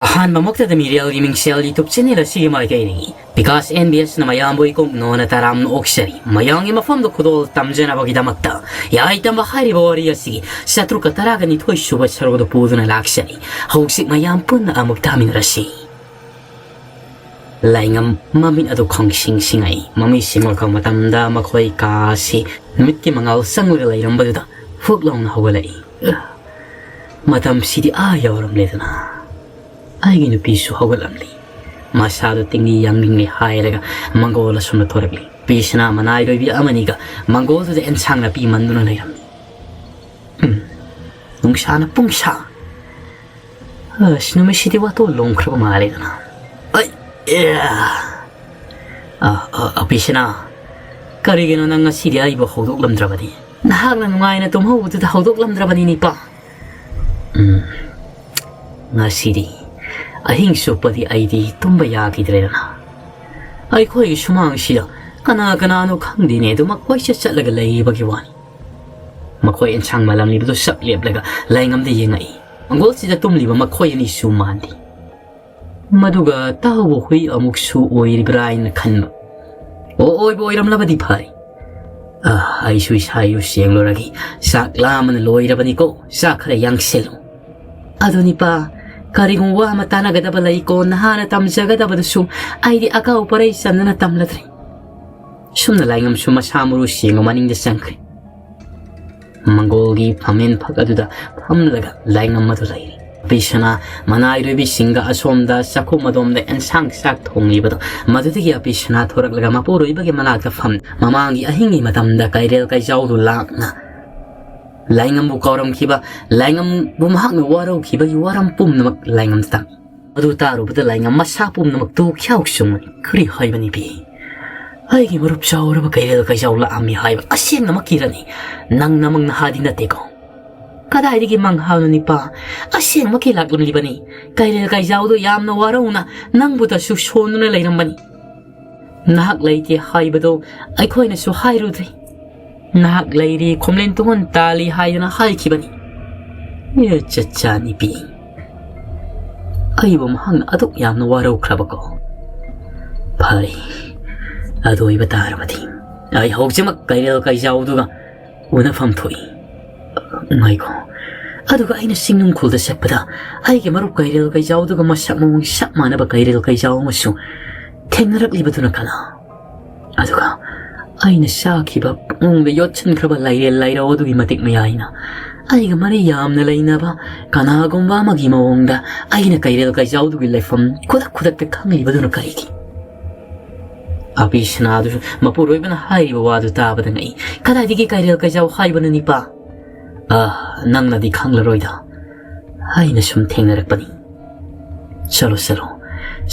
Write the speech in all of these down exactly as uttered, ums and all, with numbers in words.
ꯑꯍꯥꯟꯕꯃꯛꯇꯗ ꯃꯤꯔꯦꯜꯒꯤ ꯃꯤꯡꯁꯦꯜ YouTube channel ꯑꯁꯤꯒꯤ ꯃꯥꯏꯀꯩꯗꯒꯤ Vikas and B ꯑꯦꯁꯅ ꯃꯌꯥꯝꯕꯨ ꯏꯀꯣꯛ ꯅꯣꯟꯅ ꯇꯔꯥꯝꯅ ꯑꯣꯛꯆꯔꯤ꯫ ꯃꯌꯥꯝꯒꯤ ꯃꯐꯝꯗ ꯈꯨꯗꯣꯜ ꯇꯝꯖꯅꯕꯒꯤꯗꯃꯛꯇ ꯌꯥꯏ ꯇꯝꯕ ꯍꯥꯏꯔꯤꯕ ꯋꯥꯔꯤ ꯑꯁꯤꯒꯤ ꯆꯥꯇ꯭ꯔꯨꯛꯀ ꯇꯔꯥꯒ ꯅꯤꯊꯣꯏ ꯁꯨꯕ ꯁꯔꯨꯛ ꯑꯗꯨ ꯄꯨꯗꯨꯅ ꯂꯥꯛꯆꯔꯤ꯫ ꯍꯧꯖꯤꯛ ꯃꯌꯥꯝ ꯄꯨꯟꯅ ꯑꯃꯨꯛ ꯇꯥꯃꯤꯟꯅꯔꯁꯤ꯫ ꯂꯥꯏꯉꯝ ꯃꯃꯤꯠ ꯑꯗꯨ ꯈꯪꯁꯤꯡ ꯁꯤꯡꯉꯛꯏ꯫ ꯃꯃꯤꯠ ꯁꯤꯡꯂꯛꯄ ꯃꯇꯝꯗ ꯃꯈꯣꯏ ꯀꯥ ꯑꯁꯤ ꯅꯨꯃꯤꯠꯀꯤ ꯃꯉꯥꯜ ꯆꯪꯂꯒ ꯂꯩꯔꯝꯕꯗꯨꯗ ꯐꯨꯛ ꯂꯥꯎꯅ ꯍꯧꯒꯠꯂꯛꯏ꯫ ꯃꯇꯝꯁꯤꯗꯤ ꯑꯥ ꯌꯧꯔꯝꯂꯦꯗꯅ꯫ ꯑꯩꯒꯤ ꯅꯨꯄꯤꯁꯨ ꯍꯧꯒꯠꯂꯝꯂꯤ꯫ ꯃꯁꯥꯗꯨ ꯇꯤꯡꯂꯤ ꯌꯥꯡꯂꯤꯡꯂꯤ ꯍꯥꯏꯔꯒ ꯃꯪꯒꯣꯜ ꯑꯁꯣꯝꯗ ꯊꯣꯔꯛꯂꯤ꯫ ꯅꯨꯄꯤꯁꯤꯅ ꯃꯅꯥꯏꯔꯣꯏꯕꯤ ꯑꯃꯅꯤꯒ ꯃꯪꯒꯣꯜꯗꯨꯗ ꯑꯦꯟꯁꯥꯡ ꯅꯥꯄꯤ ꯃꯟꯗꯨꯅ ꯂꯩꯔꯝꯃꯤ꯫ ꯎꯝ, ꯅꯨꯡꯁꯥꯅ ꯄꯨꯡꯁꯥ꯫ ꯑꯁ, ꯅꯨꯃꯤꯠꯁꯤꯗꯤ ꯋꯥꯇꯣꯜ ꯂꯣꯝꯈ꯭ꯔꯕ ꯃꯥꯜꯂꯦꯗꯅ꯫ ꯑꯩ, ꯑꯦ꯫ ꯑ, ꯑ, ꯑꯄꯤꯁꯅꯥ, ꯀꯔꯤꯒꯤꯅꯣ ꯅꯪ ꯉꯁꯤꯗꯤ ꯑꯩꯕꯨ ꯍꯧꯗꯣꯛꯂꯝꯗ꯭ꯔꯕꯗꯤ? ꯅꯍꯥꯛꯅ ꯅꯨꯡꯉꯥꯏꯅ ꯇꯨꯝꯍꯧꯕꯗꯨꯗ ꯍꯧꯗꯣꯛꯂꯝꯗ꯭ꯔꯕꯅꯤ, ꯅꯤꯄꯥ꯫ ꯎꯝ, ꯉꯁꯤꯗꯤ ꯑꯍꯤꯡ ꯆꯨꯞꯄꯗꯤ ꯑꯩꯗꯤ ꯇꯨꯝꯕ ꯌꯥꯈꯤꯗ꯭ꯔꯦꯗꯅ꯫ ꯑꯩꯈꯣꯏꯒꯤ ꯁꯨꯃꯥꯡꯁꯤꯗ ꯀꯅꯥ ꯀꯅꯥꯅꯣ ꯈꯪꯗꯦꯅꯦ, ꯑꯗꯨꯃꯛ ꯀꯣꯏꯆꯠ ꯆꯠꯂꯒ ꯂꯩꯔꯤꯕꯒꯤ ꯋꯥꯅꯤ꯫ ꯃꯈꯣꯏ ꯑꯦꯟꯁꯥꯡ ꯃꯥꯜꯂꯝꯂꯤꯕꯗꯨ ꯁꯛ ꯂꯦꯞꯂꯒ ꯂꯥꯏꯉꯝꯗ ꯌꯦꯡꯉꯛꯏ꯫ ꯃꯪꯒꯣꯜꯁꯤꯗ ꯇꯨꯝꯂꯤꯕ ꯃꯈꯣꯏ ꯑꯅꯤꯁꯨ ꯃꯥꯟꯗꯦ꯫ ꯃꯗꯨꯒ ꯇꯥꯍꯧꯕ ꯍꯨꯏ ꯑꯃꯨꯛꯁꯨ ꯑꯣꯏꯔꯤꯕ꯭ꯔꯥ ꯍꯥꯏꯅ ꯈꯟꯕ꯫ ꯑꯣ, ꯑꯣꯏꯕ ꯑꯣꯏꯔꯝꯂꯕꯗꯤ ꯐꯔꯦ꯫ ꯑ, ꯑꯩꯁꯨ ꯏꯁꯥ ꯏꯔꯨ ꯁꯦꯡꯂꯨꯔꯒꯦ꯫ ꯆꯥꯛ ꯂꯥꯝꯕꯅ ꯂꯣꯏꯔꯕꯅꯤꯀꯣ꯫ ꯆꯥꯛ ꯈꯔ ꯌꯥꯡꯁꯤꯜꯂꯨ꯫ ꯑꯗꯨ ꯅꯤꯄꯥ, ꯀꯔꯤꯒꯨꯝꯕ ꯋꯥ ꯑꯃ ꯇꯥꯟꯅꯒꯗꯕ ꯂꯩꯀꯣ, ꯅꯍꯥꯅ ꯇꯝꯖꯒꯗꯕꯗꯨꯁꯨ ꯑꯩꯗꯤ ꯑꯀꯥꯎ ꯄꯔꯩ ꯆꯟꯗꯅ ꯇꯝꯂꯗ꯭ꯔꯦ꯫ ꯁꯨꯝꯅ ꯂꯥꯏꯉꯝꯁꯨ ꯃꯁꯥ ꯃꯔꯨ ꯁꯦꯡꯕ ꯃꯅꯤꯡꯗ ꯆꯪꯈ꯭ꯔꯦ꯫ ꯃꯪꯒꯣꯜꯒꯤ ꯐꯝꯃꯦꯟ ꯐꯛ ꯑꯗꯨꯗ ꯐꯝꯂꯒ ꯂꯥꯏꯉꯝ ꯑꯗꯨ ꯂꯩꯔꯤ꯫ ꯑꯄꯤꯁꯅꯥ ꯃꯅꯥꯏꯔꯣꯏꯕꯤꯁꯤꯡꯒ ꯑꯁꯣꯝꯗ ꯆꯥꯛꯈꯨꯝ ꯑꯗꯣꯝꯗ ꯑꯦꯟꯁꯥꯡ ꯆꯥꯛ ꯊꯣꯡꯂꯤꯕꯗꯣ, ꯃꯗꯨꯗꯒꯤ ꯑꯄꯤꯁꯅꯥ ꯊꯣꯔꯛꯂꯒ ꯃꯄꯨꯔꯣꯏꯕꯒꯤ ꯃꯅꯥꯛꯇ ꯐꯝ, ꯃꯃꯥꯡꯒꯤ ꯑꯍꯤꯡꯒꯤ ꯃꯇꯝꯗ ꯀꯩꯔꯦꯜ ꯀꯩꯖꯥꯎꯗꯨ ꯂꯥꯛꯅ ꯂꯥꯏꯉꯝꯕꯨ ꯀꯥꯎꯔꯝꯈꯤꯕ, ꯂꯥꯏꯉꯝꯕꯨ ꯃꯍꯥꯛꯅ ꯋꯥꯔꯧꯈꯤꯕꯒꯤ ꯋꯥꯔꯝ ꯄꯨꯝꯅꯃꯛ ꯂꯥꯏꯉꯝꯗ ꯇꯝꯃꯤ꯫ ꯃꯗꯨ ꯇꯥꯔꯨꯕꯗ ꯂꯥꯏꯉꯝ ꯃꯁꯥ ꯄꯨꯝꯅꯃꯛꯇꯨ ꯈ꯭ꯌꯥꯎ ꯆꯨꯡꯉꯅꯤ꯫ ꯀꯔꯤ ꯍꯥꯏꯕꯅꯤ ꯄꯤ? ꯑꯩꯒꯤ ꯃꯔꯨꯞ ꯆꯥꯎꯔꯕ ꯀꯩꯔꯦꯜ ꯀꯩꯖꯥꯎ ꯂꯥꯛꯑꯝꯃꯤ ꯍꯥꯏꯕ ꯑꯁꯦꯡꯅꯃꯛꯀꯤꯔꯅꯤ? ꯅꯪ ꯅꯃꯪ ꯅꯍꯥꯗꯤ ꯅꯠꯇꯦꯀꯣ? ꯀꯗꯥꯏꯗꯒꯤ ꯃꯪ ꯍꯥꯏꯕꯅꯣ ꯅꯤꯄꯥ? ꯑꯁꯦꯡꯃꯛꯀꯤ ꯂꯥꯛꯂꯝꯂꯤꯕꯅꯤ꯫ ꯀꯩꯔꯦꯜ ꯀꯩꯖꯥꯎꯗꯨ ꯌꯥꯝꯅ ꯋꯥꯔꯧꯅ ꯅꯪꯕꯨꯇꯁꯨ ꯁꯣꯟꯗꯨꯅ ꯂꯩꯔꯝꯕꯅꯤ꯫ ꯅꯍꯥꯛ ꯂꯩꯇꯦ ꯍꯥꯏꯕꯗꯨ ꯑꯩꯈꯣꯏꯅꯁꯨ ꯍꯥꯏꯔꯨꯗ꯭ꯔꯦ꯫ ꯅꯍꯥꯛ ꯂꯩꯔꯤ, ꯈꯣꯝꯂꯦꯟ ꯇꯨꯡꯍꯟ ꯇꯥꯜꯂꯤ ꯍꯥꯏꯗꯨꯅ ꯍꯥꯏꯈꯤꯕꯅꯤ꯫ ꯑꯦ, ꯆꯠꯆꯥ ꯅꯤꯄꯤ꯫ ꯑꯩꯕꯨ ꯃꯍꯥꯛꯅ ꯑꯗꯨꯛ ꯌꯥꯝꯅ ꯋꯥꯔꯧꯈ꯭ꯔꯕꯀꯣ? ꯐꯔꯦ, ꯑꯗꯨ ꯑꯣꯏꯕ ꯇꯥꯔꯕꯗꯤ ꯑꯩ ꯍꯧꯖꯤꯛꯃꯛ ꯀꯩꯔꯦꯜ ꯀꯩꯖꯥꯎꯗꯨꯒ ꯎꯅꯐꯝ ꯊꯣꯛꯏ꯫ ꯉꯥꯏꯈꯣ, ꯑꯗꯨꯒ ꯑꯩꯅ ꯆꯤꯡꯅꯨꯡꯈꯣꯜꯗ ꯆꯠꯄꯗ ꯑꯩꯒꯤ ꯃꯔꯨꯞ ꯀꯩꯔꯦꯜ ꯀꯩꯖꯥꯎꯗꯨꯒ ꯃꯁꯛ ꯃꯑꯣꯡ ꯆꯞ ꯃꯥꯟꯅꯕ ꯀꯩꯔꯦꯜ ꯀꯩꯖꯥꯎ ꯑꯃꯁꯨ ꯊꯦꯡꯅꯔꯛꯂꯤꯕꯗꯨꯅ ꯀꯅꯥ? ꯑꯗꯨꯒ ꯑꯩꯅ ꯆꯥꯈꯤꯕ ꯄꯨꯛꯅꯨꯡꯗ ꯌꯣꯠꯁꯤꯟꯈ꯭ꯔꯕ ꯂꯥꯏꯔꯦꯜ ꯂꯥꯏꯔꯧ ꯑꯗꯨꯒꯤ ꯃꯇꯤꯛ ꯃꯌꯥꯏꯅ ꯑꯩꯒ ꯃꯔꯤ ꯌꯥꯝꯅ ꯂꯩꯅꯕ ꯀꯅꯥꯒꯨꯝꯕ ꯑꯃꯒꯤ ꯃꯑꯣꯡꯗ ꯑꯩꯅ ꯀꯩꯔꯦꯜ ꯀꯩꯖꯥꯎꯗꯨꯒꯤ ꯂꯩꯐꯝ ꯈꯨꯗꯛ ꯈꯨꯗꯛꯇ ꯈꯪꯂꯤꯕꯗꯨꯅ ꯀꯔꯤꯒꯤ? ꯑꯕꯤꯁꯅꯥꯗꯨꯁꯨ ꯃꯄꯨꯔꯣꯏꯕꯅ ꯍꯥꯏꯔꯤꯕ ꯋꯥꯗꯨ ꯇꯥꯕꯗ ꯉꯛꯏ꯫ "ꯀꯗꯥꯏꯗꯒꯤ ꯀꯩꯔꯦꯜ ꯀꯩꯖꯥꯎ ꯍꯥꯏꯕꯅꯣ ꯅꯤꯄꯥ?" "ꯑ, ꯅꯪꯅꯗꯤ ꯈꯪꯂꯔꯣꯏꯗ, ꯑꯩꯅ ꯁꯨꯝ ꯊꯦꯡꯅꯔꯛꯄꯅꯤ꯫ ꯆꯠꯂꯣ, ꯆꯠꯂꯣ,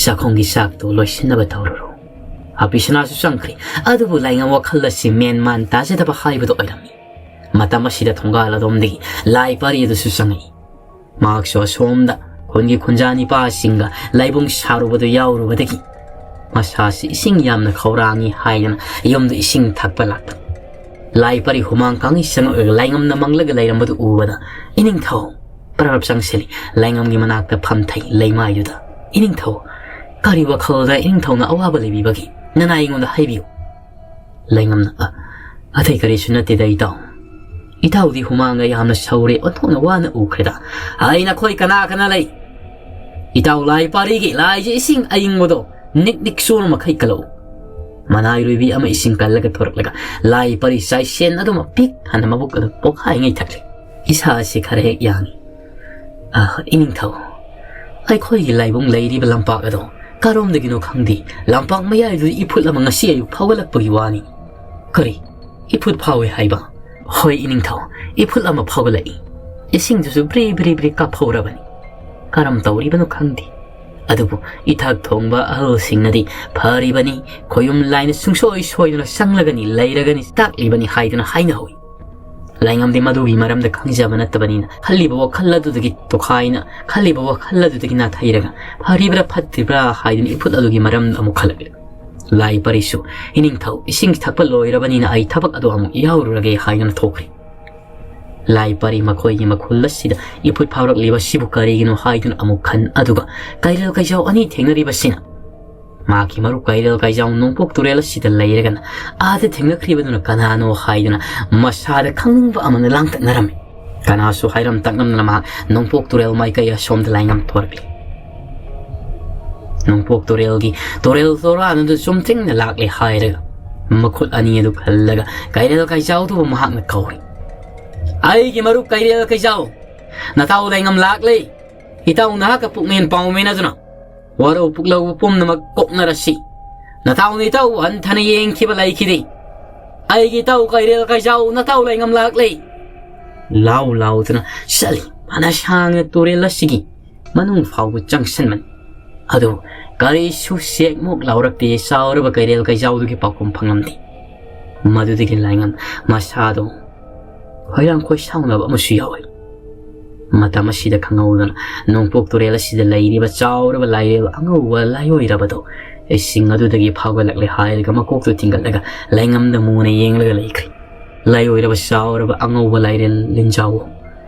ꯆꯥꯛꯈꯨꯝꯒꯤ ꯆꯥꯛꯇꯨ ꯂꯣꯏꯁꯤꯟꯅꯕ ꯇꯧꯔꯨꯔꯣ꯫" ꯑꯕꯤꯁꯅꯥꯁꯨ ꯆꯪꯈ꯭ꯔꯦ꯫ ꯑꯗꯨꯕꯨ ꯂꯥꯏꯉꯝ ꯋꯥꯈꯜ ꯑꯁꯤ ꯃꯦꯟ ꯃꯥꯟ ꯇꯥꯖꯗꯕ ꯍꯥꯏꯕꯗꯨ ꯑꯣꯏꯔꯝꯃꯤ꯫ ꯃꯇꯝ ꯑꯁꯤꯗ ꯊꯣꯡꯒꯥꯜ ꯑꯗꯣꯝꯗꯒꯤ ꯂꯥꯏ ꯄꯥꯔꯤ ꯑꯗꯨꯁꯨ ꯆꯪꯉꯛꯏ꯫ ꯃꯍꯥꯛꯁꯨ ꯑꯁꯣꯝꯗ ꯈꯨꯟꯒꯤ ꯈꯨꯟꯖꯥ ꯅꯤꯄꯥꯁꯤꯡꯒ ꯂꯥꯏꯕꯨꯡ ꯁꯥꯔꯨꯕꯗꯨ ꯌꯥꯎꯔꯨꯕꯗꯒꯤ ꯃꯁꯥꯁꯤ ꯏꯁꯤꯡ ꯌꯥꯝꯅ ꯈꯧꯔꯥꯡꯏ ꯍꯥꯏꯗꯨꯅ ꯌꯨꯝꯗ ꯏꯁꯤꯡ ꯊꯛꯄ ꯂꯥꯛꯄꯅꯤ꯫ ꯂꯥꯏ ꯄꯥꯔꯤ ꯍꯨꯃꯥꯡ ꯀꯥꯡꯉꯩ ꯆꯪꯉꯛꯂꯒ ꯂꯥꯏꯉꯝꯅ ꯃꯪꯂꯒ ꯂꯩꯔꯝꯕꯗꯨ ꯎꯕꯗ ꯏꯅꯤꯡꯊꯧ ꯄ꯭ꯔꯞ ꯆꯪꯁꯤꯜꯂꯤ꯫ ꯂꯥꯏꯉꯝꯒꯤ ꯃꯅꯥꯛꯇ ꯐꯝꯊꯩ ꯂꯩꯃꯥꯏꯗꯨꯗ꯫ "ꯏꯅꯤꯡꯊꯧ, ꯀꯔꯤ ꯋꯥꯈꯜꯗ ꯏꯅꯤꯡꯊꯧꯅ ꯑꯋꯥꯕ ꯂꯩꯕꯤꯕꯒꯦ? ꯅꯅꯥꯏ ꯑꯩꯉꯣꯟꯗ ꯍꯥꯏꯕꯤꯌꯨ꯫" ꯂꯩꯉꯝꯅ, "ꯑ, ꯑꯇꯩ ꯀꯔꯤꯁꯨ ꯅꯠꯇꯦꯗ ꯏꯇꯥꯎ꯫ ꯏꯇꯥꯎꯗꯤ ꯍꯨꯃꯥꯡꯒ ꯌꯥꯝꯅ ꯁꯧꯔꯦ, ꯑꯣꯟꯊꯣꯛꯅ ꯋꯥꯅ ꯎꯈ꯭ꯔꯦꯗ꯫ ꯑꯩ ꯅꯈꯣꯏ ꯀꯅꯥ ꯀꯅꯥ ꯂꯩ? ꯏꯇꯥꯎ ꯂꯥꯏ ꯄꯥꯔꯤꯒꯤ ꯂꯥꯏꯁꯦ ꯏꯁꯤꯡ ꯑꯏꯪꯕꯗꯣ ꯅꯤꯛ ꯅꯤꯛ ꯆꯣꯔ ꯃꯈꯩ ꯀꯜꯂꯛꯎ꯫" ꯃꯅꯥꯏꯔꯣꯏꯕꯤ ꯑꯃ ꯏꯁꯤꯡ ꯀꯜꯂꯒ ꯊꯣꯔꯛꯂꯒ ꯂꯥꯏ ꯄꯥꯔꯤ ꯆꯥꯏꯁꯦꯟ ꯑꯗꯨꯃꯛ ꯄꯤꯛ ꯊꯟꯅ ꯃꯕꯨꯛ ꯑꯗꯨ ꯄꯣꯛꯈꯥꯏꯉꯩ ꯊꯛꯂꯤ꯫ ꯏꯁꯥ ꯑꯁꯤ ꯈꯔ ꯍꯦꯛ ꯌꯥꯡꯏ꯫ "ꯑ, ꯏꯅꯤꯡꯊꯧ, ꯑꯩꯈꯣꯏꯒꯤ ꯂꯥꯏꯕꯨꯡ ꯂꯩꯔꯤꯕ ꯂꯝꯄꯥꯛ ꯑꯗꯣ ꯀꯔꯣꯝꯗꯒꯤꯅꯣ ꯈꯪꯗꯦ, ꯂꯝꯄꯥꯛ ꯃꯌꯥꯏꯗꯨꯗ ꯏꯐꯨꯠ ꯑꯃ ꯉꯁꯤ ꯑꯌꯨꯛ ꯐꯥꯎꯒꯠꯂꯛꯄꯒꯤ ꯋꯥꯅꯤ꯫" "ꯀꯔꯤ? ꯏꯐꯨꯠ ꯐꯥꯎꯏ ꯍꯥꯏꯕ?" "ꯍꯣꯏ ꯏꯅꯤꯡꯊꯧ, ꯏꯐꯨꯠ ꯑꯃ ꯐꯥꯎꯒꯠꯂꯛꯏ꯫ ꯏꯁꯤꯡꯗꯨꯁꯨ ꯕ꯭ꯔꯤ ꯕ꯭ꯔꯤ ꯕ꯭ꯔꯤ ꯀꯥꯞꯍꯧꯔꯕꯅꯤ꯫ ꯀꯔꯝ ꯇꯧꯔꯤꯕꯅꯣ ꯈꯪꯗꯦ꯫ ꯑꯗꯨꯕꯨ ꯏꯊꯛ ꯊꯣꯡꯕ ꯑꯍꯜꯁꯤꯡꯅꯗꯤ ꯐꯔꯤꯕꯅꯤ, ꯈꯣꯌꯨꯝ ꯂꯥꯏꯅ ꯁꯨꯡꯁꯣꯏ ꯁꯣꯏꯗꯅ ꯆꯪꯂꯒꯅꯤ, ꯂꯩꯔꯒꯅꯤ, ꯇꯥꯛꯂꯤꯕꯅꯤ ꯍꯥꯏꯗꯨꯅ ꯍꯥꯏꯅꯍꯧꯏ꯫ ꯂꯥꯏꯉꯝꯗꯤ ꯃꯗꯨꯒꯤ ꯃꯔꯝꯗ ꯈꯪꯖꯕ ꯅꯠꯇꯕꯅꯤꯅ ꯈꯜꯂꯤꯕ ꯋꯥꯈꯜ ꯑꯗꯨꯗꯒꯤ ꯇꯣꯈꯥꯏꯅ, ꯈꯜꯂꯤꯕ ꯋꯥꯈꯜ ꯑꯗꯨꯗꯒꯤ ꯅꯥꯊꯩꯔꯒ ꯐꯔꯤꯕ꯭ꯔꯥ ꯐꯠꯇ꯭ꯔꯤꯕ꯭ꯔꯥ ꯍꯥꯏꯗꯨꯅ ꯏꯐꯨꯠ ꯑꯗꯨꯒꯤ ꯃꯔꯝ ꯑꯃꯨꯛ ꯈꯜꯂꯛꯂꯤ꯫ ꯂꯥꯏ ꯄꯥꯔꯤꯁꯨ, "ꯏꯅꯤꯡꯊꯧ, ꯏꯁꯤꯡ ꯊꯛꯄ ꯂꯣꯏꯔꯕꯅꯤꯅ ꯑꯩ ꯊꯕꯛ ꯑꯗꯨ ꯑꯃꯨꯛ ꯌꯥꯎꯔꯨꯔꯒꯦ" ꯍꯥꯏꯗꯨꯅ ꯊꯣꯛꯈ꯭ꯔꯦ꯫ ꯂꯥꯏ ꯄꯔꯤ ꯃꯈꯣꯏꯒꯤ ꯃꯈꯨꯜ ꯑꯁꯤꯗ ꯏꯐꯨꯠ ꯐꯥꯎꯔꯛꯂꯤꯕꯁꯤꯕꯨ ꯀꯔꯤꯒꯤꯅꯣ ꯍꯥꯏꯗꯨꯅ ꯑꯃꯨꯛ ꯈꯟ, ꯑꯗꯨꯒ ꯀꯩꯔꯦꯜ ꯀꯩꯖꯥꯎ ꯑꯅꯤ ꯊꯦꯡꯅꯔꯤꯕꯁꯤꯅ ꯃꯍꯥꯛꯀꯤ ꯃꯔꯨꯞ ꯀꯩꯔꯦꯜ ꯀꯩꯖꯥꯎ ꯅꯣꯡꯄꯣꯛ ꯇꯨꯔꯦꯜ ꯑꯁꯤꯗ ꯂꯩꯔꯒꯅ ꯑꯥꯗ ꯊꯦꯡꯅꯈ꯭ꯔꯤꯕꯗꯨꯅ ꯀꯅꯥꯅꯣ ꯍꯥꯏꯗꯨꯅ ꯃꯁꯥꯗ ꯈꯪꯅꯤꯡꯕ ꯑꯃꯅ ꯂꯥꯡꯇꯛꯅꯔꯝꯃꯤ꯫ ꯀꯅꯥꯁꯨ ꯍꯥꯏꯔꯝ ꯇꯥꯛꯂꯝꯗꯅ ꯃꯍꯥꯛ ꯅꯣꯡꯄꯣꯛ ꯇꯨꯔꯦꯜ ꯃꯥꯏꯀꯩ ꯑꯁꯣꯝꯗ ꯂꯥꯏꯉꯝ ꯊꯣꯔꯛꯂꯤ꯫ ꯅꯣꯡꯄꯣꯛ ꯇꯨꯔꯦꯜꯒꯤ ꯇꯨꯔꯦꯜ ꯆꯣꯔꯥꯅꯗꯨ ꯆꯨꯝꯊꯤꯡꯅ ꯂꯥꯛꯂꯦ ꯍꯥꯏꯔꯒ ꯃꯈꯨꯠ ꯑꯅꯤ ꯑꯗꯨ ꯈꯜꯂꯒ ꯀꯩꯔꯦꯜ ꯀꯩꯖꯥꯎꯗꯨꯕꯨ ꯃꯍꯥꯛꯅ ꯀꯧꯔꯤ꯫ "ꯑꯩꯒꯤ ꯃꯔꯨꯞ ꯀꯩꯔꯦꯜ ꯀꯩꯖꯥꯎ, ꯅꯇꯥꯎ ꯂꯩꯉꯝ ꯂꯥꯛꯂꯦ꯫ ꯏꯇꯥꯎ ꯅꯍꯥꯛꯀ ꯄꯨꯛꯃꯦꯟ ꯄꯥꯎꯃꯦꯟ ꯑꯗꯨꯅ ꯋꯥꯔꯧ ꯄꯨꯛꯂꯧꯕ ꯄꯨꯝꯅꯃꯛ ꯀꯣꯛꯅꯔꯁꯤ꯫ ꯅꯇꯥꯎꯅ ꯏꯇꯥꯎꯕꯨ ꯍꯟꯊꯅ ꯌꯦꯡꯈꯤꯕ ꯂꯩꯈꯤꯗꯦ꯫ ꯑꯩꯒꯤ ꯏꯇꯥꯎ ꯀꯩꯔꯦꯜ ꯀꯩꯖꯥꯎ ꯅꯇꯥꯎ ꯂꯩꯉꯝ ꯂꯥꯛꯂꯦ꯫" ꯂꯥꯎ ꯂꯥꯎꯗꯨꯅ ꯆꯠꯂꯤ꯫ ꯐꯅ ꯁꯥꯡꯅ ꯇꯨꯔꯦꯜ ꯑꯁꯤꯒꯤ ꯃꯅꯨꯡ ꯐꯥꯎꯕ ꯆꯪꯁꯤꯟꯕꯅꯤ꯫ ꯑꯗꯨ ꯀꯔꯤꯁꯨ ꯁꯦꯛꯃꯨꯛ ꯂꯥꯎꯔꯛꯇꯦ꯫ ꯆꯥꯎꯔꯕ ꯀꯩꯔꯦꯜ ꯀꯩꯖꯥꯎꯗꯨꯒꯤ ꯄꯥꯎꯈꯨꯝ ꯐꯪꯂꯝꯗꯦ꯫ ꯃꯗꯨꯗꯒꯤ ꯂꯥꯏꯉꯝ ꯃꯁꯥꯗꯣ ꯈꯣꯏꯔꯥꯡ ꯈꯣꯏꯁꯥꯎꯅꯕ ꯑꯃꯁꯨ ꯌꯥꯎꯏ꯫ ꯃꯇꯝ ꯑꯁꯤꯗ ꯈꯪꯍꯧꯗꯅ ꯅꯣꯡꯄꯣꯛ ꯇꯨꯔꯦꯜ ꯑꯁꯤꯗ ꯂꯩꯔꯤꯕ ꯆꯥꯎꯔꯕ ꯂꯥꯏꯔꯦꯜ ꯑꯉꯧꯕ ꯂꯥꯏꯑꯣꯏꯔꯕꯗꯣ ꯏꯁꯤꯡ ꯑꯗꯨꯗꯒꯤ ꯐꯥꯎꯒꯠꯂꯛꯂꯦ ꯍꯥꯏꯔꯒ ꯃꯀꯣꯛꯇꯨ ꯊꯤꯡꯒꯠꯂꯒ ꯂꯥꯏꯉꯝꯗ ꯃꯨꯅ ꯌꯦꯡꯂꯒ ꯂꯩꯈ꯭ꯔꯦ꯫ "ꯂꯥꯏꯑꯣꯏꯔꯕ ꯆꯥꯎꯔꯕ ꯑꯉꯧꯕ ꯂꯥꯏꯔꯦꯜ ꯂꯤꯟꯖꯥꯎ,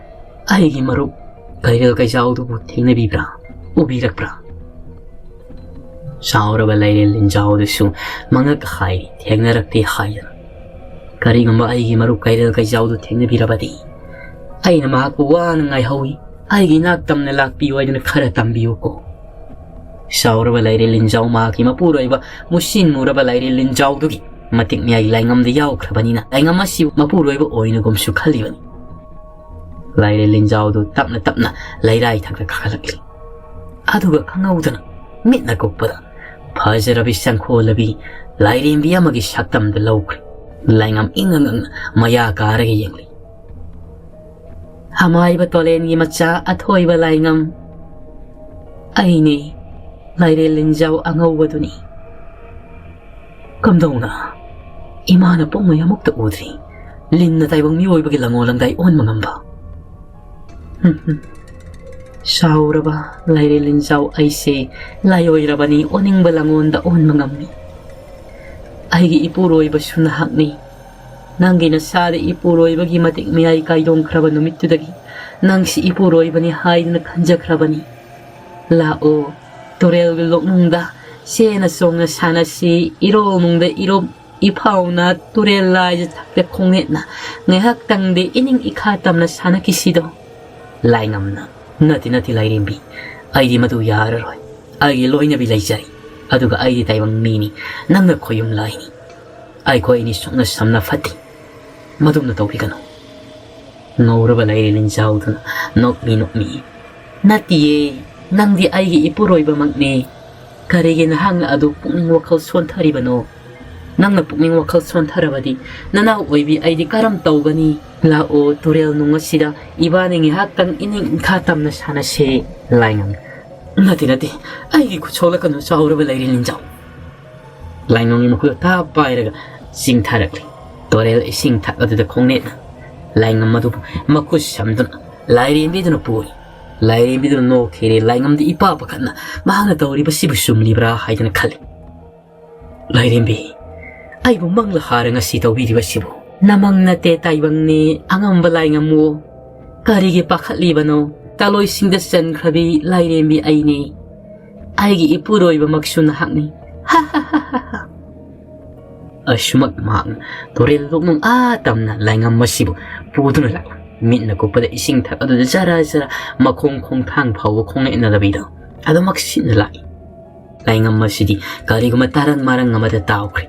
ꯑꯩꯒꯤ ꯃꯔꯨꯞ ꯀꯩꯔꯦꯜ ꯀꯩꯖꯥꯎꯗꯨꯕꯨ ꯊꯦꯡꯅꯕꯤꯕ꯭ꯔꯥ? ꯎꯕꯤꯔꯛꯄ꯭ꯔꯥ?" ꯆꯥꯎꯔꯕ ꯂꯥꯏꯔꯦꯜ ꯂꯤꯟꯖꯥꯎꯗꯨꯁꯨ ꯃꯉꯛ ꯍꯥꯏꯔꯤ, ꯊꯦꯡꯅꯔꯛꯇꯦ ꯍꯥꯏꯗꯅ꯫ "ꯀꯔꯤꯒꯨꯝꯕ ꯑꯩꯒꯤ ꯃꯔꯨꯞ ꯀꯩꯔꯦꯜ ꯀꯩꯖꯥꯎꯗꯨ ꯊꯦꯡꯅꯕꯤꯔꯕꯗꯤ ꯑꯩꯅ ꯃꯍꯥꯛꯄꯨ ꯋꯥꯅ ꯉꯥꯏꯍꯧꯏ, ꯑꯩꯒꯤ ꯏꯅꯥꯛ ꯇꯝꯅ ꯂꯥꯛꯄꯤꯌꯨ ꯍꯥꯏꯗꯨꯅ ꯈꯔ ꯇꯝꯕꯤꯌꯨꯀꯣ꯫" ꯆꯥꯎꯔꯕ ꯂꯥꯏꯔꯦꯜ ꯂꯤꯟꯖꯥꯎ ꯃꯍꯥꯛꯀꯤ ꯃꯄꯨꯔꯣꯏꯕ, ꯃꯨꯁꯤꯟ ꯃꯨꯔꯕ ꯂꯥꯏꯔꯦꯜ ꯂꯤꯟꯖꯥꯎꯗꯨꯒꯤ ꯃꯇꯤꯛ ꯃꯌꯥꯏ ꯂꯥꯏꯉꯝꯗ ꯌꯥꯎꯈ꯭ꯔꯕꯅꯤꯅ ꯂꯥꯏꯉꯝ ꯑꯁꯤꯕꯨ ꯃꯄꯨꯔꯣꯏꯕ ꯑꯣꯏꯅꯒꯨꯝꯁꯨ ꯈꯜꯂꯤꯕꯅꯤ꯫ ꯂꯥꯏꯔꯦꯜ ꯂꯤꯟꯖꯥꯎꯗꯨ ꯇꯞꯅ ꯇꯞꯅ ꯂꯩꯔꯥꯏ ꯊꯛꯇ ꯀꯥꯈꯠꯂꯛꯂꯤ꯫ ꯑꯗꯨꯒ ꯈꯪꯍꯧꯗꯅ ꯃꯤꯠꯅ ꯀꯨꯞꯄꯗ ꯐꯖꯔꯕꯤ ꯁꯪꯈꯣꯜꯂꯕꯤ ꯂꯥꯏꯔꯦꯝꯕꯤ ꯑꯃꯒꯤ ꯁꯛꯇꯝꯗ ꯂꯧꯈ꯭ꯔꯦ꯫ ꯂꯥꯏꯉꯝ ꯏꯪꯉꯪ ꯉꯪꯅ ꯃꯌꯥ ꯀꯥꯔꯒ ꯌꯦꯡꯂꯤ꯫ "ꯑꯃꯥꯏꯕ ꯇꯣꯂꯦꯟꯒꯤ ꯃꯆꯥ ꯑꯊꯣꯏꯕ ꯂꯥꯏꯉꯝ, ꯑꯩꯅꯤ ꯂꯥꯏꯔꯦꯜ ꯂꯤꯟꯖꯥꯎ ꯑꯉꯧꯕꯗꯨꯅꯤ꯫ ꯀꯝꯗꯧꯅ ꯏꯃꯥꯅ ꯄꯣꯛꯉꯩ ꯑꯃꯨꯛꯇ ꯎꯗ꯭ꯔꯤ ꯂꯤꯟꯅ ꯇꯥꯏꯕꯪ ꯃꯤꯑꯣꯏꯕꯒꯤ ꯂꯪꯉꯣ ꯂꯪꯗꯥꯏ ꯑꯣꯟꯕ ꯉꯝꯕ?" ꯍꯝ, ꯍꯝ꯫ ꯆꯥꯎꯔꯕ ꯂꯥꯏꯔꯦꯜ ꯂꯤꯟꯖꯥꯎ ꯑꯩꯁꯦ ꯂꯥꯏꯑꯣꯏꯔꯕꯅꯤ, ꯑꯣꯅꯤꯡꯕ ꯂꯪꯉꯣꯟꯗ ꯑꯣꯟꯕ ꯉꯝꯃꯤ꯫ ꯑꯩꯒꯤ ꯏꯄꯨꯔꯣꯏꯕꯁꯨ ꯅꯍꯥꯛꯅꯤ꯫ ꯅꯪꯒꯤ ꯅꯁꯥꯗ ꯏꯄꯨꯔꯣꯏꯕꯒꯤ ꯃꯇꯤꯛ ꯃꯌꯥꯏ ꯀꯥꯏꯗꯣꯡꯈ꯭ꯔꯕ ꯅꯨꯃꯤꯠꯇꯨꯗꯒꯤ ꯅꯪꯁꯤ ꯏꯄꯨꯔꯣꯏꯕꯅꯤ ꯍꯥꯏꯗꯨꯅ ꯈꯟꯖꯈ꯭ꯔꯕꯅꯤ꯫ ꯂꯥꯛꯑꯣ, ꯇꯨꯔꯦꯜꯒꯤ ꯂꯣꯛꯅꯨꯡꯗ ꯆꯦꯅ ꯆꯣꯡꯅ ꯁꯥꯟꯅꯁꯤ, ꯏꯔꯣꯜꯅꯨꯡꯗ ꯏꯔꯣꯞ ꯏꯐꯥꯎꯅ ꯇꯨꯔꯦꯜ ꯂꯥꯏꯖ ꯊꯛꯇ ꯈꯣꯡꯅꯦꯠꯅ ꯉꯥꯏꯍꯥꯛꯇꯪꯗꯤ ꯏꯅꯤꯡ ꯏꯈꯥ ꯇꯝꯅ ꯁꯥꯟꯅꯈꯤꯁꯤꯗꯣ꯫ ꯂꯥꯏꯉꯝꯅ, ꯅꯠꯇꯦ, ꯅꯠꯇꯦ ꯂꯥꯏꯔꯦꯝꯕꯤ, ꯑꯩꯗꯤ ꯃꯗꯨ ꯌꯥꯔꯔꯣꯏ꯫ ꯑꯩꯒꯤ ꯂꯣꯏꯅꯕꯤ ꯂꯩꯖꯔꯤ, ꯑꯗꯨꯒ ꯑꯩꯗꯤ ꯇꯥꯏꯕꯪ ꯃꯤꯅꯤ, ꯅꯪꯅ ꯈꯣꯌꯨꯝ ꯂꯥꯏꯅꯤ꯫ ꯑꯩꯈꯣꯏ ꯑꯅꯤ ꯁꯨꯛꯅ ꯁꯝꯅ ꯐꯠꯇꯦ꯫ ꯃꯗꯨꯝꯅ ꯇꯧꯕꯤꯒꯅꯨ꯫ ꯉꯧꯔꯕ ꯂꯩꯔꯦ ꯂꯤꯟꯖꯥꯎꯗꯨꯅ ꯅꯣꯛꯃꯤ ꯅꯣꯛꯃꯤ, ꯅꯠꯇꯤꯌꯦ, ꯅꯪꯗꯤ ꯑꯩꯒꯤ ꯏꯄꯨꯔꯣꯏꯕꯃꯛꯅꯦ꯫ ꯀꯔꯤꯒꯤ ꯅꯍꯥꯛꯅ ꯑꯗꯨ ꯄꯨꯛꯅꯤꯡ ꯋꯥꯈꯜ ꯁꯣꯟꯊꯔꯤꯕꯅꯣ? ꯅꯪꯅ ꯄꯨꯛꯅꯤꯡ ꯋꯥꯈꯜ ꯁꯣꯟꯊꯔꯕꯗꯤ ꯅꯅꯥꯎ ꯑꯣꯏꯕꯤ ꯑꯩꯗꯤ ꯀꯔꯝ ꯇꯧꯒꯅꯤ? ꯂꯥꯛꯑꯣ, ꯇꯨꯔꯦꯜ ꯅꯨꯡ ꯑꯁꯤꯗ ꯏꯕꯥꯅꯤ ꯉꯥꯏꯍꯥꯛꯇꯪ ꯏꯅꯤꯡ ꯏꯈꯥ ꯇꯝꯅ ꯁꯥꯟꯅꯁꯦ꯫ ꯂꯥꯏꯉꯝ, ꯅꯠꯇꯦ, ꯅꯠꯇꯦ, ꯑꯩꯒꯤ ꯈꯨꯠ ꯁꯣꯛꯂꯛꯀꯅꯨ, ꯆꯥꯎꯔꯕ ꯂꯩꯔꯦ ꯂꯤꯟꯖꯥꯎ꯫ ꯂꯥꯏꯉꯝꯒꯤ ꯃꯈꯨꯠ ꯇꯥꯞ ꯄꯥꯏꯔꯒ ꯆꯤꯡꯊꯔꯛꯂꯤ꯫ ꯇꯨꯔꯦꯜ ꯏꯁꯤꯡ ꯊꯛ ꯑꯗꯨꯗ ꯈꯣꯡꯅꯦꯠꯅ ꯂꯥꯏꯉꯝ ꯑꯗꯨꯕꯨ ꯃꯈꯨꯠ ꯁꯝꯗꯨꯅ ꯂꯥꯏꯔꯦꯝꯕꯤꯗꯨꯅ ꯄꯨꯔꯤ꯫ ꯂꯥꯏꯔꯦꯝꯕꯤꯗꯨꯅ ꯅꯣꯛꯈꯤꯔꯦ꯫ ꯂꯥꯏꯉꯝꯗꯤ ꯏꯄꯥ ꯄꯥꯈꯠꯅ ꯃꯍꯥꯛꯅ ꯇꯧꯔꯤꯕꯁꯤꯕꯨ ꯆꯨꯝꯂꯤꯕ꯭ꯔꯥ ꯍꯥꯏꯗꯨꯅ ꯈꯜꯂꯤ꯫ ꯂꯥꯏꯔꯦꯝꯕꯤ, ꯑꯩꯕꯨ ꯃꯪꯂ ꯍꯥꯔ ꯉꯁꯤ ꯇꯧꯕꯤꯔꯤꯕꯁꯤꯕꯨ? ꯅꯃꯪ ꯅꯠꯇꯦ, ꯇꯥꯏꯕꯪꯅꯤ, ꯑꯉꯝꯕ ꯂꯥꯏꯉꯝꯃꯨ꯫ ꯀꯔꯤꯒꯤ ꯄꯥꯈꯠꯂꯤꯕꯅꯣ? ꯇꯥꯂꯣꯏꯁꯤꯡꯗ ꯆꯟꯈ꯭ꯔꯕꯤ ꯂꯥꯏꯔꯦꯝꯕꯤ ꯑꯩꯅꯤ꯫ ꯑꯩꯒꯤ ꯏꯄꯨꯔꯣꯏꯕꯃꯛꯁꯨ ꯅꯍꯥꯛꯅꯤ꯫ ꯑꯁꯨꯃꯛ ꯃꯍꯥꯛꯅ ꯇꯨꯔꯦꯜ ꯂꯣꯛꯅꯨꯡ ꯑꯥ ꯇꯝꯅ ꯂꯥꯏꯉꯝ ꯑꯁꯤꯕꯨ ꯄꯨꯗꯨꯅ ꯂꯥꯛꯂꯝꯃꯤ꯫ ꯃꯤꯠꯅ ꯀꯨꯞꯄꯗ ꯏꯁꯤꯡ ꯊꯛ ꯑꯗꯨꯗ ꯖꯔ ꯖꯔ ꯃꯈꯣꯡ ꯈꯣꯡꯊꯥꯡ ꯐꯥꯎꯕ ꯈꯣꯡꯅ ꯏꯠꯅꯗꯕꯤꯗ ꯑꯗꯨꯃꯛ ꯁꯤꯠꯅ ꯂꯥꯛꯏ꯫ ꯂꯥꯏꯉꯝ ꯑꯁꯤꯗꯤ ꯀꯔꯤꯒꯨꯝꯕ ꯇꯥꯔꯪ ꯃꯥꯔꯪ ꯑꯃꯗ ꯇꯥꯎꯈ꯭ꯔꯦ꯫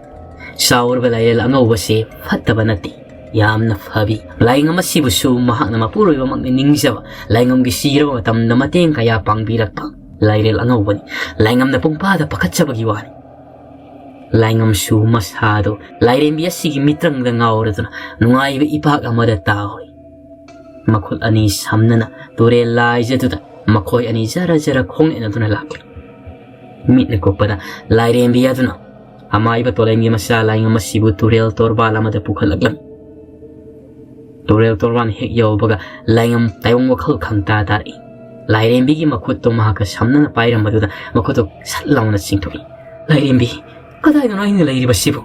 ꯆꯥꯎꯔꯕ ꯂꯥꯏꯔꯦꯜ ꯑꯉꯧꯕꯁꯦ ꯐꯠꯇꯕ ꯅꯠꯇꯦ, ꯌꯥꯝꯅ ꯐꯕꯤ꯫ ꯂꯥꯏꯉꯝ ꯑꯁꯤꯕꯨꯁꯨ ꯃꯍꯥꯛꯅ ꯃꯄꯨꯔꯣꯏꯕꯃꯛꯅꯤ ꯅꯤꯡꯖꯕ, ꯂꯥꯏꯉꯝꯒꯤ ꯁꯤꯔꯕ ꯃꯇꯝꯗ ꯃꯇꯦꯡ ꯀꯌꯥ ꯄꯥꯡꯕꯤꯔꯛꯄ ꯂꯥꯏꯔꯦꯜ ꯑꯉꯧꯕꯅꯤ꯫ ꯂꯥꯏꯉꯝꯅ ꯄꯨꯡꯄꯥꯗ ꯄꯥꯈꯠꯆꯕꯒꯤ ꯋꯥꯅꯤ꯫ ꯂꯥꯏꯉꯝꯁꯨ ꯃꯁꯥꯗꯣ ꯂꯥꯏꯔꯦꯝꯕꯤ ꯑꯁꯤꯒꯤ ꯃꯤꯇ꯭ꯔꯪꯗ ꯉꯥꯎꯔꯗꯨꯅ ꯅꯨꯡꯉꯥꯏꯕ ꯏꯄꯥꯛ ꯑꯃꯗ ꯇꯥꯎꯔꯤ꯫ ꯃꯈꯨꯠ ꯑꯅꯤ ꯁꯝꯅꯅ ꯇꯨꯔꯦꯜ ꯂꯥꯏꯖꯗꯨꯗ ꯃꯈꯣꯏ ꯑꯅꯤ ꯖꯔ ꯖꯔ ꯈꯣꯡꯅꯦꯠꯅꯗꯨꯅ ꯂꯥꯛꯂꯤ꯫ ꯃꯤꯠꯅ ꯀꯨꯞꯄꯗ ꯂꯥꯏꯔꯦꯝꯕꯤ ꯑꯗꯨꯅ ꯑꯃꯥꯏꯕ ꯇꯣꯂꯦꯝꯒꯤ ꯃꯆꯥ ꯂꯥꯏꯉꯝ ꯑꯁꯤꯕꯨ ꯇꯨꯔꯦꯜ ꯇꯣꯔꯕꯥꯟ ꯑꯃꯗ ꯄꯨꯈꯠꯂꯛꯂꯝꯃꯤ꯫ ꯇꯨꯔꯦꯜ ꯇꯣꯔꯕꯥꯟ ꯍꯦꯛ ꯌꯧꯕꯒ ꯂꯥꯏꯉꯝ ꯇꯥꯏꯕꯪ ꯋꯥꯈꯜ ꯈꯪꯇꯥ ꯇꯥꯔꯛꯏ꯫ ꯂꯥꯏꯔꯦꯝꯕꯤꯒꯤ ꯃꯈꯨꯠꯇꯨ ꯃꯍꯥꯛꯀ ꯁꯝꯅꯅ ꯄꯥꯏꯔꯝꯕꯗꯨꯗ ꯃꯈꯨꯠꯇꯨ ꯁꯠ ꯂꯥꯎꯅ ꯆꯤꯡꯊꯣꯛꯏ꯫ ꯂꯥꯏꯔꯦꯝꯕꯤ, ꯀꯗꯥꯏꯗꯅꯣ ꯑꯩꯅ ꯂꯩꯔꯤꯕꯁꯤꯕꯨ?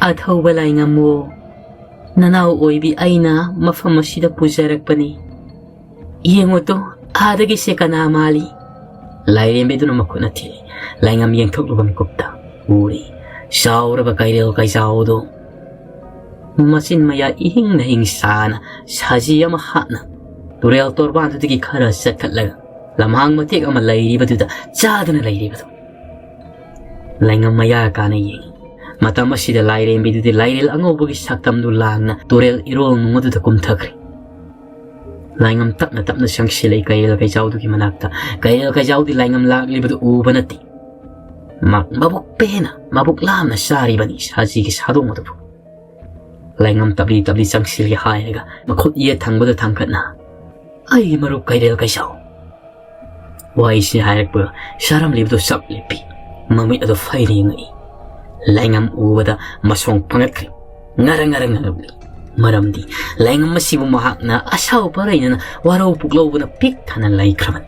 ꯑꯊꯧꯕ ꯂꯥꯏꯉꯝꯃꯣ, "ꯅꯅꯥꯎ ꯑꯣꯏꯕꯤ ꯑꯩꯅ ꯃꯐꯝ ꯑꯁꯤꯗ ꯄꯨꯖꯔꯛꯄꯅꯤ꯫ ꯌꯦꯡꯉꯨ ꯇꯣ, ꯑꯥꯗꯒꯤꯁꯦ ꯀꯅꯥ ꯃꯥꯜꯂꯤ?" ꯂꯥꯏꯔꯦꯝꯕꯤꯗꯨꯅ ꯃꯈꯨꯠꯅ ꯊꯤꯜꯂꯤ꯫ ꯂꯥꯏꯉꯝ ꯌꯦꯡꯊꯣꯛꯂꯨꯕ ꯃꯤꯀꯨꯞꯇ ꯎꯔꯤ ꯆꯥꯎꯔꯕ ꯀꯩꯔꯦꯜ ꯀꯩꯆꯥꯎꯗꯣ꯫ ꯃꯆꯤꯟ ꯃꯌꯥ ꯏꯍꯤꯡꯅ ꯍꯤꯡ ꯁꯥꯅ ꯁꯖꯤ ꯑꯃ ꯍꯥꯠꯅ ꯇꯨꯔꯦꯜ ꯇꯣꯔꯕꯥꯟꯗꯨꯗꯒꯤ ꯈꯔ ꯆꯠꯈꯠꯂꯒ ꯂꯝꯍꯥꯡ ꯃꯇꯦꯛ ꯑꯃ ꯂꯩꯔꯤꯕꯗꯨꯗ ꯆꯥꯗꯨꯅ ꯂꯩꯔꯤꯕꯗꯣ꯫ ꯂꯥꯏꯉꯝ ꯃꯌꯥ ꯀꯥꯅ ꯌꯦꯡꯉꯤ꯫ ꯃꯇꯝ ꯑꯁꯤꯗ ꯂꯥꯏꯔꯦꯝꯕꯤꯗꯨꯗꯤ ꯂꯥꯏꯔꯦꯜ ꯑꯉꯧꯕꯒꯤ ꯁꯛꯇꯝꯗꯨ ꯂꯥꯡꯅ ꯇꯨꯔꯦꯜ ꯏꯔꯣꯜ ꯅꯨꯡ ꯑꯗꯨꯗ ꯀꯨꯝꯊꯈ꯭ꯔꯦ꯫ ꯂꯥꯏꯉꯝ ꯇꯞꯅ ꯇꯞꯅ ꯆꯪꯁꯤꯜꯂꯛꯏ ꯀꯩꯔꯦꯜ ꯀꯩꯆꯥꯎꯗꯨꯒꯤ ꯃꯅꯥꯛꯇ꯫ ꯀꯩꯔꯦꯜ ꯀꯩꯆꯥꯎꯗꯤ ꯂꯥꯏꯉꯝ ꯂꯥꯛꯂꯤꯕꯗꯨ ꯎꯕ ꯅꯠꯇꯦ꯫ ꯃ-, ꯃꯕꯨꯛ ꯄꯦꯟꯅ, ꯃꯕꯨꯛ ꯂꯥꯝꯅ ꯆꯥꯔꯤꯕꯅꯤ ꯁꯥꯖꯤꯒꯤ ꯁꯥꯗꯣꯡ ꯑꯗꯨꯕꯨ꯫ ꯂꯥꯏꯉꯝ ꯇꯞꯂꯤ ꯇꯞꯂꯤ ꯆꯪꯁꯤꯜꯂꯤ ꯍꯥꯏꯔꯒ ꯃꯈꯨꯠ ꯌꯦꯠ ꯊꯪꯕꯗ ꯊꯥꯡꯒꯠꯅ, "ꯑꯩꯒꯤ ꯃꯔꯨꯞ ꯀꯩꯔꯦꯜ ꯀꯩꯆꯥꯎ!" ꯋꯥꯍꯩꯁꯤ ꯍꯥꯏꯔꯛꯄꯒ ꯆꯥꯔꯝꯂꯤꯕꯗꯨ ꯆꯞ ꯂꯦꯞꯄꯤ꯫ ꯃꯃꯤꯠ ꯑꯗꯨ ꯐꯩꯅ ꯌꯦꯡꯉꯛꯏ꯫ ꯂꯥꯏꯉꯝ ꯎꯕꯗ ꯃꯁꯣꯡ ꯐꯪꯒꯠꯈ꯭ꯔꯦ꯫ ꯉꯔꯪ ꯉꯔꯪ ꯉꯪꯂꯛꯂꯤ꯫ ꯃꯔꯝꯗꯤ ꯂꯥꯏꯉꯝ ꯑꯁꯤꯕꯨ ꯃꯍꯥꯛꯅ ꯑꯁꯥꯎ ꯄꯔꯩꯅꯅ ꯋꯥꯔꯧ ꯄꯨꯛꯂꯧꯕꯅ ꯄꯤꯛ ꯊꯟꯅ ꯂꯩꯈ꯭ꯔꯕꯅꯤ꯫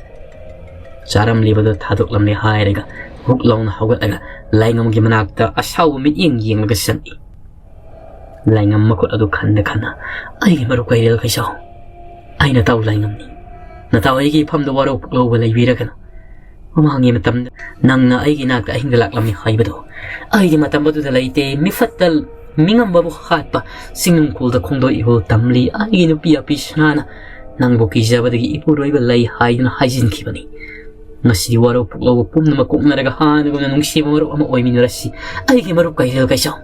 ꯆꯥꯔꯝꯂꯤꯕꯗꯨ ꯊꯥꯗꯣꯛꯂꯝꯂꯦ ꯍꯥꯏꯔꯒ ꯍꯨꯛ ꯂꯥꯎꯅ ꯍꯧꯒꯠꯂꯒ ꯂꯥꯏꯉꯝꯒꯤ ꯃꯅꯥꯛꯇ ꯑꯁꯥꯎꯕ ꯃꯤꯠꯌꯦꯡ ꯌꯦꯡꯂꯒ ꯆꯪꯏ꯫ ꯂꯥꯏꯉꯝ ꯃꯈꯨꯠ ꯑꯗꯨ ꯈꯟꯗ ꯈꯟꯅ, "ꯑꯩꯒꯤ ꯃꯔꯨꯞ ꯀꯩꯔꯦꯜ ꯀꯩꯆꯥꯎ, ꯑꯩ ꯅꯇꯥꯎ ꯂꯥꯏꯉꯝꯅꯤ꯫ ꯅꯇꯥꯎ ꯑꯩꯒꯤ ꯏꯐꯝꯗ ꯋꯥꯔꯧ ꯄꯨꯛꯂꯧꯕ ꯂꯩꯕꯤꯔꯒꯅꯨ꯫ ꯃꯃꯥꯡꯒꯤ ꯃꯇꯝꯗ ꯅꯪꯅ ꯑꯩꯒꯤ ꯏꯅꯥꯛꯇ ꯑꯍꯤꯡꯗ ꯂꯥꯛꯂꯝꯃꯤ ꯍꯥꯏꯕꯗꯣ ꯑꯩꯗꯤ ꯃꯇꯝ ꯑꯗꯨꯗ ꯂꯩꯇꯦ꯫ ꯃꯤꯐꯠꯇ ꯃꯤꯉꯝꯕꯕꯨ ꯍꯥꯠꯄ, ꯆꯤꯡꯅꯨꯡ ꯈꯣꯜꯗ ꯈꯣꯡꯗꯣꯏ ꯏꯍꯣꯜ ꯇꯝꯂꯤ꯫ ꯑꯩꯒꯤ ꯅꯨꯄꯤ ꯑꯄꯤ ꯁꯅꯥꯅ ꯅꯪꯕꯨ ꯀꯤꯖꯕꯗꯒꯤ ꯏꯄꯨꯔꯣꯏꯕ ꯂꯩ ꯍꯥꯏꯗꯨꯅ ꯍꯥꯏꯖꯤꯟꯈꯤꯕꯅꯤ꯫ ꯉꯁꯤꯗꯤ ꯋꯥꯔꯧ ꯄꯨꯛꯂꯧꯕ ꯄꯨꯝꯅꯃꯛ ꯀꯣꯛꯅꯔꯒ ꯍꯥꯟꯅꯒꯨꯝꯅ ꯅꯨꯡꯁꯤꯕ ꯃꯔꯨꯞ ꯑꯃ ꯑꯣꯏꯃꯤꯟꯅꯔꯁꯤ, ꯑꯩꯒꯤ ꯃꯔꯨꯞ ꯀꯩꯔꯦꯜ ꯀꯩꯆꯥꯎ꯫"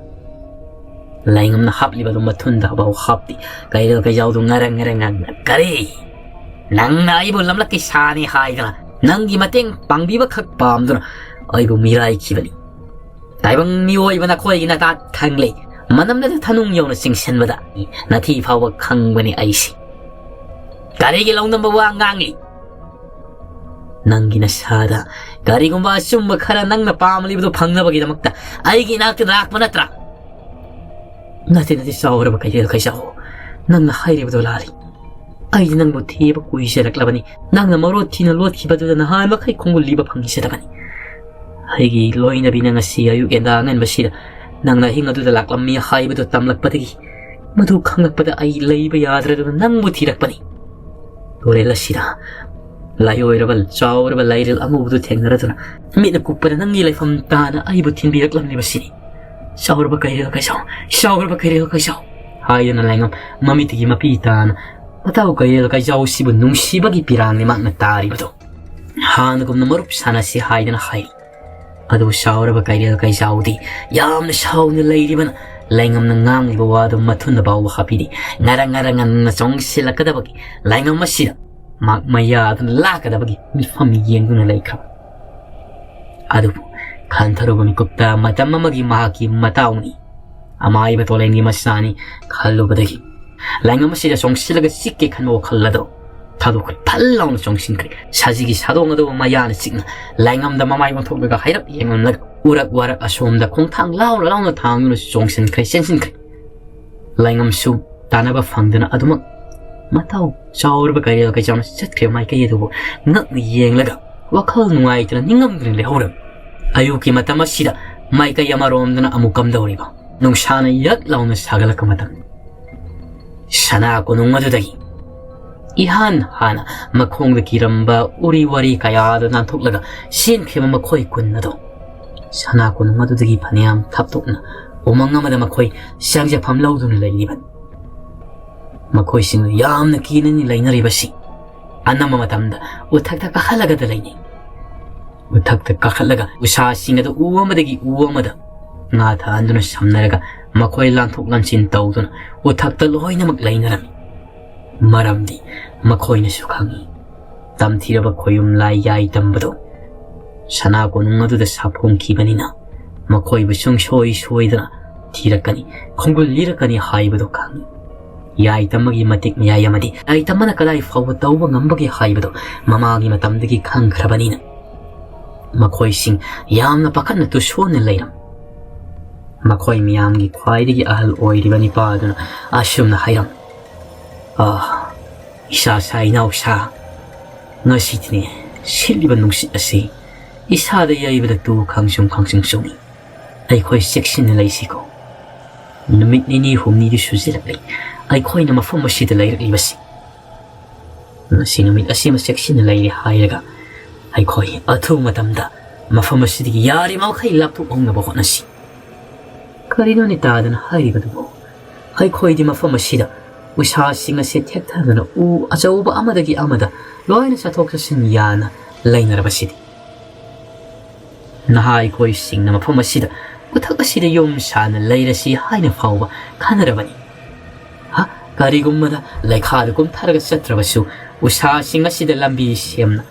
ꯂꯥꯏꯉꯝꯅ ꯍꯥꯞꯂꯤꯕꯗꯨ ꯃꯊꯨꯟꯗ ꯐꯥꯎ ꯍꯥꯞꯇꯦ꯫ ꯀꯩꯔꯦꯜ ꯀꯩꯆꯥꯎꯗꯨ ꯉꯔꯪ ꯉꯔꯪ ꯉꯪꯅ, "ꯀꯔꯤ? ꯅꯪꯅ ꯑꯩꯕꯨ ꯂꯝꯂꯛꯀꯤ ꯁꯥꯅꯤ ꯍꯥꯏꯗꯅ ꯅꯪꯒꯤ ꯃꯇꯦꯡ ꯄꯥꯡꯕꯤꯕ ꯈꯛ ꯄꯥꯝꯗꯨꯅ ꯑꯩꯕꯨ ꯃꯤꯔꯥꯏꯈꯤꯕꯅꯤ꯫ ꯇꯥꯏꯕꯪ ꯃꯤꯑꯣꯏꯕ ꯅꯈꯣꯏꯒꯤ ꯅꯇꯥ ꯊꯪꯂꯦ꯫ ꯃꯅꯝꯗ ꯊꯅꯨꯡ ꯌꯧꯅ ꯆꯤꯡꯁꯤꯟꯕꯗ ꯅꯊꯤ ꯐꯥꯎꯕ ꯈꯪꯕꯅꯤ ꯑꯩꯁꯦ꯫ ꯀꯔꯤꯒꯤ ꯂꯧꯅꯝꯕ ꯋꯥ ꯉꯥꯡꯂꯤ? ꯅꯪꯒꯤ ꯅꯁꯥꯗ ꯀꯔꯤꯒꯨꯝꯕ ꯑꯆꯨꯝꯕ ꯈꯔ ꯅꯪꯅ ꯄꯥꯝꯂꯤꯕꯗꯨ ꯐꯪꯅꯕꯒꯤꯗꯃꯛꯇ ꯑꯩꯒꯤ ꯏꯅꯥꯛꯇ ꯂꯥꯛꯄ ꯅꯠꯇ꯭ꯔꯥ?" "ꯅꯠꯇꯦ, ꯅꯠꯇꯦ, ꯆꯥꯎꯔꯕ ꯀꯩꯔꯦꯜ ꯀꯩꯆꯥꯎ, ꯅꯪꯅ ꯍꯥꯏꯔꯤꯕꯗꯨ ꯂꯥꯜꯂꯤ꯫ ꯑꯩꯗꯤ ꯅꯪꯕꯨ ꯊꯤꯕ ꯀꯨꯏꯖꯔꯛꯂꯕꯅꯤ꯫ ꯅꯪꯅ ꯃꯔꯣ ꯊꯤꯅ ꯂꯣꯠꯈꯤꯕꯗꯨꯗ ꯅꯍꯥꯟ ꯃꯈꯩ ꯈꯣꯡꯒꯨꯜ ꯂꯤꯕ ꯐꯪꯈꯤꯖꯗꯕꯅꯤ꯫ ꯑꯩꯒꯤ ꯂꯣꯏꯅꯕꯤꯅ ꯉꯁꯤ ꯑꯌꯨꯛ ꯌꯦꯟꯗꯥ ꯑꯉꯟꯕꯁꯤꯗ ꯅꯪꯅ ꯑꯍꯤꯡ ꯑꯗꯨꯗ ꯂꯥꯛꯂꯝꯃꯤ ꯍꯥꯏꯕꯗꯨ ꯇꯝꯂꯛꯄꯗꯒꯤ ꯃꯗꯨ ꯈꯪꯂꯛꯄꯗ ꯑꯩ ꯂꯩꯕ ꯌꯥꯗ꯭ꯔꯗꯨꯅ ꯅꯪꯕꯨ ꯊꯤꯔꯛꯄꯅꯤ꯫ ꯇꯨꯔꯦꯜ ꯑꯁꯤꯗ ꯂꯥꯏꯑꯣꯏꯔꯕ ꯆꯥꯎꯔꯕ ꯂꯥꯏꯔꯦꯜ ꯑꯉꯧꯕꯗꯨ ꯊꯦꯡꯅꯔꯗꯨꯅ ꯃꯤꯠꯅ ꯀꯨꯞꯄꯗ ꯅꯪꯒꯤ ꯂꯩꯐꯝ ꯇꯥꯅ ꯑꯩꯕꯨ ꯊꯤꯟꯕꯤꯔꯛꯂꯝꯂꯤꯕꯁꯤꯅꯤ꯫ "ꯆꯥꯎꯔꯕ ꯀꯩꯔꯦꯜ ꯀꯩꯖꯥꯎ, ꯆꯥꯎꯔꯕ ꯀꯩꯔꯦꯜ ꯀꯩꯖꯥꯎ" ꯍꯥꯏꯗꯨꯅ ꯂꯥꯏꯉꯝ ꯃꯃꯤꯠꯇꯒꯤ ꯃꯄꯤ ꯇꯥꯅ ꯃꯇꯥꯎ ꯀꯩꯔꯦꯜ ꯀꯩꯖꯥꯎꯁꯤꯕꯨ ꯅꯨꯡꯁꯤꯕꯒꯤ ꯄꯤꯔꯥꯡꯅꯤ ꯃꯍꯥꯛꯅ ꯇꯥꯔꯤꯕꯗꯣ꯫ ꯍꯥꯟꯅꯒꯨꯝꯅ ꯃꯔꯨꯞ ꯁꯥꯟꯅꯁꯤ ꯍꯥꯏꯗꯅ ꯍꯥꯏꯔꯤ꯫ ꯑꯗꯨ ꯆꯥꯎꯔꯕ ꯀꯩꯔꯦꯜ ꯀꯩꯖꯥꯎꯗꯤ ꯌꯥꯝꯅ ꯁꯥꯎꯅ ꯂꯩꯔꯤꯕꯅ ꯂꯩꯉꯝꯅ ꯉꯥꯡꯂꯤꯕ ꯋꯥꯗꯨ ꯃꯊꯨꯟꯗ ꯐꯥꯎꯕ ꯍꯥꯞꯄꯤꯗꯦ꯫ ꯉꯔꯪ ꯉꯔꯪ ꯉꯟꯅ ꯆꯣꯡꯁꯤꯜꯂꯛꯀꯗꯕꯒꯤ ꯂꯩꯉꯝ ꯑꯁꯤꯗ ꯃꯍꯥꯛ ꯃꯌꯥꯗꯨꯅ ꯂꯥꯛꯀꯗꯕꯒꯤ ꯃꯤꯐꯝ ꯌꯦꯡꯗꯨꯅ ꯂꯩꯈ꯭ꯔꯕ꯫ ꯑꯗꯨꯕꯨ ꯈꯟꯊꯔꯨꯕ ꯃꯤꯀꯨꯞꯇ ꯃꯇꯝ ꯑꯃꯒꯤ ꯃꯍꯥꯛꯀꯤ ꯃꯇꯥꯎꯅꯤ, ꯑꯃꯥꯏꯕ ꯇꯣꯂꯦꯟꯒꯤ ꯃꯆꯥꯅꯤ ꯈꯜꯂꯨꯕꯗꯒꯤ ꯂꯩꯉꯝ ꯑꯁꯤꯗ ꯆꯣꯡꯁꯤꯜꯂꯒ ꯆꯤꯛꯀꯦ ꯈꯟꯕ ꯋꯥꯈꯜ ꯑꯗꯣ ꯊꯥꯗꯣꯛꯈ꯭ꯔꯦ꯫ ꯊꯜ ꯂꯥꯎꯅ ꯆꯣꯡꯁꯤꯟꯈ꯭ꯔꯦ꯫ ꯁꯖꯤꯒꯤ ꯁꯥꯗꯣꯡ ꯑꯗꯨ ꯃꯌꯥꯅ ꯆꯤꯛꯅ ꯂꯩꯉꯝꯗ ꯃꯃꯥꯏ ꯑꯣꯟꯊꯣꯛꯂꯒ ꯍꯥꯏꯔꯞ ꯌꯦꯡꯂꯝꯂꯒ ꯎꯔꯛ ꯋꯥꯔꯛ ꯑꯁꯣꯝꯗ ꯈꯣꯡꯊꯥꯡ ꯂꯥꯎꯅ ꯂꯥꯎꯅ ꯊꯥꯡꯗꯨꯅ ꯆꯣꯡꯁꯤꯟꯈ꯭ꯔꯦ, ꯆꯦꯟꯁꯤꯟꯈ꯭ꯔꯦ꯫ ꯂꯩꯉꯝꯁꯨ ꯇꯥꯟꯅꯕ ꯐꯪꯗꯅ ꯑꯗꯨꯃꯛ ꯃꯇꯥꯎ ꯆꯥꯎꯔꯕ ꯀꯩꯔꯦꯜ ꯀꯩꯆꯥꯎꯅ ꯆꯠꯈ꯭ꯔꯤꯕ ꯃꯥꯏꯀꯩ ꯑꯗꯨꯕꯨ ꯉꯛꯅ ꯌꯦꯡꯂꯒ ꯋꯥꯈꯜ ꯅꯨꯡꯉꯥꯏꯇꯅ ꯅꯤꯡꯉꯝꯗꯅ ꯂꯩꯍꯧꯔꯝꯃꯤ꯫ ꯑꯌꯨꯛꯀꯤ ꯃꯇꯝ ꯑꯁꯤꯗ ꯃꯥꯏꯀꯩ ꯑꯃꯔꯣꯝꯗꯅ ꯑꯃꯨꯛ ꯀꯝꯗꯧꯔꯤꯕ? ꯅꯨꯡꯁꯥꯅ ꯌꯛ ꯂꯥꯎꯅ ꯁꯥꯒꯠꯂꯛꯄ ꯃꯇꯝ꯫ ꯁꯅꯥ ꯀꯣꯅꯨꯡ ꯑꯗꯨꯗꯒꯤ ꯏꯍꯥꯟ ꯍꯥꯟꯅ ꯃꯈꯣꯡꯗ ꯀꯤꯔꯝꯕ ꯎꯔꯤ ꯋꯥꯔꯤ ꯀꯌꯥꯗꯨ ꯅꯥꯟꯊꯣꯛꯂꯒ ꯆꯦꯟꯈ꯭ꯔꯤꯕ ꯃꯈꯣꯏ ꯀꯨꯟ ꯑꯗꯣ ꯁꯅꯥ ꯀꯣꯅꯨꯡ ꯑꯗꯨꯗꯒꯤ ꯐꯅꯌꯥꯝ ꯊꯥꯞꯇꯣꯛꯅ ꯎꯃꯪ ꯑꯃꯗ ꯃꯈꯣꯏ ꯆꯪꯖꯐꯝ ꯂꯧꯗꯨꯅ ꯂꯩꯔꯤꯕꯅꯤ꯫ ꯃꯈꯣꯏꯁꯤꯡꯗꯨ ꯌꯥꯝꯅ ꯀꯤꯅꯅꯤ ꯂꯩꯅꯔꯤꯕꯁꯤ꯫ ꯑꯅꯝꯕ ꯃꯇꯝꯗ ꯎꯊꯛꯇ ꯀꯥꯈꯠꯂꯒꯗ ꯂꯩꯅꯩ꯫ ꯎꯊꯛꯇ ꯀꯥꯈꯠꯂꯒ ꯎꯁꯥꯁꯤꯡ ꯑꯗꯨ ꯎ ꯑꯃꯗꯒꯤ ꯎ ꯑꯃꯗ ꯉꯥ ꯊꯥꯍꯟꯗꯨꯅ ꯁꯝꯅꯔꯒ ꯃꯈꯣꯏ ꯂꯥꯟꯊꯣꯛ ꯂꯥꯟꯁꯤꯟ ꯇꯧꯗꯨꯅ ꯎꯊꯛꯇ ꯂꯣꯏꯅꯃꯛ ꯂꯩꯅꯔꯝꯃꯤ꯫ ꯃꯔꯝꯗꯤ ꯃꯈꯣꯏꯅꯁꯨ ꯈꯪꯏ, ꯇꯝꯊꯤꯔꯕ ꯈꯣꯌꯨꯝ ꯂꯥꯏ ꯌꯥꯏ ꯇꯝꯕꯗꯨ ꯁꯅꯥ ꯀꯣꯅꯨꯡ ꯑꯗꯨꯗ ꯁꯥꯐꯣꯡꯈꯤꯕꯅꯤꯅ ꯃꯈꯣꯏꯕꯨ ꯁꯨꯡꯁꯣꯏ ꯁꯣꯏꯗꯅ ꯊꯤꯔꯛꯀꯅꯤ, ꯈꯣꯡꯒꯨꯜ ꯂꯤꯔꯛꯀꯅꯤ ꯍꯥꯏꯕꯗꯨ ꯈꯪꯏ꯫ ꯌꯥꯏ ꯇꯝꯕꯒꯤ ꯃꯇꯤꯛ ꯃꯌꯥꯏ ꯑꯃꯗꯤ ꯌꯥꯏ ꯇꯝꯕꯅ ꯀꯗꯥꯏ ꯐꯥꯎꯕ ꯇꯧꯕ ꯉꯝꯕꯒꯦ ꯍꯥꯏꯕꯗꯨ ꯃꯃꯥꯒꯤ ꯃꯇꯝꯗꯒꯤ ꯈꯪꯈ꯭ꯔꯕꯅꯤꯅ ꯃꯈꯣꯏꯁꯤꯡ ꯌꯥꯝꯅ ꯄꯥꯈꯠꯅ ꯇꯨꯁꯣꯟꯅ ꯂꯩꯔꯝ꯫ ꯃꯈꯣꯏ ꯃꯤꯌꯥꯝꯒꯤ ꯈ꯭ꯋꯥꯏꯗꯒꯤ ꯑꯍꯜ ꯑꯣꯏꯔꯤꯕ ꯅꯤꯄꯥ ꯑꯗꯨꯅ ꯑꯁꯨꯝꯅ ꯍꯥꯏꯔꯝ, "ꯑꯥ, ꯏꯁꯥ ꯁꯥ ꯏꯅꯥꯎꯁꯥ, ꯉꯁꯤꯗꯤꯅꯦ ꯁꯤꯠꯂꯤꯕ ꯅꯨꯡꯁꯤꯠ ꯑꯁꯤ ꯏꯁꯥꯗ ꯌꯩꯕꯗ ꯇꯨ ꯈꯪꯁꯨꯝ ꯈꯪꯁꯨꯝ ꯆꯨꯝꯃꯤ꯫ ꯑꯩꯈꯣꯏ ꯆꯦꯛꯁꯤꯟꯅ ꯂꯩꯁꯤꯀꯣ꯫ ꯅꯨꯃꯤꯠ ꯅꯤꯅꯤ ꯍꯨꯝꯅꯤꯗꯤ ꯁꯨꯖꯤꯜꯂꯛꯂꯤ ꯑꯩꯈꯣꯏꯅ ꯃꯐꯝ ꯑꯁꯤꯗ ꯂꯩꯔꯛꯂꯤꯕꯁꯤ꯫ ꯉꯁꯤ ꯅꯨꯃꯤꯠ ꯑꯁꯤꯃ ꯆꯦꯛꯁꯤꯟꯅ ꯂꯩꯔꯦ ꯍꯥꯏꯔꯒ ꯑꯩꯈꯣꯏ ꯑꯊꯨꯕ ꯃꯇꯝꯗ ꯃꯐꯝ ꯑꯁꯤꯗꯒꯤ ꯌꯥꯔꯤꯕ ꯃꯈꯩ ꯂꯥꯞꯊꯣꯛꯍꯧꯅꯕ ꯍꯣꯠꯅꯁꯤ꯫ ꯀꯔꯤꯅꯣꯅꯦ ꯇꯥꯗꯅ ꯍꯥꯏꯔꯤꯕꯗꯨꯕꯨ? ꯑꯩꯈꯣꯏꯗꯤ ꯃꯐꯝ ꯑꯁꯤꯗ ꯎꯁꯥꯁꯤꯡ ꯑꯁꯦ ꯊꯦꯛꯊꯗꯨꯅ ꯎ ꯑꯆꯧꯕ ꯑꯃꯗꯒꯤ ꯑꯃꯗ ꯂꯣꯏꯅ ꯆꯠꯊꯣꯛ ꯆꯠꯁꯤꯟ ꯌꯥꯅ ꯂꯩꯅꯔꯕꯁꯤꯗꯤ꯫ ꯅꯍꯥ ꯑꯩꯈꯣꯏꯁꯤꯡꯅ ꯃꯐꯝ ꯑꯁꯤꯗ ꯎꯊꯛ ꯑꯁꯤꯗ ꯌꯨꯝ ꯁꯥꯅ ꯂꯩꯔꯁꯤ ꯍꯥꯏꯅ ꯐꯥꯎꯕ ꯈꯟꯅꯔꯕꯅꯤ꯫ ꯍ, ꯀꯔꯤꯒꯨꯝꯕꯗ ꯂꯩꯈꯥꯗ ꯀꯨꯝꯊꯔꯒ ꯆꯠꯇ꯭ꯔꯕꯁꯨ ꯎꯁꯥꯁꯤꯡ ꯑꯁꯤꯗ ꯂꯝꯕꯤ ꯁꯦꯝꯅ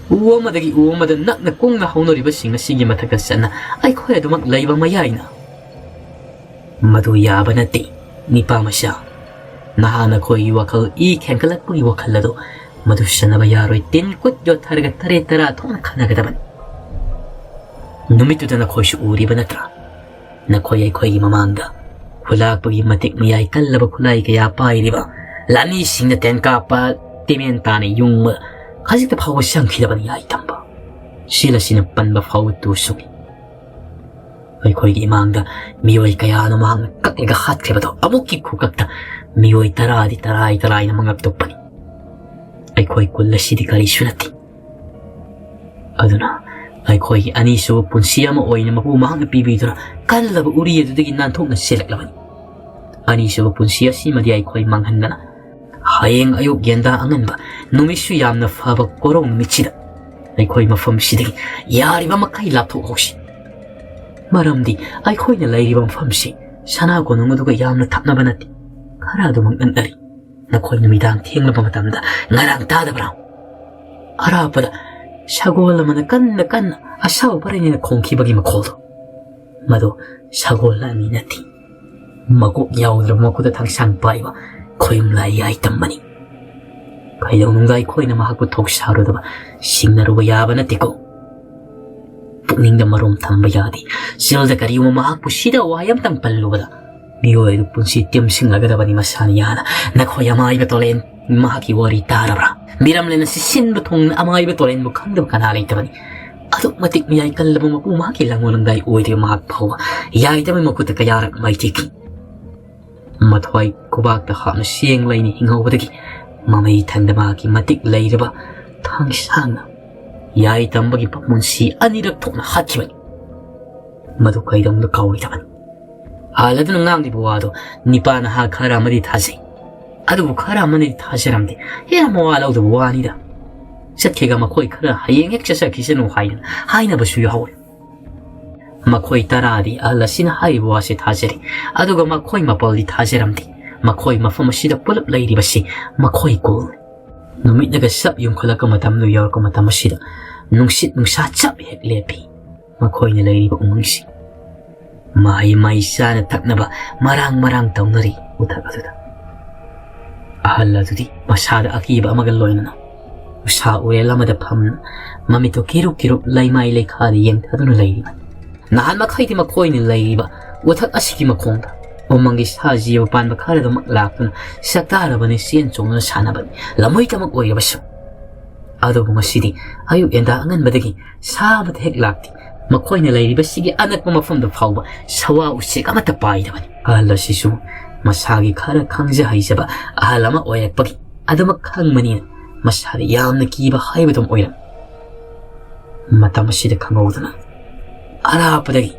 ꯎ ꯑꯃꯗꯒꯤ ꯎ ꯑꯃꯗ ꯅꯛꯅ ꯀꯨꯡꯅ ꯍꯧꯅꯔꯤꯕꯁꯤꯡ ꯑꯁꯤꯒꯤ ꯃꯊꯛꯇ ꯆꯠꯅ ꯑꯩꯈꯣꯏ ꯑꯗꯨꯃꯛ ꯂꯩꯕ ꯃꯌꯥꯏꯅ꯫ ꯃꯗꯨ ꯌꯥꯕ ꯅꯠꯇꯦ, ꯅꯤꯄꯥ ꯃꯆꯥ꯫ ꯅꯍꯥ ꯅꯈꯣꯏꯒꯤ ꯋꯥꯈꯜ ꯏ ꯈꯦꯡꯒꯠꯂꯛꯄꯒꯤ ꯋꯥꯈꯜ ꯑꯗꯨ ꯃꯗꯨ ꯆꯠꯅꯕ ꯌꯥꯔꯣꯏ꯫ ꯇꯤꯟ ꯀꯨꯠ ꯌꯣꯠꯊꯔꯒ ꯇꯔꯦꯠ ꯇꯔꯥ ꯊꯣꯛꯅ ꯈꯟꯅꯒꯗꯕꯅꯤ꯫ ꯅꯨꯃꯤꯠꯇꯨꯗ ꯅꯈꯣꯏꯁꯨ ꯎꯔꯤꯕ ꯅꯠꯇ꯭ꯔꯥ? ꯅꯈꯣꯏ ꯑꯩꯈꯣꯏꯒꯤ ꯃꯃꯥꯡꯗ ꯈꯨꯂꯥꯛꯄꯒꯤ ꯃꯇꯤꯛ ꯃꯌꯥꯏ ꯀꯜꯂꯕ ꯈꯨꯠꯂꯥꯏ ꯀꯌꯥ ꯄꯥꯏꯔꯤꯕ ꯂꯥꯟꯃꯤꯁꯤꯡꯅ ꯇꯦꯟ ꯀꯥꯞꯄ ꯇꯤꯃꯦꯟ ꯇꯥꯅ ꯌꯨꯡꯕ ꯈꯖꯤꯛꯇ ꯐꯥꯎꯕ ꯆꯪꯈꯤꯗꯕꯅꯤ ꯌꯥꯏ ꯇꯝꯕ꯫ ꯁꯤꯜ ꯑꯁꯤꯅ ꯄꯟꯕ ꯐꯥꯎꯕ ꯇꯨ ꯁꯨꯡꯏ꯫ ꯑꯩꯈꯣꯏꯒꯤ ꯏꯃꯥꯡꯗ ꯃꯤꯑꯣꯏ ꯀꯌꯥꯅ ꯃꯍꯥꯛꯅ ꯀꯛꯂꯒ ꯍꯥꯠꯈ꯭ꯔꯤꯕꯗꯣ ꯑꯃꯨꯛꯀꯤ ꯈꯨꯀꯛꯇ ꯃꯤꯑꯣꯏ ꯇꯔꯥꯗꯤ ꯇꯔꯥꯏ ꯇꯔꯥꯏꯅ ꯃꯉꯛ ꯇꯨꯞꯄꯅꯤ꯫ ꯑꯩꯈꯣꯏ ꯀꯨꯜ ꯑꯁꯤꯗꯤ ꯀꯔꯤꯁꯨ ꯅꯠꯇꯦ꯫ ꯑꯗꯨꯅ ꯑꯩꯈꯣꯏꯒꯤ ꯑꯅꯤꯁꯨꯕ ꯄꯨꯟꯁꯤ ꯑꯃ ꯑꯣꯏꯅ ꯃꯄꯨ ꯃꯍꯥꯛꯅ ꯄꯤꯕꯤꯗꯨꯅ ꯀꯜꯂꯕ ꯎꯔꯤ ꯑꯗꯨꯗꯒꯤ ꯅꯥꯟꯊꯣꯛꯅ ꯆꯦꯜꯂꯛꯂꯕꯅꯤ꯫ ꯑꯅꯤꯁꯨꯕ ꯄꯨꯟꯁꯤ ꯑꯁꯤꯃꯗꯤ ꯑꯩꯈꯣꯏ ꯃꯥꯡꯍꯟꯗꯅ ꯍꯌꯦꯡ ꯑꯌꯨꯛ ꯌꯦꯟꯗꯥ ꯑꯉꯟꯕ ꯅꯨꯃꯤꯠꯁꯨ ꯌꯥꯝꯅ ꯐꯕ ꯀꯣꯔꯧ ꯅꯨꯃꯤꯠꯁꯤꯗ ꯑꯩꯈꯣꯏ ꯃꯐꯝꯁꯤꯗꯒꯤ ꯌꯥꯔꯤꯕ ꯃꯈꯩ ꯂꯥꯞꯊꯣꯛꯍꯧꯁꯤ꯫ ꯃꯔꯝꯗꯤ ꯑꯩꯈꯣꯏꯅ ꯂꯩꯔꯤꯕ ꯃꯐꯝꯁꯤ ꯁꯅꯥ ꯀꯣꯅꯨꯡ ꯑꯗꯨꯒ ꯌꯥꯝꯅ ꯊꯞꯅꯕ ꯅꯠꯇꯦ꯫ ꯈꯔ ꯑꯗꯨꯃꯛ ꯅꯛꯅꯔꯤ꯫ ꯅꯈꯣꯏ ꯅꯨꯃꯤꯗꯥꯡ ꯊꯦꯡꯂꯕ ꯃꯇꯝꯗ ꯉꯔꯥꯡ ꯇꯥꯗꯕ꯭ꯔꯥ? ꯑꯔꯥꯞꯄꯗ ꯁꯒꯣꯜ ꯑꯃꯅ ꯀꯟꯅ ꯀꯟꯅ ꯑꯁꯥꯎ ꯄꯔꯩꯅꯅ ꯈꯣꯡꯈꯤꯕꯒꯤ ꯃꯈꯣꯜꯗꯣ꯫ ꯃꯗꯨ ꯁꯒꯣꯜ ꯂꯥꯟꯃꯤ ꯅꯠꯇꯦ꯫ ꯃꯀꯣꯛ ꯌꯥꯎꯗ꯭ꯔꯕ ꯃꯈꯨꯠꯇ ꯊꯥꯡꯁꯥꯡ ꯄꯥꯏꯕ ꯈꯣꯌꯨꯝ ꯂꯥꯏ ꯌꯥꯏ ꯇꯝꯕꯅꯤ꯫ ꯀꯩꯗꯧꯅꯨꯡꯗ ꯑꯩꯈꯣꯏꯅ ꯃꯍꯥꯛꯄꯨ ꯊꯧꯁꯥꯔꯨꯗꯕ ꯁꯤꯡꯅꯔꯨꯕ ꯌꯥꯕ ꯅꯠꯇꯦꯀꯣ꯫ ꯄꯨꯛꯅꯤꯡꯗ ꯃꯔꯨꯝ ꯊꯝꯕ ꯌꯥꯗꯦ꯫ ꯆꯤꯜꯗ ꯀꯔꯤꯒꯨꯝꯕ ꯃꯍꯥꯛꯄꯨ ꯁꯤꯗ ꯋꯥꯍꯩ ꯑꯃꯇꯪ ꯄꯜꯂꯨꯕꯗ ꯃꯤꯑꯣꯏ ꯑꯗꯨ ꯄꯨꯟꯁꯤ ꯇꯦꯝꯁꯤꯡꯂꯒꯗꯕꯅꯤ ꯃꯁꯥꯅ ꯌꯥꯅ꯫ ꯅꯈꯣꯏ ꯑꯃꯥꯏꯕ ꯇꯣꯂꯦꯟ ꯃꯍꯥꯛꯀꯤ ꯋꯥꯔꯤ ꯇꯥꯔꯕ꯭ꯔꯥ? ꯃꯤꯔꯝꯂꯦꯟ ꯑꯁꯤ ꯁꯤꯟꯕ ꯊꯨꯡꯅ ꯑꯃꯥꯏꯕ ꯇꯣꯂꯦꯟꯕꯨ ꯈꯪꯗꯕ ꯀꯅꯥ ꯂꯩꯇꯕꯅꯤ꯫ ꯑꯗꯨꯛ ꯃꯇꯤꯛ ꯃꯌꯥꯏ ꯀꯜꯂꯕ ꯃꯄꯨ ꯃꯍꯥꯛꯀꯤ ꯂꯪꯉꯣ ꯂꯪꯗꯥꯏ ꯑꯣꯏꯔꯤꯕ ꯃꯍꯥꯛ ꯐꯥꯎꯕ ꯌꯥꯏꯗꯕ ꯃꯈꯨꯠꯇ ꯀꯌꯥꯔꯛ ꯃꯥꯏꯊꯤꯈꯤ꯫ ꯃꯊ꯭ꯋꯥꯏ ꯈꯨꯕꯥꯛꯇ ꯍꯥꯞꯅ ꯁꯦꯡ ꯂꯩꯅ ꯍꯤꯡꯍꯧꯕꯗꯒꯤ ꯃꯃꯩ ꯊꯪꯗ ꯃꯍꯥꯛꯀꯤ ꯃꯇꯤꯛ ꯂꯩꯔꯕ ꯊꯥꯡꯁꯥꯡꯅ ꯌꯥꯏ ꯇꯝꯕꯒꯤ ꯃꯄꯨꯟꯁꯤ ꯑꯅꯤꯔꯛ ꯊꯣꯛꯅ ꯍꯥꯠꯈꯤꯕꯅꯤ꯫ ꯃꯗꯨ ꯀꯩꯗꯧꯅ ꯀꯥꯎꯔꯣꯏꯗꯕꯅꯤ? ꯑꯍꯜ ꯑꯗꯨꯅ ꯉꯥꯡꯂꯤꯕ ꯋꯥꯗꯣ ꯅꯤꯄꯥ ꯅꯍꯥ ꯈꯔ ꯑꯃꯗꯤ ꯊꯥꯖꯩ꯫ ꯑꯗꯨꯕꯨ ꯈꯔ ꯑꯃꯅꯗꯤ ꯊꯥꯖꯔꯝꯗꯦ꯫ ꯍꯦꯟꯅ ꯃꯋꯥ ꯂꯧꯗꯕ ꯋꯥꯅꯤꯗ꯫ ꯆꯠꯈꯤꯒ ꯃꯈꯣꯏ ꯈꯔ ꯍꯌꯦꯡ ꯍꯦꯛ ꯆꯠꯆꯈꯤꯁꯅꯨ ꯍꯥꯏꯗꯅ ꯍꯥꯏꯅꯕꯁꯨ ꯌꯥꯎꯍꯧꯔꯦ꯫ ꯃꯈꯣꯏ ꯇꯔꯥꯗꯤ ꯑꯍꯜ ꯑꯁꯤꯅ ꯍꯥꯏꯔꯤꯕ ꯋꯥꯁꯦ ꯊꯥꯖꯔꯤ, ꯑꯗꯨꯒ ꯃꯈꯣꯏ ꯃꯥꯄꯜꯗꯤ ꯊꯥꯖꯔꯝꯗꯦ꯫ ꯃꯈꯣꯏ ꯃꯐꯝ ꯑꯁꯤꯗ ꯄꯨꯂꯞ ꯂꯩꯔꯤꯕꯁꯤ ꯃꯈꯣꯏ ꯀꯨꯜꯅꯤ꯫ ꯅꯨꯃꯤꯠꯅꯒ ꯆꯞ ꯌꯨꯡꯈꯠꯂꯛꯄ ꯃꯇꯝꯗꯨ ꯌꯧꯔꯛꯄ ꯃꯇꯝ ꯑꯁꯤꯗ ꯅꯨꯡꯁꯤꯠ ꯅꯨꯡꯁꯥ ꯆꯞ ꯍꯦꯛ ꯂꯦꯞꯄꯤ꯫ ꯃꯈꯣꯏꯅ ꯂꯩꯔꯤꯕ ꯎꯃꯪꯁꯤ ꯃꯍꯩ ꯃꯩ ꯆꯥꯅ ꯊꯛꯅꯕ ꯃꯔꯥꯡ ꯃꯔꯥꯡ ꯇꯧꯅꯔꯤ ꯎꯊꯛ ꯑꯗꯨꯗ꯫ ꯑꯍꯜ ꯑꯗꯨꯗꯤ ꯃꯁꯥꯗ ꯑꯀꯤꯕ ꯑꯃꯒ ꯂꯣꯏꯅꯅ ꯎꯁꯥ ꯎꯔꯦꯜ ꯑꯃꯗ ꯐꯝꯅ ꯃꯃꯤꯠꯇꯨ ꯀꯤꯔꯨꯛ ꯀꯤꯔꯨꯛ ꯂꯩꯃꯥꯏ ꯂꯩꯈꯥꯗ ꯌꯦꯡꯊꯗꯨꯅ ꯂꯩꯔꯤꯕꯅꯤ꯫ ꯅꯍꯥꯟ ꯃꯈꯩꯗꯤ ꯃꯈꯣꯏꯅ ꯂꯩꯔꯤꯕ ꯎꯊꯛ ꯑꯁꯤꯒꯤ ꯃꯈꯣꯡꯗ ꯎꯃꯪꯒꯤ ꯁꯥ ꯖꯤꯕ ꯄꯥꯟꯕ ꯈꯔꯗꯨꯃꯛ ꯂꯥꯛꯇꯨꯅ ꯁꯛꯇꯥꯔꯕꯅꯤ, ꯆꯦꯟ ꯆꯣꯡꯗꯨꯅ ꯁꯥꯟꯅꯕꯅꯤ, ꯂꯝꯃꯣꯏꯇꯃꯛ ꯑꯣꯏꯔꯕꯁꯨ꯫ ꯑꯗꯨꯕꯨ ꯉꯁꯤꯗꯤ ꯑꯌꯨꯛ ꯌꯦꯟꯗꯥ ꯑꯉꯟꯕꯗꯒꯤ ꯁꯥ ꯑꯃꯠꯇ ꯍꯦꯛ ꯂꯥꯛꯇꯦ꯫ ꯃꯈꯣꯏꯅ ꯂꯩꯔꯤꯕꯁꯤꯒꯤ ꯑꯅꯛꯄ ꯃꯐꯝꯗ ꯐꯥꯎꯕ ꯁꯋꯥ ꯎꯆꯦꯛ ꯑꯃꯠꯇ ꯄꯥꯏꯗꯕꯅꯤ꯫ ꯑꯍꯜ ꯑꯁꯤꯁꯨ ꯃꯁꯥꯒꯤ ꯈꯔ ꯈꯪꯖ ꯍꯩꯖꯕ ꯑꯍꯜ ꯑꯃ ꯑꯣꯏꯔꯛꯄꯒꯤ ꯑꯗꯨꯃꯛ ꯈꯪꯕꯅꯤꯅ ꯃꯁꯥꯗ ꯌꯥꯝꯅ ꯀꯤꯕ ꯍꯥꯏꯕꯗꯨꯝ ꯑꯣꯏꯔꯝꯃꯤ꯫ ꯃꯇꯝ ꯑꯁꯤꯗ ꯈꯪꯍꯧꯗꯅ ꯑꯔꯥꯞꯄꯗꯒꯤ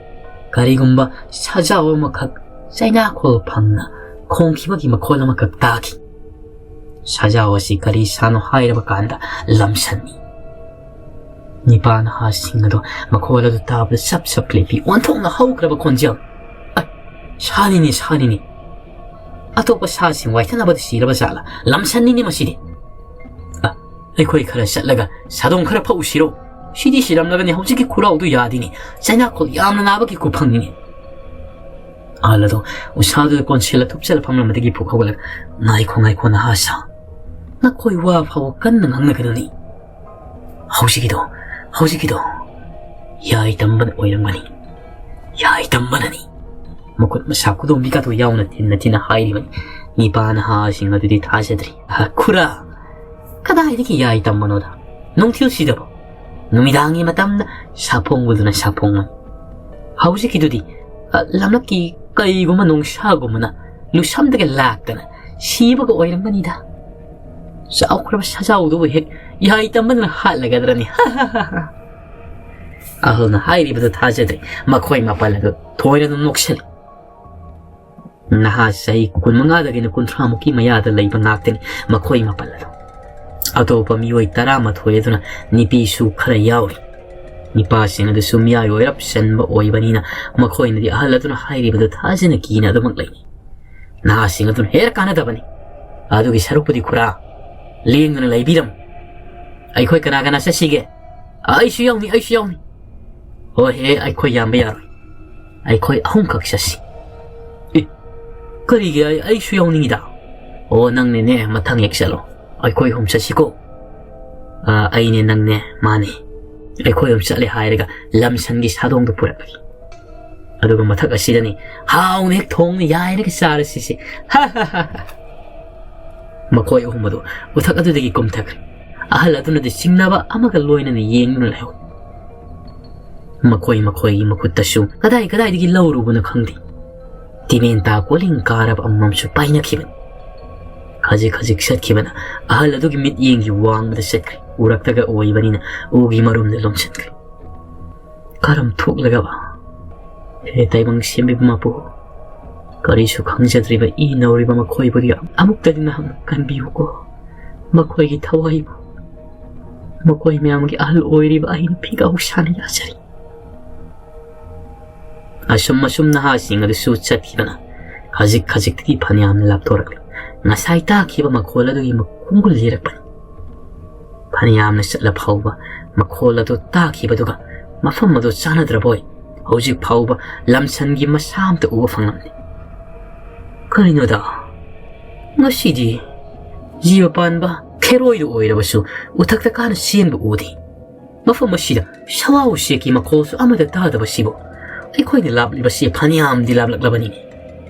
ꯀꯔꯤꯒꯨꯝꯕ ꯁꯥꯖꯥꯎ ꯑꯃꯈꯛ ꯆꯩꯅꯥꯈꯣꯜ ꯐꯪꯅ ꯈꯣꯡꯈꯤꯕꯒꯤ ꯃꯈꯣꯜ ꯑꯃꯈꯛ ꯇꯥꯈꯤ꯫ ꯁꯥꯖꯥꯎ ꯑꯁꯤ ꯀꯔꯤ ꯁꯥꯅꯣ ꯍꯥꯏꯔꯕ ꯀꯥꯟꯗ ꯂꯝꯁꯟꯅꯤ꯫ ꯅꯤꯄꯥ ꯅꯍꯥꯁꯤꯡ ꯑꯗꯨ ꯃꯈꯣꯜ ꯑꯗꯨ ꯇꯥꯕꯗ ꯁꯞ ꯁꯞ ꯂꯦꯞꯄꯤ꯫ ꯑꯣꯟꯊꯣꯛꯅ ꯍꯧꯈ꯭ꯔꯕ ꯈꯣꯟꯖꯦꯜ꯫ "ꯑ, ꯁꯥꯅꯤꯅꯦ, ꯁꯥꯅꯤꯅꯦ꯫ ꯑꯇꯣꯞꯄ ꯁꯥꯁꯤꯡ ꯋꯥꯏꯊꯅꯕꯗ ꯁꯤꯔꯕ ꯖꯥꯠꯂ? ꯂꯝꯁꯟꯅꯤꯅꯦ ꯃꯁꯤꯗꯤ꯫ ꯑ, ꯑꯩꯈꯣꯏ ꯈꯔ ꯆꯠꯂꯒ ꯁꯥꯗꯣꯡ ꯈꯔ ꯐꯛꯎꯁꯤꯔꯣ? ꯁꯤꯗꯤ ꯁꯤꯔꯝꯂꯒꯅꯤ, ꯍꯧꯖꯤꯛꯀꯤ ꯈꯨꯔꯥꯎꯗꯨ ꯌꯥꯗꯦꯅꯦ꯫ ꯆꯩꯅꯥꯈꯣꯜ ꯌꯥꯝꯅ ꯅꯥꯕꯒꯤ ꯈꯨꯐꯝꯅꯤꯅꯦ꯫" ꯑꯍꯜ ꯑꯗꯨ ꯎꯁꯥꯗꯨꯗ ꯀꯣꯟꯁꯤꯜꯂ ꯊꯨꯞꯆꯜꯂ ꯐꯝꯂꯝꯕꯗꯒꯤ ꯐꯨꯛ ꯍꯧꯒꯠꯂꯒ, "ꯉꯥꯏꯈꯣ, ꯉꯥꯏꯈꯣ, ꯅꯍꯥ ꯁꯥ꯫ ꯅꯈꯣꯏ ꯋꯥ ꯐꯥꯎꯕ ꯀꯟꯅ ꯉꯥꯡꯅꯒꯅꯨꯅꯦ꯫ ꯍꯧꯖꯤꯛꯀꯤꯗꯣ, ꯍꯧꯖꯤꯛꯀꯤꯗꯣ ꯌꯥꯏ ꯇꯝꯕꯅ ꯑꯣꯏꯔꯝꯒꯅꯤ꯫ ꯌꯥꯏ ꯇꯝꯕꯅꯅꯤ꯫" ꯃꯈꯨꯠ ꯃꯁꯥ ꯈꯨꯗꯣꯝꯕꯤꯒꯗꯣ ꯌꯥꯎꯅ ꯊꯤꯟꯅ ꯊꯤꯟꯅ ꯍꯥꯏꯔꯤꯕꯅꯤ꯫ ꯅꯤꯄꯥ ꯅꯍꯥꯁꯤꯡ ꯑꯗꯨꯗꯤ ꯊꯥꯖꯗ꯭ꯔꯤ꯫ "ꯑ, ꯈꯨꯔꯥ, ꯀꯗꯥꯏꯗꯒꯤ ꯌꯥꯏ ꯇꯝꯕꯅꯣꯗ? ꯅꯨꯡꯊꯤꯜꯁꯤꯗꯕꯨ? ꯅꯨꯃꯤꯗꯥꯡꯒꯤ ꯃꯇꯝꯗ ꯁꯥꯐꯣꯡꯕꯗꯨꯅ ꯁꯥꯐꯣꯡꯕꯅꯤ꯫ ꯍꯧꯖꯤꯛꯀꯤꯗꯨꯗꯤ, ꯑ, ꯂꯝꯂꯛꯀꯤ ꯀꯩꯒꯨꯝꯕ ꯅꯣꯡꯁꯥꯒꯨꯝꯕꯅ ꯂꯨꯁꯝꯗꯒ ꯂꯥꯛꯇꯅ ꯁꯤꯕꯒ ꯑꯣꯏꯔꯝꯒꯅꯤꯗ꯫ ꯆꯥꯎꯈ꯭ꯔꯕ ꯁꯖꯥꯎꯗꯨꯕꯨ ꯍꯦꯛ ꯏꯍꯥꯏ ꯇꯝꯕꯗꯨꯅ ꯍꯥꯠꯂꯒꯗ꯭ꯔꯅꯤ?" ꯑꯍꯜꯅ ꯍꯥꯏꯔꯤꯕꯗꯨ ꯊꯥꯖꯗ꯭ꯔꯦ꯫ ꯃꯈꯣꯏ ꯃꯥꯄꯜ ꯑꯗꯨ ꯊꯣꯏꯅ ꯑꯗꯨꯝ ꯅꯣꯛꯁꯜꯂꯤ꯫ ꯅꯍꯥ ꯆꯍꯤ ꯀꯨꯟꯃꯉꯥꯗꯒꯤꯅ ꯀꯨꯟꯊ꯭ꯔꯥꯃꯨꯛꯀꯤ ꯃꯌꯥꯗ ꯂꯩꯕ ꯉꯥꯛꯇꯅꯤ ꯃꯈꯣꯏ ꯃꯥꯄꯜ ꯑꯗꯨ꯫ ꯑꯇꯣꯞꯄ ꯃꯤꯑꯣꯏ ꯇꯔꯥꯃꯥꯊꯣꯏ ꯑꯗꯨꯅ ꯅꯨꯄꯤꯁꯨ ꯈꯔ ꯌꯥꯎꯔꯤ꯫ ꯅꯨꯄꯥꯁꯤꯡ ꯑꯗꯨꯁꯨ ꯃꯤꯌꯥꯏ ꯑꯣꯏꯔꯞ ꯆꯟꯕ ꯑꯣꯏꯕꯅꯤꯅ ꯃꯈꯣꯏꯅꯗꯤ ꯑꯍꯜ ꯑꯗꯨꯅ ꯍꯥꯏꯔꯤꯕꯗꯨ ꯊꯥꯖꯅ ꯀꯤꯅ ꯑꯗꯨꯃꯛ ꯂꯩꯅꯩ꯫ ꯅꯍꯥꯁꯤꯡ ꯑꯗꯨꯅ ꯍꯦꯔ ꯀꯥꯟꯅꯗꯕꯅꯤ꯫ ꯑꯗꯨꯒꯤ ꯁꯔꯨꯛꯄꯨꯗꯤ ꯈꯨꯔꯥ, ꯂꯦꯡꯗꯅ ꯂꯩꯕꯤꯔꯝꯃꯨ꯫ ꯑꯩꯈꯣꯏ ꯀꯅꯥ ꯀꯅꯥ ꯆꯠꯁꯤꯒꯦ? ꯑꯩꯁꯨ ꯌꯥꯎꯅꯤ, ꯑꯩꯁꯨ ꯌꯥꯎꯅꯤ꯫ ꯍꯣꯏ ꯍꯦ, ꯑꯩꯈꯣꯏ ꯌꯥꯝꯕ ꯌꯥꯔꯣꯏ꯫ ꯑꯩꯈꯣꯏ ꯑꯍꯨꯝꯈꯛ ꯆꯠꯁꯤ꯫ ꯑꯦ, ꯀꯔꯤꯒꯤ? ꯑꯩ, ꯑꯩꯁꯨ ꯌꯥꯎꯅꯤꯡꯉꯤꯗ꯫ ꯑꯣ, ꯅꯪꯅꯦꯅꯦ, ꯃꯊꯪ ꯍꯦꯛ ꯆꯠꯂꯣ꯫ ꯑꯩꯈꯣꯏ ꯑꯍꯨꯝ ꯆꯠꯁꯤꯀꯣ꯫ ꯑ, ꯑꯩꯅꯦ, ꯅꯪꯅꯦ, ꯃꯥꯅꯦ꯫ ꯑꯩꯈꯣꯏ ꯑꯍꯨꯝ ꯆꯠꯂꯦ ꯍꯥꯏꯔꯒ ꯂꯝꯁꯟꯒꯤ ꯁꯥꯗꯣꯡꯗꯨ ꯄꯨꯔꯛꯂꯒꯦ꯫ ꯑꯗꯨꯒ ꯃꯊꯛ ꯑꯁꯤꯗꯅꯤ ꯍꯥꯎꯅ ꯍꯦꯛ ꯊꯣꯡꯅ ꯌꯥꯏꯔꯒ ꯆꯥꯔꯁꯤꯁꯦ꯫ ꯃꯈꯣꯏ ꯑꯍꯨꯝ ꯑꯗꯨ ꯎꯊꯛ ꯑꯗꯨꯗꯒꯤ ꯀꯨꯝꯊꯈ꯭ꯔꯦ꯫ ꯑꯍꯜ ꯑꯗꯨꯅꯗꯤ ꯆꯤꯡꯅꯕ ꯑꯃꯒ ꯂꯣꯏꯅꯅ ꯌꯦꯡꯗꯨꯅ ꯂꯩꯍꯧꯏ꯫ ꯃꯈꯣꯏ ꯃꯈꯣꯏꯒꯤ ꯃꯈꯨꯠꯇꯁꯨ ꯀꯗꯥꯏ ꯀꯗꯥꯏꯗꯒꯤ ꯂꯧꯔꯨꯕꯅꯣ ꯈꯪꯗꯦ, ꯇꯤꯃꯦꯟꯇꯥ ꯀꯣꯂꯤꯡ ꯀꯥꯔꯕ ꯑꯃꯃꯝꯁꯨ ꯄꯥꯏꯅꯈꯤꯕꯅꯤ꯫ ꯈꯖꯤꯛ ꯈꯖꯤꯛ ꯆꯠꯈꯤꯕꯅ ꯑꯍꯜ ꯑꯗꯨꯒꯤ ꯃꯤꯠꯌꯦꯡꯒꯤ ꯋꯥꯡꯃꯗ ꯆꯠꯈ꯭ꯔꯦ꯫ ꯎꯔꯛꯇꯒ ꯑꯣꯏꯕꯅꯤꯅ ꯎꯒꯤ ꯃꯔꯨꯝꯗ ꯂꯣꯝꯁꯤꯟꯈ꯭ꯔꯦ꯫ ꯀꯔꯝ ꯊꯣꯛꯂꯒꯕ? ꯍꯦ ꯇꯥꯏꯕꯪ ꯁꯦꯝꯕꯤꯕ ꯃꯄꯨ, ꯀꯔꯤꯁꯨ ꯈꯪꯖꯗ꯭ꯔꯤꯕ ꯏ ꯅꯧꯔꯤꯕ ꯃꯈꯣꯏꯕꯨꯗꯤ ꯑꯃꯨꯛꯇꯗꯤ ꯅꯍꯥꯛꯅ ꯀꯟꯕꯤꯌꯨꯀꯣ꯫ ꯃꯈꯣꯏꯒꯤ ꯊꯋꯥꯏꯕꯨ ꯃꯈꯣꯏ ꯃꯌꯥꯝꯒꯤ ꯑꯍꯜ ꯑꯣꯏꯔꯤꯕ ꯑꯩꯅ ꯐꯤꯒꯥꯎ ꯁꯥꯅ ꯌꯥꯖꯔꯤ꯫ ꯑꯁꯨꯝ ꯑꯁꯨꯝ ꯅꯍꯥꯁꯤꯡ ꯑꯗꯨꯁꯨ ꯆꯠꯈꯤꯕꯅ ꯈꯖꯤꯛ ꯈꯖꯤꯛꯇꯒꯤ ꯐꯅꯌꯥꯝꯅ ꯂꯥꯞꯊꯣꯔꯛꯂꯤ꯫ ꯉꯁꯥꯏ ꯇꯥꯈꯤꯕ ꯃꯈꯣꯜ ꯑꯗꯨꯒꯤ ꯃꯈꯣꯡꯒꯨꯜ ꯂꯤꯔꯛꯄꯅꯤ꯫ ꯐꯅꯌꯥꯝꯅ ꯆꯠꯂ ꯐꯥꯎꯕ ꯃꯈꯣꯜ ꯑꯗꯨ ꯇꯥꯈꯤꯕꯗꯨꯒ ꯃꯐꯝ ꯑꯗꯨ ꯆꯥꯟꯅꯗ꯭ꯔꯕꯣꯏ ꯍꯧꯖꯤꯛ ꯐꯥꯎꯕ ꯂꯝꯁꯟꯒꯤ ꯃꯁꯥ ꯑꯝꯇ ꯎꯕ ꯐꯪꯂꯝꯗꯦ꯫ ꯀꯔꯤꯅꯣꯗ, ꯉꯁꯤꯗꯤ ꯖꯤꯕ ꯄꯥꯟꯕ ꯈꯦꯔꯣꯏꯗꯨ ꯑꯣꯏꯔꯕꯁꯨ ꯎꯊꯛꯇ ꯀꯥꯅ ꯆꯦꯟꯕ ꯎꯗꯦ꯫ ꯃꯐꯝ ꯑꯁꯤꯗ ꯁꯋꯥ ꯎꯆꯦꯛꯀꯤ ꯃꯈꯣꯜꯁꯨ ꯑꯃꯠꯇ ꯇꯥꯗꯕꯁꯤꯕꯨ꯫ ꯑꯩꯈꯣꯏꯅ ꯂꯥꯞꯂꯤꯕꯁꯤ ꯐꯅꯌꯥꯝꯗꯤ ꯂꯥꯞꯂꯛꯂꯕꯅꯤꯅꯦ꯫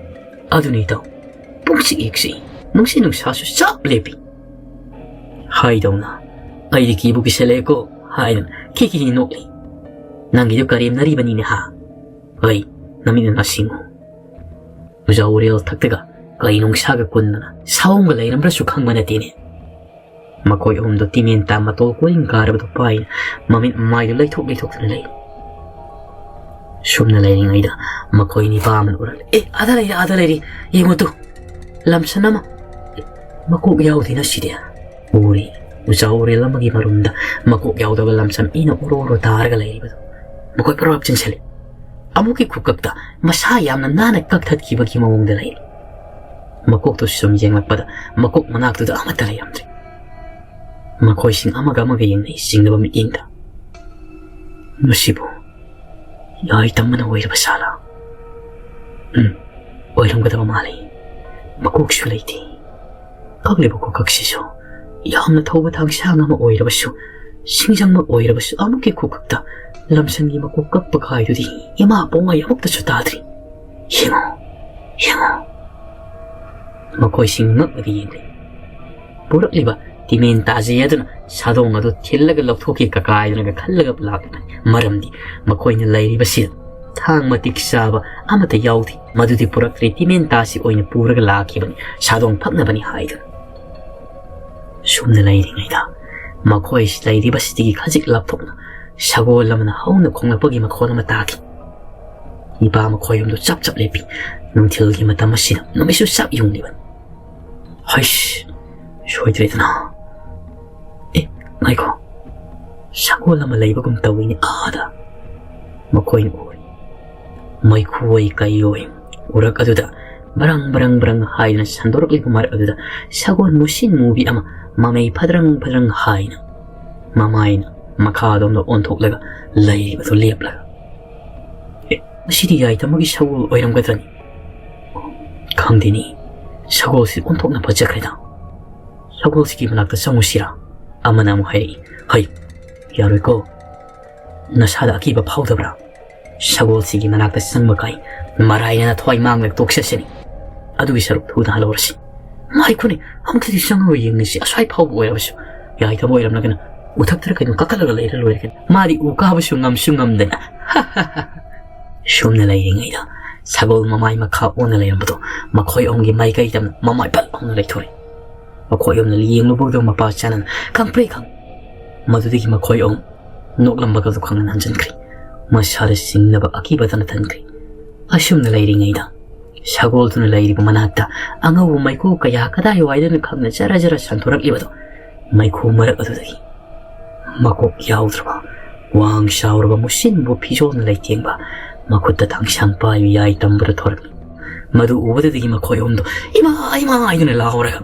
ꯑꯗꯨꯅꯤ ꯏꯇꯥꯎ, ꯄꯨꯡꯆꯤꯛ ꯍꯦꯛ ꯆꯤꯛꯏ, ꯅꯨꯡꯁꯤꯠ ꯅꯨꯡꯁꯥꯁꯨ ꯆꯞ ꯂꯦꯞꯄꯤ꯫ ꯍꯥꯏꯗꯧꯅ, "ꯑꯩꯗꯤ ꯀꯤꯕꯨ ꯀꯤꯁꯜꯂꯛꯑꯦꯀꯣ" ꯍꯥꯏꯗꯅ ꯈꯤꯛ ꯈꯤꯛ ꯅꯣꯛꯂꯤ꯫ "ꯅꯪꯒꯤꯗꯨ ꯀꯔꯦꯝꯅꯔꯤꯕꯅꯤꯅꯦ ꯍꯥ? ꯍꯣꯏ, ꯅꯃꯤꯠꯅ ꯅꯥꯁꯤꯡꯉꯨ"꯫ ꯑꯣꯖꯥ ꯎꯔꯦꯜ ꯊꯛꯇꯒ ꯀꯩ ꯅꯨꯡꯁꯥꯒ ꯀꯨꯟꯗꯅ ꯁꯥꯑꯣꯝꯒ ꯂꯩꯔꯝꯕ꯭ꯔꯁꯨ ꯈꯪꯕ ꯅꯠꯇꯦꯅꯦ꯫ ꯃꯈꯣꯏ ꯑꯍꯨꯝꯗꯣ ꯇꯤꯃꯦꯟ ꯇꯥ ꯃꯇꯣꯜ ꯀꯣꯏꯔꯤꯡ ꯀꯥꯔꯕꯗꯨ ꯄꯥꯏꯅ ꯃꯃꯤꯠ ꯃꯃꯥꯏꯗꯨ ꯂꯩꯊꯣꯛ ꯂꯩꯊꯣꯛꯇꯨꯅ ꯂꯩ꯫ ꯁꯨꯝꯅ ꯂꯩꯔꯤꯉꯩꯗ ꯃꯈꯣꯏ ꯅꯤꯄꯥ ꯑꯃꯅ ꯎꯔꯛꯂꯦ꯫ "ꯑꯦ, ꯑꯥꯗ ꯂꯩꯔꯦ, ꯑꯥꯗ ꯂꯩꯔꯦ, ꯌꯦꯡꯉꯨ ꯇꯨ, ꯂꯝꯁꯟ ꯑꯃ ꯃꯀꯣꯛ ꯌꯥꯎꯗꯦꯅ ꯁꯤꯗꯤ"꯫ ꯎꯔꯤ, ꯎꯖꯥ ꯎꯔꯦꯜ ꯑꯃꯒꯤ ꯃꯔꯨꯝꯗ ꯃꯀꯣꯛ ꯌꯥꯎꯗꯕ ꯂꯝꯁꯟ ꯏꯅ ꯎꯔꯣ ꯎꯔꯣ ꯇꯥꯔꯒ ꯂꯩꯔꯤꯕꯗꯨ ꯃꯈꯣꯏ ꯄꯨꯔꯥ ꯆꯤꯡꯁꯤꯜꯂꯤ꯫ ꯑꯃꯨꯛꯀꯤ ꯈꯨꯀꯛꯇ ꯃꯁꯥ ꯌꯥꯝꯅ ꯅꯥꯟꯅ ꯀꯛꯊꯠꯈꯤꯕꯒꯤ ꯃꯑꯣꯡꯗ ꯂꯩꯔꯤ꯫ ꯃꯀꯣꯛꯇꯨ ꯁꯨꯝ ꯌꯦꯡꯂꯛꯄꯗ ꯃꯀꯣꯛ ꯃꯅꯥꯛꯇꯨꯗ ꯑꯃꯠꯇ ꯂꯩꯔꯝꯗ꯭ꯔꯦ꯫ ꯃꯈꯣꯏꯁꯤꯡ ꯑꯃꯒ ꯑꯃꯒ ꯌꯦꯡꯅꯩ, ꯆꯤꯡꯅꯕ ꯃꯤꯠꯌꯦꯡꯗ꯫ "ꯃꯁꯤꯕꯨ ꯌꯥꯏ ꯇꯝꯕꯅ ꯑꯣꯏꯔꯕ ꯁꯥꯂꯥ? ꯎꯝ, ꯑꯣꯏꯔꯝꯒꯗꯕ ꯃꯥꯜꯂꯤ꯫ ꯃꯀꯣꯛꯁꯨ ꯂꯩꯇꯦ꯫ ꯀꯛꯂꯤꯕ ꯈꯨꯀꯛꯁꯤꯁꯨ ꯌꯥꯝꯅ ꯊꯧꯕ ꯊꯥꯡꯁꯥꯡ ꯑꯃ ꯑꯣꯏꯔꯕꯁꯨ, ꯁꯤꯡꯖꯪꯃꯛ ꯑꯣꯏꯔꯕꯁꯨ, ꯑꯃꯨꯛꯀꯤ ꯈꯨꯀꯛꯇ ꯂꯝꯁꯟꯒꯤ ꯃꯀꯣꯛ ꯀꯛꯄ ꯀꯥꯏꯗꯨꯗꯤ ꯏꯃꯥ ꯄꯣꯛꯉꯥꯏ ꯑꯃꯨꯛꯇꯁꯨ ꯇꯥꯗ꯭ꯔꯤ꯫ ꯌꯦꯡꯉꯣ, ꯌꯦꯡꯉꯣ"꯫ ꯃꯈꯣꯏꯁꯤꯡ ꯉꯛꯂꯒ ꯌꯦꯡꯂꯤ꯫ ꯄꯨꯔꯛꯂꯤꯕ ꯇꯤꯃꯦꯟ ꯇꯥꯖꯩ ꯑꯗꯨꯅ ꯁꯥꯗꯣꯡ ꯑꯗꯨ ꯊꯤꯜꯂꯒ ꯂꯧꯊꯣꯛꯈꯤ ꯀꯀꯥꯏꯗꯨꯅꯒ ꯈꯜꯂꯒ ꯂꯥꯛꯂꯤꯕꯅꯤ꯫ ꯃꯔꯝꯗꯤ ꯃꯈꯣꯏꯅ ꯂꯩꯔꯤꯕꯁꯤꯗ ꯊꯥꯡ ꯃꯇꯤꯛ ꯆꯥꯕ ꯑꯃꯠꯇ ꯌꯥꯎꯗꯦ꯫ ꯃꯗꯨꯗꯤ ꯄꯨꯔꯛꯇ꯭ꯔꯦ, ꯇꯤꯃꯦꯟ ꯇꯥꯁꯤ ꯑꯣꯏꯅ ꯄꯨꯔꯒ ꯂꯥꯛꯈꯤꯕꯅꯤ, ꯁꯥꯗꯣꯡ ꯐꯛꯅꯕꯅꯤ ꯍꯥꯏꯗꯨꯅ꯫ ꯁꯨꯝꯅ ꯂꯩꯔꯤꯉꯩꯗ ꯃꯈꯣꯏ ꯂꯩꯔꯤꯕꯁꯤꯗꯒꯤ ꯈꯖꯤꯛ ꯂꯥꯞꯊꯣꯛꯅ ꯁꯒꯣꯜ ꯑꯃꯅ ꯍꯧꯅ ꯈꯣꯡꯂꯛꯄꯒꯤ ꯃꯈꯣꯜ ꯑꯃ ꯇꯥꯈꯤ꯫ ꯅꯤꯄꯥ ꯃꯈꯣꯏ ꯑꯍꯨꯝꯗꯨ ꯆꯞ ꯆꯞ ꯂꯦꯞꯄꯤ꯫ ꯅꯨꯡꯊꯤꯜꯒꯤ ꯃꯇꯝ ꯑꯁꯤꯗ ꯅꯨꯃꯤꯠꯁꯨ ꯆꯞ ꯌꯨꯡꯂꯤꯕꯅꯤ꯫ "ꯍꯩꯁ, ꯁꯣꯏꯗ꯭ꯔꯦꯗꯅ꯫ ꯑꯦ, ꯉꯥꯏꯈꯣ, ꯁꯒꯣꯜ ꯑꯃ ꯂꯩꯕꯒꯨꯝ ꯇꯧꯏꯅꯦ ꯑꯥꯗ"꯫ ꯃꯈꯣꯏꯅ ꯎꯔꯤ꯫ ꯃꯩꯈꯨ ꯑꯣꯏ ꯀꯩ ꯑꯣꯏ ꯎꯔꯛ ꯑꯗꯨꯗ ꯕ꯭ꯔꯪ ꯕ꯭ꯔꯪ ꯕ꯭ꯔꯪ ꯍꯥꯏꯗꯨꯅ ꯁꯟꯗꯣꯔꯛꯂꯤꯕ ꯃꯔꯛ ꯑꯗꯨꯗ ꯁꯒꯣꯜ ꯃꯨꯁꯤꯟ ꯃꯨꯕꯤ ꯑꯃ ꯃꯃꯩ ꯐꯗ꯭ꯔꯪ ꯐꯗ꯭ꯔꯪ ꯍꯥꯏꯅ ꯃꯃꯥꯏꯅ ꯃꯈꯥꯗꯣꯝꯗ ꯑꯣꯟꯊꯣꯛꯂꯒ ꯂꯩꯔꯤꯕꯗꯨ ꯂꯦꯞꯂꯒ꯫ "ꯑꯦ, ꯃꯁꯤꯗꯤ ꯌꯥꯏꯇꯃꯒꯤ ꯁꯒꯣꯜ ꯑꯣꯏꯔꯝꯒꯗ꯭ꯔꯅꯤ? ꯈꯪꯗꯦꯅꯤ, ꯁꯒꯣꯜꯁꯤ ꯑꯣꯟꯊꯣꯛꯅ ꯐꯖꯈ꯭ꯔꯦꯗ꯫ ꯁꯒꯣꯜꯁꯤꯒꯤ ꯃꯅꯥꯛꯇ ꯆꯪꯉꯨꯁꯤꯔꯥ?" ꯑꯃꯅ ꯑꯃꯨꯛ ꯍꯥꯏꯔꯛꯏ꯫ "ꯍꯩ, ꯌꯥꯔꯣꯏꯀꯣ꯫ ꯅꯁꯥꯗ ꯑꯀꯤꯕ ꯐꯥꯎꯗꯕ꯭ꯔꯥ? ꯁꯒꯣꯜꯁꯤꯒꯤ ꯃꯅꯥꯛꯇ ꯆꯪꯕ ꯀꯥꯏ ꯃꯔꯥꯏꯅ ꯅꯊ꯭ꯋꯥꯏ ꯃꯥꯡꯂꯒ ꯇꯣꯛꯆꯁꯅꯤ꯫ ꯑꯗꯨꯒꯤ ꯁꯔꯨꯛ ꯊꯨꯅ ꯍꯜꯍꯧꯔꯁꯤ"꯫ "ꯉꯥꯏꯈꯣꯅꯦ, ꯑꯃꯨꯛꯇꯗꯤ ꯆꯪꯉꯒ ꯌꯦꯡꯉꯁꯤ, ꯑꯁ꯭ꯋꯥꯏ ꯐꯥꯎꯕ ꯑꯣꯏꯔꯕꯁꯨ꯫ ꯌꯥꯏꯇꯕ ꯑꯣꯏꯔꯝꯂꯒꯅ ꯎꯊꯛꯇꯔ ꯀꯩꯅꯣ ꯀꯥꯈꯠꯂꯒ ꯂꯩꯔ ꯂꯣꯏꯔꯦ ꯀꯩꯅꯣ꯫ ꯃꯥꯗꯤ ꯎ ꯀꯥꯕꯁꯨ ꯉꯝꯁꯨ ꯉꯝꯗꯅ"꯫ ꯁꯨꯝꯅ ꯂꯩꯔꯤꯉꯩꯗ ꯁꯒꯣꯜ ꯃꯃꯥꯏ ꯃꯈꯥ ꯑꯣꯟꯅ ꯂꯩꯔꯝꯕꯗꯣ ꯃꯈꯣꯏ ꯑꯍꯨꯝꯒꯤ ꯃꯥꯏꯀꯩ ꯇꯝꯅ ꯃꯃꯥꯏ ꯄꯠ ꯂꯥꯎꯅ ꯂꯩꯊꯣꯔꯛꯏ꯫ ꯃꯈꯣꯏ ꯑꯍꯨꯝꯅ ꯌꯦꯡꯂꯨꯕꯗꯣ ꯃꯄꯥ ꯆꯥꯅꯅ ꯈꯪꯄ꯭ꯔꯦꯛ ꯈꯪ꯫ ꯃꯗꯨꯗꯒꯤ ꯃꯈꯣꯏ ꯑꯍꯨꯝ ꯅꯣꯛꯂꯝꯕꯒꯗꯨ ꯈꯪꯍꯟ ꯍꯟꯖꯤꯟꯈ꯭ꯔꯦ꯫ ꯃꯁꯥꯗ ꯆꯤꯡꯅꯕ ꯑꯀꯤꯕꯇꯅ ꯊꯟꯈ꯭ꯔꯦ꯫ ꯑꯁꯨꯝꯅ ꯂꯩꯔꯤꯉꯩꯗ ꯁꯒꯣꯜꯗꯨꯅ ꯂꯩꯔꯤꯕ ꯃꯅꯥꯛꯇ ꯑꯉꯧꯕ ꯃꯩꯈꯨ ꯀꯌꯥ ꯀꯗꯥꯏꯋꯥꯏꯗꯅꯣ ꯈꯪꯗꯅ ꯖꯔ ꯖꯔ ꯁꯟꯗꯣꯔꯛꯂꯤꯕꯗꯣ ꯃꯩꯈꯨ ꯃꯔꯛ ꯑꯗꯨꯗꯒꯤ ꯃꯀꯣꯛ ꯌꯥꯎꯗ꯭ꯔꯕ, ꯋꯥꯡ ꯆꯥꯎꯔꯕ, ꯃꯨꯁꯤꯟꯕ ꯐꯤꯖꯣꯜꯅ ꯂꯩꯇꯦꯡꯕ, ꯃꯈꯨꯠꯇ ꯊꯥꯡꯁꯥꯡ ꯄꯥꯏꯕ ꯌꯥꯏ ꯇꯝꯕꯗ ꯊꯣꯔꯛꯂꯤ꯫ ꯃꯗꯨ ꯎꯕꯗꯗꯒꯤ ꯃꯈꯣꯏ ꯑꯍꯨꯝꯗꯣ "ꯏꯃꯥ! ꯏꯃꯥ!" ꯍꯥꯏꯗꯨꯅ ꯂꯥꯎꯔꯒ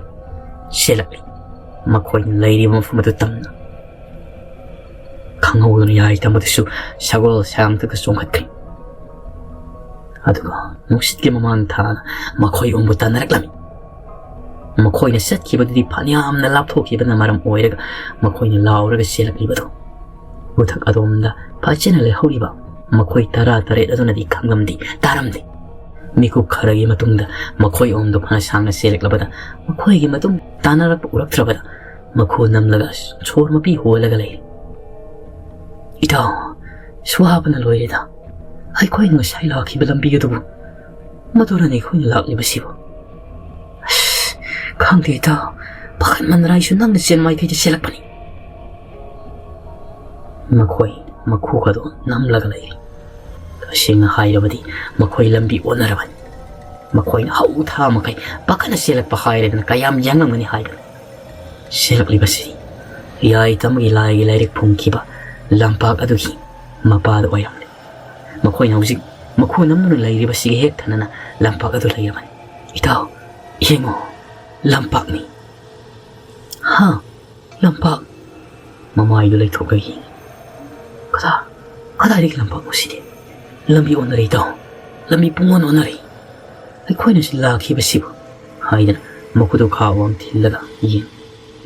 ꯆꯦꯜꯂꯛꯂꯤ꯫ ꯃꯈꯣꯏꯅ ꯂꯩꯔꯤꯕ ꯃꯐꯝ ꯑꯗꯨ ꯇꯝꯅ ꯈꯪꯍꯧꯗꯅ ꯌꯥꯏ ꯇꯝꯕꯗꯁꯨ ꯁꯒꯣꯜ ꯁꯥꯡꯗꯨꯒ ꯆꯣꯡꯈꯠꯈ꯭ꯔꯦ꯫ ꯑꯗꯨꯒ ꯅꯨꯡꯁꯤꯠꯀꯤ ꯃꯃꯥꯡ ꯊꯥꯅ ꯃꯈꯣꯏ ꯑꯍꯨꯝꯕꯨ ꯇꯥꯟꯅꯔꯛꯂꯝꯃꯤ꯫ ꯃꯈꯣꯏꯅ ꯆꯠꯈꯤꯕꯗꯨꯗꯤ ꯐꯅꯌꯥꯝꯅ ꯂꯥꯞꯊꯣꯛꯈꯤꯕꯅ ꯃꯔꯝ ꯑꯣꯏꯔꯒ ꯃꯈꯣꯏꯅ ꯂꯥꯎꯔꯒ ꯆꯦꯜꯂꯛꯂꯤꯕꯗꯨ ꯎꯊꯛ ꯑꯗꯣꯝꯗ ꯐꯖꯅ ꯂꯩꯍꯧꯔꯤꯕ ꯃꯈꯣꯏ ꯇꯔꯥ ꯇꯔꯦꯠ ꯑꯗꯨꯅꯗꯤ ꯈꯪꯂꯝꯗꯦ, ꯇꯥꯔꯝꯗꯦ꯫ ꯃꯤꯀꯨꯞ ꯈꯔꯒꯤ ꯃꯇꯨꯡꯗ ꯃꯈꯣꯏ ꯑꯍꯨꯝꯗꯨ ꯐꯅ ꯁꯥꯡꯅ ꯆꯦꯜꯂꯛꯂꯕꯗ ꯃꯈꯣꯏꯒꯤ ꯃꯇꯨꯡ ꯇꯥꯟꯅꯔꯛꯄ ꯎꯔꯛꯇ꯭ꯔꯕꯗ ꯃꯈꯨ ꯅꯝꯂꯒ ꯁꯣꯔ ꯃꯄꯤ ꯍꯣꯜꯂꯒ ꯂꯩꯔꯤ꯫ "ꯏꯇꯥꯎ, ꯁ꯭ꯋꯥꯕꯅ ꯂꯣꯏꯔꯦꯗ꯫ ꯑꯩꯈꯣꯏꯅ ꯉꯁꯥꯏ ꯂꯥꯛꯈꯤꯕ ꯂꯝꯕꯤ ꯑꯗꯨꯕꯨ ꯃꯗꯨꯔꯅꯤ ꯑꯩꯈꯣꯏꯅ ꯂꯥꯛꯂꯤꯕꯁꯤꯕꯨ?" "ꯑꯁ, ꯈꯪꯗꯦ ꯏꯇꯥꯎ, ꯄꯥꯈꯠꯃꯟꯗꯅ ꯑꯩꯁꯨ ꯅꯪꯅ ꯆꯦꯟ ꯃꯥꯏꯀꯩꯗ ꯆꯦꯜꯂꯛꯄꯅꯤ꯫" ꯃꯈꯣꯏ ꯃꯈꯨ ꯑꯗꯨ ꯅꯝꯂꯒ ꯂꯩꯔꯤ꯫ ꯇꯁꯦꯡꯅ ꯍꯥꯏꯔꯕꯗꯤ ꯃꯈꯣꯏ ꯂꯝꯕꯤ ꯑꯣꯟꯅꯔꯕꯅꯤ꯫ ꯃꯈꯣꯏꯅ ꯍꯧ ꯊꯥ ꯃꯈꯩ ꯄꯥꯈꯠꯅ ꯆꯦꯜꯂꯛꯄ ꯍꯥꯏꯔꯦꯗꯅ ꯀꯌꯥꯝ ꯌꯥꯡꯂꯝꯒꯅꯤ ꯍꯥꯏꯕꯅꯤ꯫ ꯆꯦꯜꯂꯛꯂꯤꯕꯁꯤ ꯌꯥꯏꯇꯝꯒꯤ ꯂꯥꯏꯒꯤ ꯂꯥꯏꯔꯤꯛ ꯐꯣꯡꯈꯤꯕ ꯂꯝꯄꯥꯛ ꯑꯗꯨꯒꯤ ꯃꯄꯥꯗ ꯑꯣꯏꯔꯝꯂꯦ꯫ ꯃꯈꯣꯏꯅ ꯍꯧꯖꯤꯛ ꯃꯈꯨ ꯅꯝꯗꯨꯅ ꯂꯩꯔꯤꯕꯁꯤꯒ ꯍꯦꯛ ꯊꯪꯅꯅ ꯂꯝꯄꯥꯛ ꯑꯗꯨ ꯂꯩꯔꯕꯅꯤ꯫ "ꯏꯇꯥꯎ, ꯌꯦꯡꯉꯨ, ꯂꯝꯄꯥꯛꯅꯤ꯫" "ꯍꯥ? ꯂꯝꯄꯥꯛ?" ꯃꯃꯥꯏꯗꯨ ꯂꯩꯊꯣꯛꯂꯒ ꯌꯦꯡꯉꯤ꯫ "ꯀꯗꯥ-, ꯀꯗꯥꯏꯗꯒꯤ ꯂꯝꯄꯥꯛꯅꯣ ꯁꯤꯗꯤ? ꯂꯝꯕꯤ ꯑꯣꯟꯅꯔꯦ ꯏꯇꯥꯎ, ꯂꯝꯕꯤ ꯄꯨꯡꯑꯣꯟ ꯑꯣꯟꯅꯔꯦ꯫ ꯑꯩꯈꯣꯏꯅ ꯁꯤ ꯂꯥꯛꯈꯤꯕꯁꯤꯕꯨ?" ꯍꯥꯏꯗꯅ ꯃꯈꯨꯠꯇꯨ ꯈꯥ ꯋꯥꯡ ꯊꯤꯜꯂꯒ ꯌꯦꯡ꯫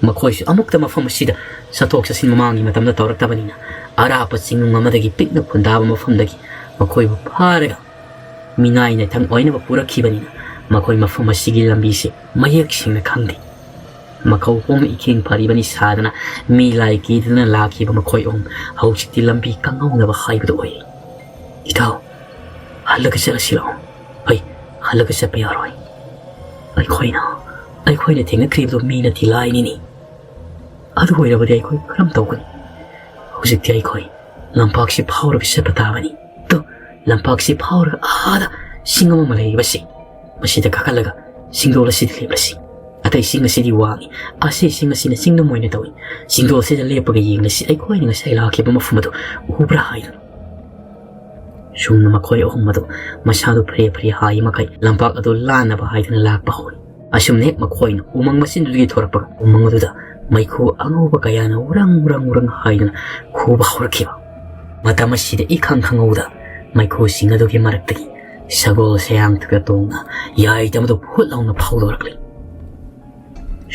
ꯃꯈꯣꯏꯁꯨ ꯑꯃꯨꯛꯇ ꯃꯐꯝ ꯑꯁꯤꯗ ꯆꯠꯊꯣꯛ ꯆꯠꯁꯤꯟ ꯃꯃꯥꯡꯒꯤ ꯃꯇꯝꯗ ꯇꯧꯔꯛꯇꯕꯅꯤꯅ, ꯑꯔꯥꯞꯄ ꯆꯤꯡꯅꯨꯡ ꯑꯃꯗꯒꯤ ꯄꯤꯛꯅ ꯈꯨꯟꯗꯥꯕ ꯃꯐꯝꯗꯒꯤ ꯃꯈꯣꯏꯕꯨ ꯐꯥꯔꯒ ꯃꯤꯅꯥꯏ ꯅꯥꯏꯊꯪ ꯑꯣꯏꯅꯕ ꯄꯨꯔꯛꯈꯤꯕꯅꯤꯅ, ꯃꯈꯣꯏ ꯃꯐꯝ ꯑꯁꯤꯒꯤ ꯂꯝꯕꯤꯁꯦ ꯃꯌꯦꯛ ꯁꯦꯡꯅ ꯈꯪꯗꯦ꯫ ꯃꯈꯧ ꯍꯣꯡꯅ ꯏꯈꯦꯡ ꯐꯔꯤꯕꯅꯤ ꯁꯥꯗꯅ ꯃꯤ ꯂꯥꯏ ꯀꯤꯗꯨꯅ ꯂꯥꯛꯈꯤꯕ ꯃꯈꯣꯏ ꯑꯍꯨꯝ ꯍꯧꯖꯤꯛꯇꯤ ꯂꯝꯕꯤ ꯀꯪꯍꯧꯅꯕ ꯍꯥꯏꯕꯗꯨ ꯑꯣꯏꯔꯦ꯫ "ꯏꯇꯥꯎ, ꯍꯜꯂꯒ ꯆꯠꯂꯁꯤꯔꯣ?" ꯍꯜꯂꯒ ꯆꯠꯄ ꯌꯥꯔꯣꯏ꯫ ꯑꯩꯈꯣꯏꯅ, ꯑꯩꯈꯣꯏꯅ ꯊꯦꯡꯅꯈ꯭ꯔꯤꯕꯗꯨ ꯃꯤ ꯅꯠꯇꯦ, ꯂꯥꯏꯅꯤꯅꯤ꯫ ꯑꯗꯨ ꯑꯣꯏꯔꯕꯗꯤ ꯑꯩꯈꯣꯏ ꯀꯔꯝ ꯇꯧꯒꯅꯤ? ꯍꯧꯖꯤꯛꯇꯤ ꯑꯩꯈꯣꯏ ꯂꯝꯄꯥꯛꯁꯤ ꯐꯥꯎꯔꯒ ꯆꯠꯄ ꯇꯥꯕꯅꯤ꯫ ꯇꯨ, ꯂꯝꯄꯥꯛꯁꯤ ꯐꯥꯎꯔꯒ ꯑꯥꯗ ꯆꯤꯡ ꯑꯃ ꯂꯩꯔꯤꯕꯁꯤ, ꯃꯁꯤꯗ ꯀꯥꯈꯠꯂꯒ ꯆꯤꯡꯗꯣꯜ ꯑꯁꯤꯗ ꯂꯦꯞꯂꯁꯤ꯫ ꯑꯇꯩ ꯆꯤꯡ ꯑꯁꯤꯗꯤ ꯋꯥꯡꯏ, ꯑꯁꯤ ꯆꯤꯡ ꯑꯁꯤꯅ ꯆꯤꯡꯗꯨꯝ ꯑꯣꯏꯅ ꯇꯧꯏ꯫ ꯆꯤꯡꯗꯣꯜꯁꯤꯗ ꯂꯦꯞꯄꯒ ꯌꯦꯡꯂꯁꯤ, ꯑꯩꯈꯣꯏꯅ ꯉꯁꯥꯏ ꯂꯥꯛꯈꯤꯕ ꯃꯐꯝ ꯑꯗꯨ ꯎꯕ꯭ꯔꯥ ꯍꯥꯏꯗꯨꯅ꯫ ꯁꯨꯝꯅ ꯃꯈꯣꯏ ꯑꯍꯨꯝ ꯑꯗꯨ ꯃꯁꯥꯗꯨ ꯐꯔꯦ ꯐꯔꯦ ꯍꯥꯏ ꯃꯈꯩ ꯂꯝꯄꯥꯛ ꯑꯗꯨ ꯂꯥꯟꯅꯕ ꯍꯥꯏꯗꯨꯅ ꯂꯥꯛꯄ ꯍꯧꯔꯦ꯫ ꯑꯁꯨꯝꯅ ꯍꯦꯛ ꯃꯈꯣꯏꯅ ꯎꯃꯪ ꯃꯆꯤꯟꯗꯨꯗꯒꯤ ꯊꯣꯔꯛꯄꯒ, ꯎꯃꯪ ꯑꯗꯨꯗ ꯃꯩꯈꯨ ꯑꯉꯧꯕ ꯀꯌꯥꯅ ꯎꯔꯪ ꯎꯔꯪ ꯎꯔꯪ ꯍꯥꯏꯗꯨꯅ ꯈꯨꯕ ꯍꯧꯔꯛꯈꯤꯕ꯫ ꯃꯇꯝ ꯑꯁꯤꯗ ꯏꯈꯪ ꯈꯪꯍꯧꯗ ꯃꯩꯈꯨꯁꯤꯡ ꯑꯗꯨꯒꯤ ꯃꯔꯛꯇꯒꯤ ꯁꯒꯣꯜ ꯁꯌꯥꯡꯊꯛꯇ ꯇꯣꯡꯅ ꯌꯥꯏꯇꯝ ꯑꯗꯨ ꯐꯨꯠ ꯂꯥꯎꯅ ꯐꯥꯎꯗꯣꯔꯛꯂꯤ꯫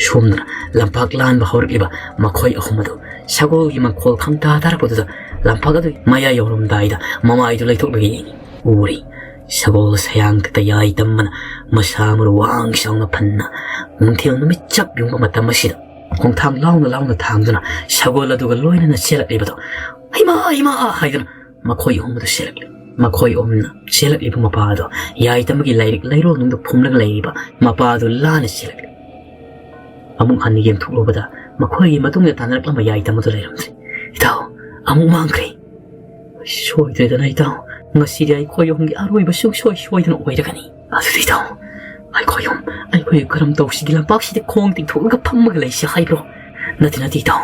ꯁꯣꯝꯗꯅ ꯂꯝꯄꯥꯛ ꯂꯥꯟꯕ ꯍꯧꯔꯛꯂꯤꯕ ꯃꯈꯣꯏ ꯑꯍꯨꯝ ꯑꯗꯨ ꯁꯒꯣꯜꯒꯤ ꯃꯈꯣꯜ ꯈꯪꯇꯥ ꯇꯥꯔꯛꯄꯗꯨꯗ ꯂꯝꯄꯥꯛ ꯑꯗꯨꯒꯤ ꯃꯌꯥꯏ ꯌꯧꯔꯝꯗꯥꯏꯗ ꯃꯃꯥꯏꯗꯨ ꯂꯩꯊꯣꯛꯂꯒ ꯌꯦꯡꯉꯤ꯫ ꯎꯔꯤ, ꯁꯒꯣꯜ ꯁꯌꯥꯡꯊꯛꯇ ꯌꯥꯏꯇꯝ ꯑꯃꯅ ꯃꯁꯥ ꯃꯔꯨ ꯋꯥꯡ ꯆꯥꯎꯅ ꯐꯟꯅ ꯅꯨꯡꯊꯤꯜ ꯅꯨꯃꯤꯠ ꯆꯞ ꯌꯨꯡꯕ ꯃꯇꯝ ꯑꯁꯤꯗ ꯈꯣꯡꯊꯥꯡ ꯂꯥꯎꯅ ꯂꯥꯎꯅ ꯊꯥꯡꯗꯨꯅ ꯁꯒꯣꯜ ꯑꯗꯨꯒ ꯂꯣꯏꯅꯅ ꯆꯦꯜꯂꯛꯂꯤꯕꯗꯣ, "ꯍꯩꯃꯥ, ꯍꯩꯃꯥ!" ꯍꯥꯏꯗꯨꯅ ꯃꯈꯣꯏ ꯑꯍꯨꯝꯗ ꯆꯦꯜꯂꯛꯂꯤ꯫ ꯃꯈꯣꯏ ꯑꯍꯨꯝꯅ ꯆꯦꯜꯂꯛꯂꯤꯕ ꯃꯄꯥ ꯑꯗꯣ ꯌꯥꯏꯇꯝꯒꯤ ꯂꯥꯏꯔꯤꯛ ꯂꯩꯔꯣꯜꯅꯨꯡꯗ ꯐꯨꯝꯂꯒ ꯂꯩꯔꯤꯕ ꯃꯄꯥ ꯑꯗꯨ ꯂꯥꯟꯅ ꯆꯦꯜꯂꯛꯂꯤ꯫ ꯑꯃꯨꯛ ꯍꯟꯅ ꯌꯦꯡꯊꯣꯛꯂꯨꯕꯗ ꯃꯈꯣꯏꯒꯤ ꯃꯇꯨꯡꯗ ꯇꯥꯟꯅꯔꯛꯂꯝꯕ ꯌꯥꯏꯇꯝ ꯑꯗꯨ ꯂꯩꯔꯝꯗ꯭ꯔꯦ꯫ "ꯏꯇꯥꯎ, ꯑꯃꯨꯛ ꯃꯥꯡꯈ꯭ꯔꯦ꯫ ꯁꯣꯏꯗ꯭ꯔꯦꯗꯅ ꯏꯇꯥꯎ, ꯉꯁꯤꯗꯤ ꯑꯩꯈꯣꯏ ꯑꯍꯨꯝꯒꯤ ꯑꯔꯣꯏꯕ ꯁꯨꯡꯁꯣꯏ ꯁꯣꯏꯗꯅ ꯑꯣꯏꯔꯒꯅꯤ꯫ ꯑꯗꯨꯗꯤ ꯏꯇꯥꯎ, ꯑꯩꯈꯣꯏ ꯑꯍꯨꯝ, ꯑꯩꯈꯣꯏ ꯀꯔꯝ ꯇꯧꯁꯤꯒꯦ? ꯂꯝꯄꯥꯛꯁꯤꯗ ꯈꯣꯡ ꯇꯤꯡꯊꯣꯛꯂꯒ ꯐꯝꯃꯒ ꯂꯩꯁꯤ ꯍꯥꯏꯕ꯭ꯔꯣ?" "ꯅꯠꯇꯦ, ꯅꯠꯇꯦ ꯏꯇꯥꯎ꯫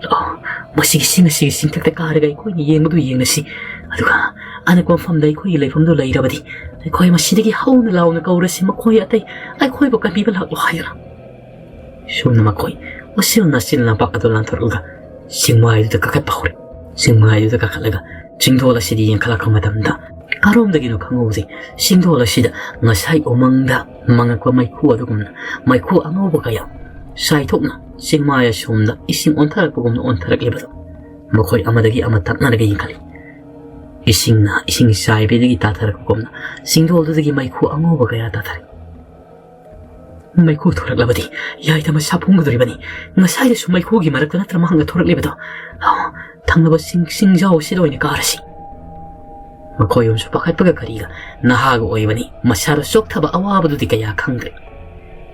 ꯂꯥꯛꯑꯣ, ꯃꯁꯤꯒꯤ ꯆꯤꯡ ꯑꯁꯤꯒꯤ ꯆꯤꯡꯊꯛꯇ ꯀꯥꯔꯒ ꯑꯩꯈꯣꯏꯅ ꯌꯦꯡꯕꯗꯨ ꯌꯦꯡꯂꯁꯤ꯫ ꯑꯗꯨꯒ ꯑꯅꯛꯄ ꯃꯐꯝꯗ ꯑꯩꯈꯣꯏꯒꯤ ꯂꯩꯐꯝꯗꯨ ꯂꯩꯔꯕꯗꯤ ꯑꯩꯈꯣꯏ ꯃꯁꯤꯗꯒꯤ ꯍꯧꯅ ꯂꯥꯎꯅ ꯀꯧꯔꯁꯤ, ꯃꯈꯣꯏ ꯑꯇꯩ ꯑꯩꯈꯣꯏꯕꯨ ꯀꯟꯕꯤꯕ ꯂꯥꯛꯂꯣ" ꯍꯥꯏꯗꯨꯅ꯫ ꯁꯣꯝꯅ ꯃꯈꯣꯏ ꯃꯁꯤꯜ ꯅꯥꯁꯤꯜ ꯂꯝꯄꯥꯛ ꯑꯗꯨ ꯂꯥꯟꯊꯣꯔꯛꯂꯒ ꯆꯤꯡꯃꯥꯏꯗꯨꯗ ꯀꯥꯈꯠꯄ ꯍꯧꯔꯦ꯫ ꯆꯤꯡꯃꯥꯏꯗꯨꯗ ꯀꯥꯈꯠꯂꯒ ꯆꯤꯡꯗꯣꯜ ꯑꯁꯤꯗ ꯌꯦꯡꯈꯠꯂꯛꯄ ꯃꯇꯝꯗ ꯀꯔꯣꯝꯗꯒꯤꯅꯣ ꯈꯪꯍꯧꯗꯦ, ꯆꯤꯡꯗꯣꯜ ꯑꯁꯤꯗ ꯉꯁꯥꯏ ꯎꯃꯪꯗ ꯃꯪꯉꯛꯄ ꯃꯩꯈꯨ ꯑꯗꯨꯒꯨꯝꯅ ꯃꯩꯈꯨ ꯑꯉꯧꯕ ꯀꯌꯥ ꯆꯥꯏꯊꯣꯛꯅ ꯆꯤꯡꯃꯥꯏ ꯑꯁꯣꯝꯗ ꯏꯁꯤꯡ ꯑꯣꯟꯊꯔꯛꯄꯒꯨꯝꯅ ꯑꯣꯟꯊꯔꯛꯂꯤꯕꯗꯨ ꯃꯈꯣꯏ ꯑꯃꯗꯒꯤ ꯑꯃ ꯇꯛꯅꯔꯒ ꯌꯦꯡꯈꯠꯂꯤ꯫ ꯏꯁꯤꯡꯅ ꯏꯁꯤꯡ ꯆꯥꯏꯕꯤꯗꯒꯤ ꯇꯥꯊꯔꯛꯄꯒꯨꯝꯅ ꯆꯤꯡꯗꯣꯜꯗꯨꯗꯒꯤ ꯃꯩꯈꯨ ꯑꯉꯧꯕ ꯀꯌꯥ ꯇꯥꯊꯔꯛꯏ꯫ ꯃꯩꯈꯨ ꯊꯣꯔꯛꯂꯕꯗꯤ ꯌꯥꯏꯇꯝ ꯑꯁꯤ ꯁꯥꯐꯣꯡꯒꯗꯧꯔꯤꯕꯅꯤ꯫ ꯉꯁꯥꯏꯗꯁꯨ ꯃꯩꯈꯨꯒꯤ ꯃꯔꯛꯇ ꯅꯠꯇ꯭ꯔ ꯃꯍꯥꯛꯅ ꯊꯣꯔꯛꯂꯤꯕꯗꯣ? ꯑꯣ, ꯊꯪꯅꯕ ꯆꯤꯡ, ꯆꯤꯡꯖꯥꯎ ꯑꯁꯤꯗ ꯑꯣꯏꯅ ꯀꯥꯔꯁꯤ꯫ ꯃꯈꯣꯏ ꯑꯍꯨꯝꯁꯨ ꯄꯥꯈꯠꯄꯒ ꯀꯔꯤꯒ, ꯅꯍꯥꯒ ꯑꯣꯏꯕꯅꯤ, ꯃꯁꯥꯗ ꯆꯣꯛꯊꯕ ꯑꯋꯥꯕꯗꯨꯗꯤ ꯀꯌꯥ ꯈꯪꯗ꯭ꯔꯦ꯫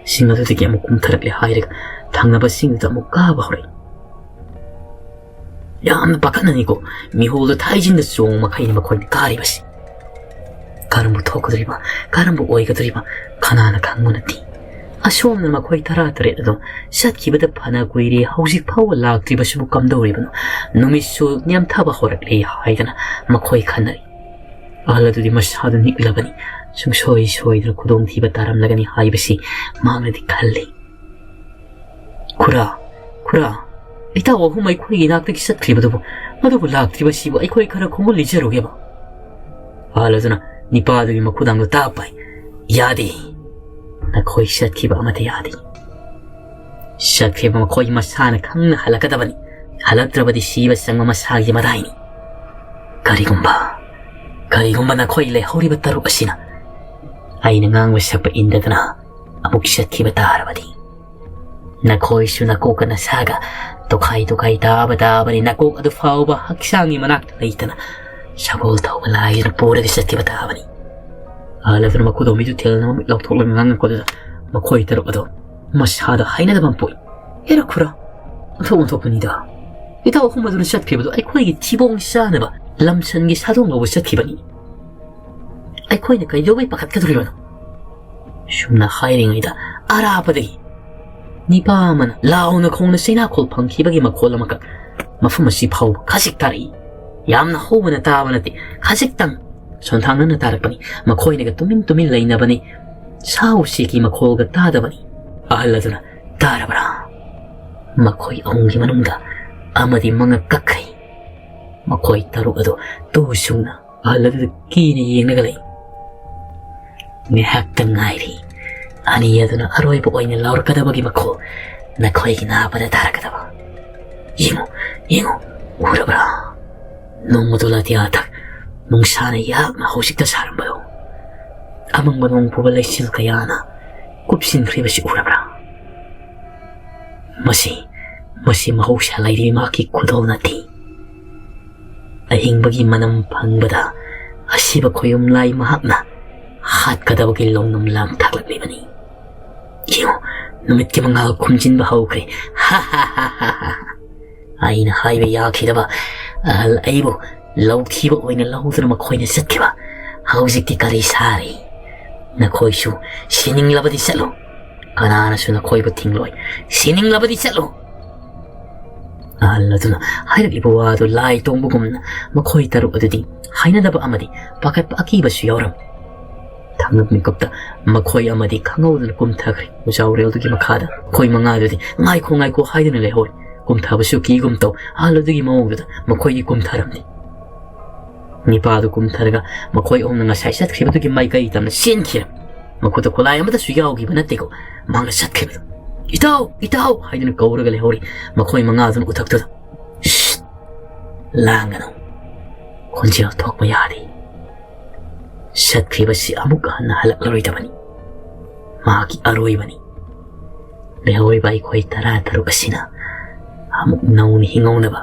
ꯁꯤꯡ ꯑꯗꯨꯗꯒꯤ ꯑꯃꯨꯛ ꯀꯨꯝꯊꯔꯛꯂꯦ ꯍꯥꯏꯔꯒ ꯊꯪꯅꯕ ꯁꯤꯡꯗꯨꯗ ꯑꯃꯨꯛ ꯀꯥꯕ ꯍꯧꯔꯛꯏ꯫ ꯌꯥꯝꯅ ꯄꯥꯈꯠꯅꯅꯤꯀꯣ, ꯃꯤꯍꯨꯜꯗ ꯊꯥꯏꯖꯤꯟꯗ ꯆꯣꯡ ꯃꯈꯩꯅ ꯃꯈꯣꯏꯅ ꯀꯥꯔꯤꯕꯁꯤ꯫ ꯀꯔꯝꯕ ꯊꯣꯛꯀꯗꯧꯔꯤꯕ, ꯀꯔꯝꯕ ꯑꯣꯏꯒꯗꯧꯔꯤꯕ, ꯀꯅꯥꯅ ꯈꯪꯕ ꯅꯠꯇꯦ꯫ ꯑꯁꯣꯝꯅ ꯃꯈꯣꯏ ꯇꯔꯥ ꯇꯔꯦꯠ ꯑꯗꯨ ꯆꯠꯈꯤꯕꯗ ꯐꯅ ꯀꯨꯏꯔꯦ, ꯍꯧꯖꯤꯛ ꯐꯥꯎꯕ ꯂꯥꯛꯇ꯭ꯔꯤꯕꯁꯤꯕꯨ ꯀꯝꯗꯧꯔꯤꯕꯅꯣ? ꯅꯨꯃꯤꯠꯁꯨ ꯅꯦꯝꯊꯕ ꯍꯧꯔꯛꯂꯦ ꯍꯥꯏꯗꯅ ꯃꯈꯣꯏ ꯈꯟꯅꯔꯤ꯫ ꯑꯍꯜ ꯑꯗꯨꯗꯤ ꯃꯁꯥꯗꯨ ꯅꯤꯛꯂꯕꯅꯤ꯫ ꯁꯨꯡꯁꯣꯏ ꯁꯣꯏꯗꯅ ꯈꯨꯗꯣꯡꯊꯤꯕ ꯇꯥꯔꯝꯂꯒꯅꯤ ꯍꯥꯏꯕꯁꯤ ꯃꯍꯥꯛꯅꯗꯤ ꯈꯜꯂꯤ꯫ "ꯈꯨꯔꯥ, ꯈꯨꯔꯥ, ꯏꯇꯥꯎ ꯑꯍꯨꯝ ꯑꯩꯈꯣꯏꯒꯤ ꯏꯅꯥꯛꯇꯒꯤ ꯆꯠꯈ꯭ꯔꯤꯕꯗꯨꯕꯨ, ꯃꯗꯨꯕꯨ ꯂꯥꯛꯇ꯭ꯔꯤꯕꯁꯤꯕꯨ ꯑꯩꯈꯣꯏ ꯈꯔ ꯈꯣꯡꯒꯨꯜ ꯂꯤꯖꯔꯨꯒꯦꯕ?" ꯑꯍꯜ ꯑꯗꯨꯅ ꯅꯤꯄꯥꯗꯨꯒꯤ ꯃꯈꯨꯗꯥꯡꯗꯣ ꯇꯥꯞ ꯄꯥꯏ꯫ "ꯌꯥꯗꯦ, ꯅꯈꯣꯏ ꯆꯠꯈꯤꯕ ꯑꯃꯠꯇ ꯌꯥꯗꯦ꯫ ꯆꯠꯈ꯭ꯔꯤꯕ ꯃꯈꯣꯏ ꯃꯁꯥꯅ ꯈꯪꯅ ꯍꯜꯂꯛꯀꯗꯕꯅꯤ꯫ ꯍꯜꯂꯛꯇ꯭ꯔꯕꯗꯤ ꯁꯤꯕ ꯆꯪꯕ ꯃꯁꯥꯒꯤ ꯃꯔꯥꯏꯅꯤ꯫ ꯀꯔꯤꯒꯨꯝꯕ, ꯀꯔꯤꯒꯨꯝꯕ ꯅꯈꯣꯏ ꯂꯩꯍꯧꯔꯤꯕ ꯇꯔꯨꯛ ꯑꯁꯤꯅ ꯑꯩꯅ ꯉꯥꯡꯕ ꯁꯛꯄ ꯏꯟꯗꯗꯅ ꯑꯃꯨꯛ ꯆꯠꯈꯤꯕ ꯇꯥꯔꯕꯗꯤ, ꯅꯈꯣꯏꯁꯨ ꯅꯀꯣꯛꯀ ꯅꯁꯥꯒ ꯇꯣꯈꯥꯏ ꯇꯣꯈꯥꯏ ꯇꯥꯕ ꯇꯥꯕꯅꯤ꯫ ꯅꯀꯣꯛ ꯑꯗꯨ ꯐꯥꯎꯕ ꯍꯛꯆꯥꯡꯒꯤ ꯃꯅꯥꯛꯇ ꯂꯩꯇꯅ ꯁꯒꯣꯜ ꯊꯧꯕ ꯂꯥꯏꯗꯨꯅ ꯄꯨꯔꯒ ꯆꯠꯈꯤꯕ ꯇꯥꯕꯅꯤ꯫" ꯑꯍꯜ ꯑꯗꯨꯅ ꯃꯈꯨꯗꯣꯝꯕꯤꯗꯨ ꯊꯦꯜꯅ ꯃꯃꯤꯠ ꯂꯥꯎꯊꯣꯛꯂꯒ ꯉꯥꯡꯉꯛꯄꯗꯨꯗ ꯃꯈꯣꯏ ꯇꯔꯨꯛ ꯑꯗꯨ ꯃꯁꯥꯗ ꯍꯩꯅꯗꯕ ꯑꯃ ꯄꯣꯛꯏ꯫ "ꯍꯦꯔꯥ ꯈꯨꯔꯥ, ꯑꯣꯟꯊꯣꯛ ꯑꯣꯟꯊꯣꯛꯄꯅꯤꯗ꯫ ꯏꯇꯥꯎ ꯑꯍꯨꯝ ꯑꯗꯨꯅ ꯆꯠꯈꯤꯕꯗꯨ ꯑꯩꯈꯣꯏꯒꯤ ꯊꯤꯕꯣꯡ ꯆꯥꯅꯕ ꯂꯝꯁꯟꯒꯤ ꯁꯥꯗꯣꯡ ꯂꯧꯕ ꯆꯠꯈꯤꯕꯅꯤ꯫ ꯑꯩꯈꯣꯏꯅ ꯀꯩꯗꯧꯕꯩ ꯄꯥꯈꯠꯀꯗꯧꯔꯤꯕꯅꯣ?" ꯁꯨꯝꯅ ꯍꯥꯏꯔꯤꯉꯩꯗ ꯑꯔꯥꯞꯄꯗꯒꯤ ꯅꯤꯄꯥ ꯑꯃꯅ ꯂꯥꯎꯅ ꯈꯣꯡꯅ ꯆꯩꯅꯥꯈꯣꯜ ꯐꯪꯈꯤꯕꯒꯤ ꯃꯈꯣꯜ ꯑꯃꯈꯛ ꯃꯐꯝ ꯑꯁꯤ ꯐꯥꯎꯕ ꯈꯖꯤꯛ ꯇꯥꯔꯛꯏ꯫ ꯌꯥꯝꯅ ꯍꯧꯅ ꯇꯥꯕ ꯅꯠꯇꯦ, ꯈꯖꯤꯛꯇꯪ ꯁꯣꯟꯊꯥꯡꯅꯅ ꯇꯥꯔꯛꯄꯅꯤ꯫ ꯃꯈꯣꯏꯅꯒ ꯇꯨꯃꯤꯟ ꯇꯨꯃꯤꯟ ꯂꯩꯅꯕꯅꯤ꯫ ꯁꯥ ꯎꯆꯦꯛꯀꯤ ꯃꯈꯣꯜꯒ ꯇꯥꯗꯕꯅꯤ꯫ ꯑꯍꯜ ꯑꯗꯨꯅ, "ꯇꯥꯔꯕ꯭ꯔꯥ?" ꯃꯈꯣꯏ ꯑꯍꯨꯝꯒꯤ ꯃꯅꯨꯡꯗ ꯑꯃꯗꯤ ꯃꯉꯛ ꯀꯛꯈꯩ꯫ ꯃꯈꯣꯏ ꯇꯔꯨꯛ ꯑꯗꯨ ꯇꯨ ꯁꯨꯡꯅ ꯑꯍꯜ ꯑꯗꯨꯗ ꯀꯤꯅ ꯌꯦꯡꯂꯒ ꯂꯩ꯫ ꯉꯥꯏꯍꯥꯛꯇꯪ ꯉꯥꯏꯔꯤ꯫ ꯑꯅꯤ ꯑꯗꯨꯅ ꯑꯔꯣꯏꯕ ꯑꯣꯏꯅ ꯂꯥꯎꯔꯛꯀꯗꯕꯒꯤ ꯃꯈꯣꯜ ꯅꯈꯣꯏꯒꯤ ꯅꯥꯕꯗ ꯇꯥꯔꯛꯀꯗꯕ꯫ ꯌꯦꯡꯉꯨ, ꯌꯦꯡꯉꯨ, ꯎꯔꯕ꯭ꯔꯥ? ꯅꯣꯡ ꯑꯗꯨ ꯂꯥꯇꯤꯌꯥ ꯊꯛ ꯅꯨꯡꯁꯥꯅ ꯌꯥꯛꯅ ꯍꯧꯖꯤꯛꯇ ꯁꯥꯔꯝꯕꯗꯣ, ꯑꯃꯪꯕ ꯅꯣꯡ ꯄꯨꯕ ꯂꯩꯆꯤꯜ ꯀꯌꯥꯅ ꯀꯨꯞꯁꯤꯟꯈ꯭ꯔꯤꯕꯁꯤ ꯎꯔꯕ꯭ꯔꯥ? ꯃꯁꯤ, ꯃꯁꯤ ꯃꯍꯧꯁꯥ ꯂꯥꯏꯔꯦꯝꯕꯤ ꯃꯍꯥꯛꯀꯤ ꯈꯨꯗꯣꯜ ꯅꯠꯇꯦ꯫ ꯑꯍꯤꯡꯕꯒꯤ ꯃꯅꯝ ꯐꯪꯕꯗ ꯑꯁꯤꯕ ꯈꯣꯌꯨꯝ ꯂꯥꯏ ꯃꯍꯥꯛꯅ ꯍꯥꯠꯀꯗꯕꯒꯤ ꯂꯧꯅꯝ ꯂꯥꯡ ꯊꯥꯛꯂꯛꯂꯤꯕꯅꯤ꯫ ꯌꯦꯡꯉꯨ, ꯅꯨꯃꯤꯠꯀꯤ ꯃꯉꯥꯜ ꯈꯨꯝꯖꯤꯟꯕ ꯍꯧꯈ꯭ꯔꯦ꯫ ꯍꯥ ꯍꯥ ꯍꯥ ꯍꯥ ꯍꯥ꯫ ꯑꯩꯅ ꯍꯥꯏꯕ ꯌꯥꯈꯤꯗꯕ ꯑꯍꯜ ꯑꯩꯕꯨ ꯂꯧꯊꯤꯕ ꯑꯣꯏꯅ ꯂꯧꯗꯨꯅ ꯃꯈꯣꯏꯅ ꯆꯠꯈꯤꯕ꯫ ꯍꯧꯖꯤꯛꯇꯤ ꯀꯔꯤ ꯁꯥꯔꯤ? ꯅꯈꯣꯏꯁꯨ ꯁꯤꯅꯤꯡꯂꯕꯗꯤ ꯆꯠꯂꯨ, ꯀꯅꯥꯅꯁꯨ ꯅꯈꯣꯏꯕꯨ ꯊꯤꯡꯂꯣꯏ꯫ ꯁꯤꯅꯤꯡꯂꯕꯗꯤ ꯆꯠꯂꯨ꯫ ꯑꯍꯜ ꯑꯗꯨꯅ ꯍꯥꯏꯔꯛꯂꯤꯕ ꯋꯥꯗꯨ ꯂꯥꯏ ꯇꯣꯡꯕꯒꯨꯝꯅ ꯃꯈꯣꯏ ꯇꯔꯨꯛ ꯑꯗꯨꯗꯤ ꯍꯥꯏꯅꯗꯕ ꯑꯃꯗꯤ ꯄꯥꯈꯠꯄ ꯑꯀꯤꯕꯁꯨ ꯌꯥꯎꯔꯝꯃꯤ꯫ ꯊꯥꯡꯒꯞ ꯃꯤꯀꯨꯞꯇ ꯃꯈꯣꯏ ꯑꯃꯗꯤ ꯈꯪꯍꯧꯗꯅ ꯀꯨꯝꯊꯈ꯭ꯔꯦ ꯎꯖꯥꯎꯔꯦꯜꯗꯨꯒꯤ ꯃꯈꯥꯗ꯫ ꯃꯈꯣꯏ ꯃꯉꯥꯗꯨꯗꯤ "ꯉꯥꯏꯈꯣ, ꯉꯥꯏꯈꯣ" ꯍꯥꯏꯗꯨꯅ ꯂꯩꯍꯧꯔꯤ꯫ ꯀꯨꯝꯊꯕꯁꯨ ꯀꯤꯒꯨꯝ ꯇꯧ꯫ ꯑꯍꯜ ꯑꯗꯨꯒꯤ ꯃꯑꯣꯡꯗꯨꯗ ꯃꯈꯣꯏꯗꯤ ꯀꯨꯝꯊꯔꯝꯂꯦ꯫ ꯅꯤꯄꯥꯗꯨ ꯀꯨꯝꯊꯔꯒ ꯃꯈꯣꯏ ꯑꯍꯨꯝꯅ ꯉꯁꯥꯏ ꯆꯠꯈ꯭ꯔꯤꯕꯗꯨꯒꯤ ꯃꯥꯏꯀꯩ ꯇꯝꯅ ꯆꯦꯟꯈꯤꯔꯝꯃꯤ꯫ ꯃꯈꯨꯠꯇ ꯈꯨꯠꯂꯥꯏ ꯑꯃꯠꯇꯁꯨ ꯌꯥꯎꯈꯤꯕ ꯅꯠꯇꯦꯀꯣ꯫ ꯃꯍꯥꯛꯅ ꯆꯠꯈ꯭ꯔꯤꯕꯗꯨ "ꯏꯇꯥꯎ! ꯏꯇꯥꯎ!" ꯍꯥꯏꯗꯨꯅ ꯀꯧꯔꯒ ꯂꯩꯍꯧꯔꯤ꯫ ꯃꯈꯣꯏ ꯃꯉꯥꯗꯨꯅ ꯎꯊꯛꯇꯨꯗ "ꯁꯤꯠ! ꯂꯥꯡꯒꯅꯨ꯫ ꯈꯣꯟꯖꯦꯜ ꯊꯣꯛꯄ ꯌꯥꯗꯦ꯫ ꯆꯠꯈ꯭ꯔꯤꯕꯁꯤ ꯑꯃꯨꯛ ꯍꯟꯅ ꯍꯜꯂꯛꯂꯔꯣꯏꯗꯕꯅꯤ꯫ ꯃꯍꯥꯛꯀꯤ ꯑꯔꯣꯏꯕꯅꯤ꯫ ꯂꯩꯍꯧꯔꯤꯕ ꯑꯩꯈꯣꯏ ꯇꯔꯥ ꯇꯔꯨꯛ ꯑꯁꯤꯅ ꯑꯃꯨꯛ ꯅꯧꯅ ꯍꯤꯡꯍꯧꯅꯕ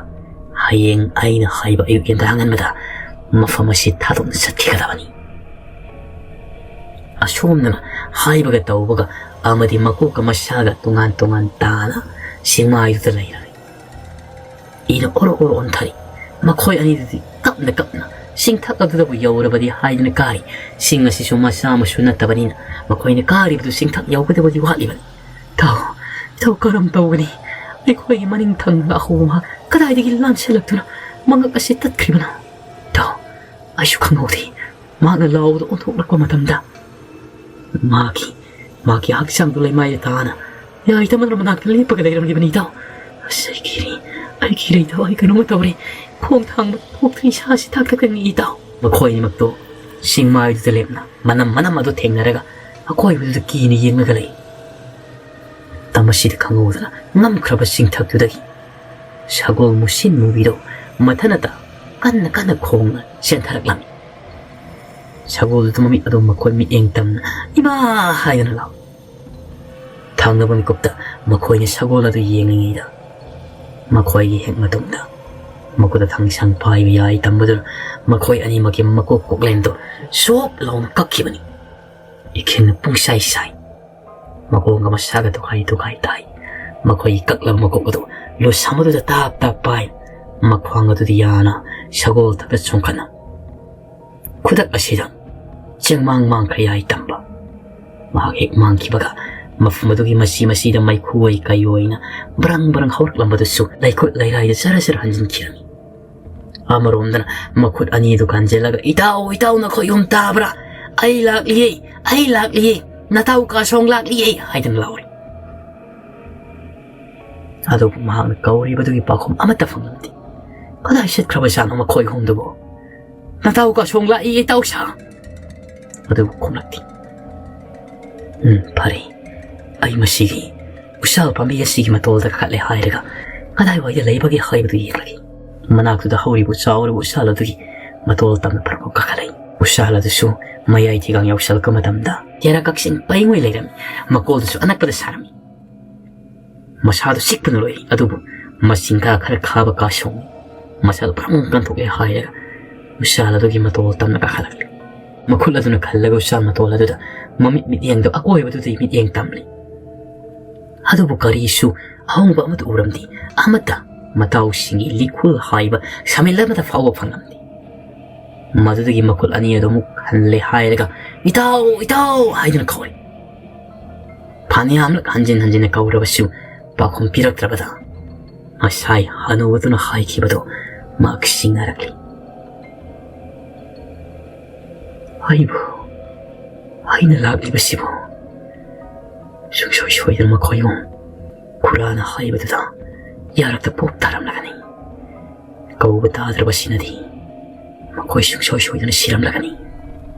ꯍꯌꯦꯡ ꯑꯩꯅ ꯍꯥꯏꯕ ꯑꯌꯨꯛ ꯌꯦꯟꯗꯥꯡꯍꯟꯕꯗ ꯃꯐꯝ ꯑꯁꯤ ꯊꯥꯗꯣꯛꯅ ꯆꯠꯈꯤꯒꯗꯕꯅꯤ꯫ ꯑꯁꯣꯝꯗꯅ ꯍꯥꯏꯕꯒ ꯇꯧꯕꯒ ꯑꯃꯗꯤ ꯃꯀꯣꯛꯀ ꯃꯁꯥꯒ ꯇꯣꯉꯥꯟ ꯇꯣꯉꯥꯟ ꯇꯥꯅ ꯁꯤꯡꯃꯥꯏꯗꯨꯗ ꯂꯩꯔꯝꯃꯤ꯫ ꯏꯅ ꯑꯣꯔꯣ ꯑꯣꯔꯣ ꯑꯣꯟꯊꯔꯤ꯫ ꯃꯈꯣꯏ ꯑꯅꯤꯗꯨꯗꯤ ꯀꯞꯅ ꯀꯞꯅ ꯆꯤꯡꯊꯛ ꯑꯗꯨꯗꯕꯨ ꯌꯧꯔꯕꯗꯤ ꯍꯥꯏꯗꯨꯅ ꯀꯥꯔꯤ꯫ ꯆꯤꯡ ꯑꯁꯤꯁꯨ ꯃꯆꯥ ꯑꯃꯁꯨ ꯅꯠꯇꯕꯅꯤꯅ ꯃꯈꯣꯏꯅ ꯀꯥꯔꯤꯕꯗꯨ ꯆꯤꯡꯊꯛ ꯌꯧꯒꯗꯕꯗꯤ ꯋꯥꯠꯂꯤꯕꯅꯤ꯫ "ꯏꯇꯥꯎ, ꯏꯇꯥꯎ, ꯀꯔꯝ ꯇꯧꯒꯅꯤ? ꯑꯩꯈꯣꯏꯒꯤ ꯃꯅꯤꯡ ꯊꯪꯕ ꯑꯍꯧꯕ ꯃꯍꯥꯛ ꯀꯗꯥꯏꯗꯒꯤ ꯂꯥꯟꯁꯤꯜꯂꯛꯇꯨꯅ ꯃꯉꯛ ꯑꯁꯤ ꯇꯠꯈ꯭ꯔꯤꯕꯅꯣ? ꯏꯇꯥꯎ, ꯑꯩꯁꯨ ꯈꯪꯍꯧꯗꯦ꯫ ꯃꯍꯥꯛꯅ ꯂꯥꯎꯕꯗ ꯑꯣꯟꯊꯣꯛꯂꯛꯄ ꯃꯇꯝꯗ ꯃꯥꯒꯤ, ꯃꯥꯒꯤ ꯍꯛꯆꯥꯡꯗꯨ ꯂꯩꯃꯥꯏꯗ ꯇꯥꯅ ꯌꯥꯏꯗꯃꯗꯨꯅ ꯃꯅꯥꯛꯇ ꯂꯦꯞꯄꯒ ꯂꯩꯔꯝꯂꯤꯕꯅꯤ, ꯏꯇꯥꯎ꯫ ꯑꯁ, ꯑꯩ ꯀꯤꯔꯦ, ꯑꯩ ꯀꯤꯔꯦ, ꯏꯇꯥꯎ, ꯑꯩ ꯀꯩꯅꯣꯝꯃ ꯇꯧꯔꯦ꯫ ꯈꯣꯡ ꯊꯥꯡꯕ ꯊꯣꯛꯇ꯭ꯔꯤ, ꯏꯁꯥꯁꯤ ꯊꯥꯛ ꯊꯥꯛ ꯀꯪꯉꯤ, ꯏꯇꯥꯎ"꯫ ꯃꯈꯣꯏ ꯑꯅꯤꯃꯛꯇꯣ ꯆꯤꯡꯃꯥꯏꯗꯨꯗ ꯂꯦꯞꯅ ꯃꯅꯝ ꯃꯅꯝ ꯑꯗꯨ ꯊꯦꯡꯅꯔꯒ ꯑꯀꯣꯏꯕꯗꯨꯗ ꯀꯤꯅ ꯌꯦꯡꯂꯒ ꯂꯩ꯫ ꯃꯇꯝ ꯑꯁꯤꯗ ꯈꯪꯍꯧꯗꯅ ꯉꯝꯈ꯭ꯔꯕ ꯆꯤꯡꯊꯛꯇꯨꯗꯒꯤ ꯁꯒꯣꯜ ꯃꯨꯁꯤꯟ ꯃꯨꯕꯤꯗꯣ ꯃꯊꯟꯅꯇ ꯀꯟꯅ ꯀꯟꯅ ꯈꯣꯡꯅ ꯆꯦꯟꯊꯔꯛꯂꯝꯃꯤ꯫ ꯁꯒꯣꯜꯗꯨ ꯃꯃꯤꯠ ꯑꯗꯨ ꯃꯈꯣꯏ ꯃꯤꯠꯌꯦꯡ ꯇꯝꯅ "ꯏꯃꯥ!" ꯍꯥꯏꯗꯨꯅ ꯂꯥꯎꯏ꯫ ꯊꯪꯅꯕ ꯃꯤꯀꯨꯞꯇ ꯃꯈꯣꯏꯅ ꯁꯒꯣꯜ ꯑꯗꯨ ꯌꯦꯡꯂꯤꯉꯩꯗ ꯃꯈꯣꯏꯒꯤ ꯍꯦꯛ ꯃꯇꯨꯡꯗ ꯃꯈꯨꯠꯇ ꯊꯥꯡꯁꯥꯡ ꯄꯥꯏꯕ ꯌꯥꯏ ꯇꯝꯕꯗꯨꯅ ꯃꯈꯣꯏ ꯑꯅꯤꯃꯛꯀꯤ ꯃꯀꯣꯛ ꯀꯣꯛꯂꯦꯟꯗꯨ ꯁꯣꯞ ꯂꯥꯎꯅ ꯀꯛꯈꯤꯕꯅꯤ꯫ ꯏꯈꯤꯟꯅ ꯄꯨꯡꯁꯥꯏ ꯁꯥꯏ꯫ ꯃꯈꯣꯡꯒ ꯃꯁꯥꯒ ꯇꯨꯈꯥꯏ ꯇꯨꯈꯥꯏ ꯇꯥꯏ꯫ ꯃꯈꯣꯏꯒꯤ ꯀꯛꯂꯕ ꯃꯀꯣꯛ ꯑꯗꯨ ꯂꯨꯁ ꯑꯃꯗꯨꯗ ꯇꯥꯞ ꯇꯥꯞ ꯄꯥꯏ꯫ ꯃꯈ꯭ꯋꯥꯡ ꯑꯗꯨꯗꯤ ꯌꯥꯅ ꯁꯒꯣꯜ ꯊꯛꯇ ꯆꯣꯡꯈꯠꯅ ꯈꯨꯗꯛ ꯑꯁꯤꯗ ꯆꯦꯡꯃꯥꯡ ꯃꯥꯡꯈ꯭ꯔꯦ ꯍꯥꯏ ꯇꯝꯕ꯫ ꯃꯍꯥꯛ ꯍꯦꯛ ꯃꯥꯡꯈꯤꯕꯒ ꯃꯐꯝ ꯑꯗꯨꯒꯤ ꯃꯆꯤ ꯃꯆꯤꯗ ꯃꯩꯈꯨ ꯑꯣꯏ ꯀꯩ ꯑꯣꯏꯅ ꯕ꯭ꯔꯪ ꯕ꯭ꯔꯪ ꯍꯧꯔꯛꯂꯝꯕꯗꯨꯁꯨ ꯂꯩꯈꯨꯠ ꯂꯩꯔꯥꯏꯗ ꯖꯔ ꯖꯔ ꯍꯟꯖꯤꯟꯈꯤꯔꯝꯃꯤ꯫ ꯑꯃꯔꯣꯝꯗꯅ ꯃꯈꯨꯠ ꯑꯅꯤꯗꯨ ꯀꯟꯖꯤꯜꯂꯒ, "ꯏꯇꯥꯎ, ꯏꯇꯥꯎ, ꯅꯈꯣꯏ ꯑꯍꯨꯝ ꯇꯥꯕ꯭ꯔꯥ? ꯑꯩ ꯂꯥꯛꯂꯤꯌꯦ, ꯑꯩ ꯂꯥꯛꯂꯤꯌꯦ, ꯅꯇꯥꯎ ꯀꯥꯁꯣꯡ ꯂꯥꯛꯂꯤꯌꯦ!" ꯍꯥꯏꯗꯨꯅ ꯂꯥꯎꯔꯤ꯫ ꯑꯗꯨꯕꯨ ꯃꯍꯥꯛꯅ ꯀꯧꯔꯤꯕꯗꯨꯒꯤ ꯄꯥꯎꯈꯨꯝ ꯑꯃꯠꯇ ꯐꯪꯂꯝꯗꯦ꯫ ꯀꯗꯥꯏ ꯆꯠꯈ꯭ꯔꯕꯖꯥꯠꯅꯣ ꯃꯈꯣꯏ ꯑꯍꯨꯝꯗꯨꯕꯨ? "ꯅꯇꯥꯎ ꯀꯥꯁꯣꯡ ꯂꯥꯛꯏ, ꯏꯇꯥꯎ ꯁꯥ!" ꯑꯗꯨꯕꯨ ꯈꯨꯝꯂꯛꯇꯦ꯫ "ꯎꯝ, ꯐꯔꯦ꯫ ꯑꯩ ꯃꯁꯤꯒꯤ ꯎꯁꯥ ꯄꯥꯝꯕꯤ ꯑꯁꯤꯒꯤ ꯃꯇꯣꯜꯗ ꯀꯥꯈꯠꯂꯦ ꯍꯥꯏꯔꯒ ꯀꯗꯥꯏꯋꯥꯏꯗ ꯂꯩꯕꯒꯦ ꯍꯥꯏꯕꯗꯨ ꯌꯦꯡꯂꯒꯦ꯫" ꯃꯅꯥꯛꯇꯨꯗ ꯍꯧꯔꯤꯕ ꯆꯥꯎꯔꯕ ꯎꯁꯥꯜ ꯑꯗꯨꯒꯤ ꯃꯇꯣꯜ ꯇꯝꯅ ꯐꯔꯐꯥꯎ ꯀꯥꯈꯠꯂꯛꯏ꯫ ꯎꯁꯥꯜ ꯑꯗꯨꯁꯨ ꯃꯌꯥꯏ ꯊꯤꯒꯥꯡ ꯌꯧꯁꯤꯜꯂꯛꯄ ꯃꯇꯝꯗ ꯇꯦꯔꯥ ꯀꯛꯆꯦꯡ ꯄꯩꯉꯣꯏ ꯂꯩꯔꯝꯃꯤ꯫ ꯃꯀꯣꯜꯗꯨꯁꯨ ꯑꯅꯛꯄꯗ ꯁꯥꯔꯝꯃꯤ꯫ ꯃꯁꯥꯗꯨ ꯆꯤꯛꯄꯅ ꯂꯣꯏꯔꯤ, ꯑꯗꯨꯕꯨ ꯃꯆꯤꯡꯒꯥ ꯈꯔ ꯈꯥꯕ ꯀꯥꯁꯣꯡꯅꯤ꯫ ꯃꯁꯥꯗꯨ ꯄꯨꯔꯥ ꯀꯟꯊꯣꯛꯂꯦ ꯍꯥꯏꯔꯒ ꯎꯁꯥꯜ ꯑꯗꯨꯒꯤ ꯃꯇꯣꯜ ꯇꯝꯅ ꯀꯥꯈꯠꯂꯛꯂꯤ꯫ ꯃꯈꯨꯠ ꯑꯗꯨꯅ ꯈꯜꯂꯒ ꯎꯁꯥꯜ ꯃꯇꯣꯜ ꯑꯗꯨꯗ ꯃꯃꯤꯠ ꯃꯤꯠꯌꯦꯡꯗꯨ ꯑꯀꯣꯏꯕꯗꯨꯗ ꯃꯤꯠꯌꯦꯡ ꯇꯝꯂꯤ꯫ ꯑꯗꯨꯕꯨ ꯀꯔꯤꯁꯨ ꯑꯍꯣꯡꯕ ꯑꯃꯠꯇ ꯎꯔꯝꯗꯦ꯫ ꯑꯃꯠꯇ ꯃꯇꯥꯎꯁꯤꯡꯒꯤ ꯂꯤꯈꯨꯜ ꯍꯥꯏꯕ ꯁꯃꯤꯜ ꯑꯃꯠꯇ ꯐꯥꯎꯕ ꯐꯪꯂꯝꯗꯦ꯫ ꯃꯗꯨꯗꯒꯤ ꯃꯈꯨꯠ ꯑꯅꯤ ꯑꯗꯨ ꯑꯃꯨꯛ ꯍꯜꯂꯦ ꯍꯥꯏꯔꯒ, "ꯏꯇꯥꯎ, ꯏꯇꯥꯎ!" ꯍꯥꯏꯗꯨꯅ ꯀꯧꯔꯦ꯫ ꯐꯅꯌꯥꯝꯂꯛ ꯍꯟꯖꯤꯟ ꯍꯟꯖꯤꯟꯅ ꯀꯧꯔꯕꯁꯨ ꯄꯥꯎꯈꯨꯝ ꯄꯤꯔꯛꯇ꯭ꯔꯕꯗ, ꯉꯁꯥꯏ ꯍꯅꯨꯕꯗꯨꯅ ꯍꯥꯏꯈꯤꯕꯗꯨ ꯃꯍꯥꯛ ꯆꯤꯡꯅꯔꯛꯂꯤ꯫ "ꯑꯩꯕꯨ, ꯑꯩꯅ ꯂꯥꯛꯂꯤꯕꯁꯤꯕꯨ ꯁꯨꯡꯁꯣꯏ ꯁꯣꯏꯗꯅ ꯃꯈꯣꯏ ꯑꯍꯨꯝ ꯈꯨꯔꯥꯅ ꯍꯥꯏꯕꯗꯨꯗ ꯌꯥꯔꯛꯇ ꯄꯣꯞ ꯇꯥꯔꯝꯂꯒꯅꯤ꯫ ꯀꯧꯕ ꯇꯥꯗ꯭ꯔꯕꯁꯤꯅꯗꯤ ꯃꯈꯣꯏ ꯁꯨꯡꯁꯣꯏ ꯁꯣꯏꯗꯅ ꯁꯤꯔꯝꯂꯒꯅꯤ꯫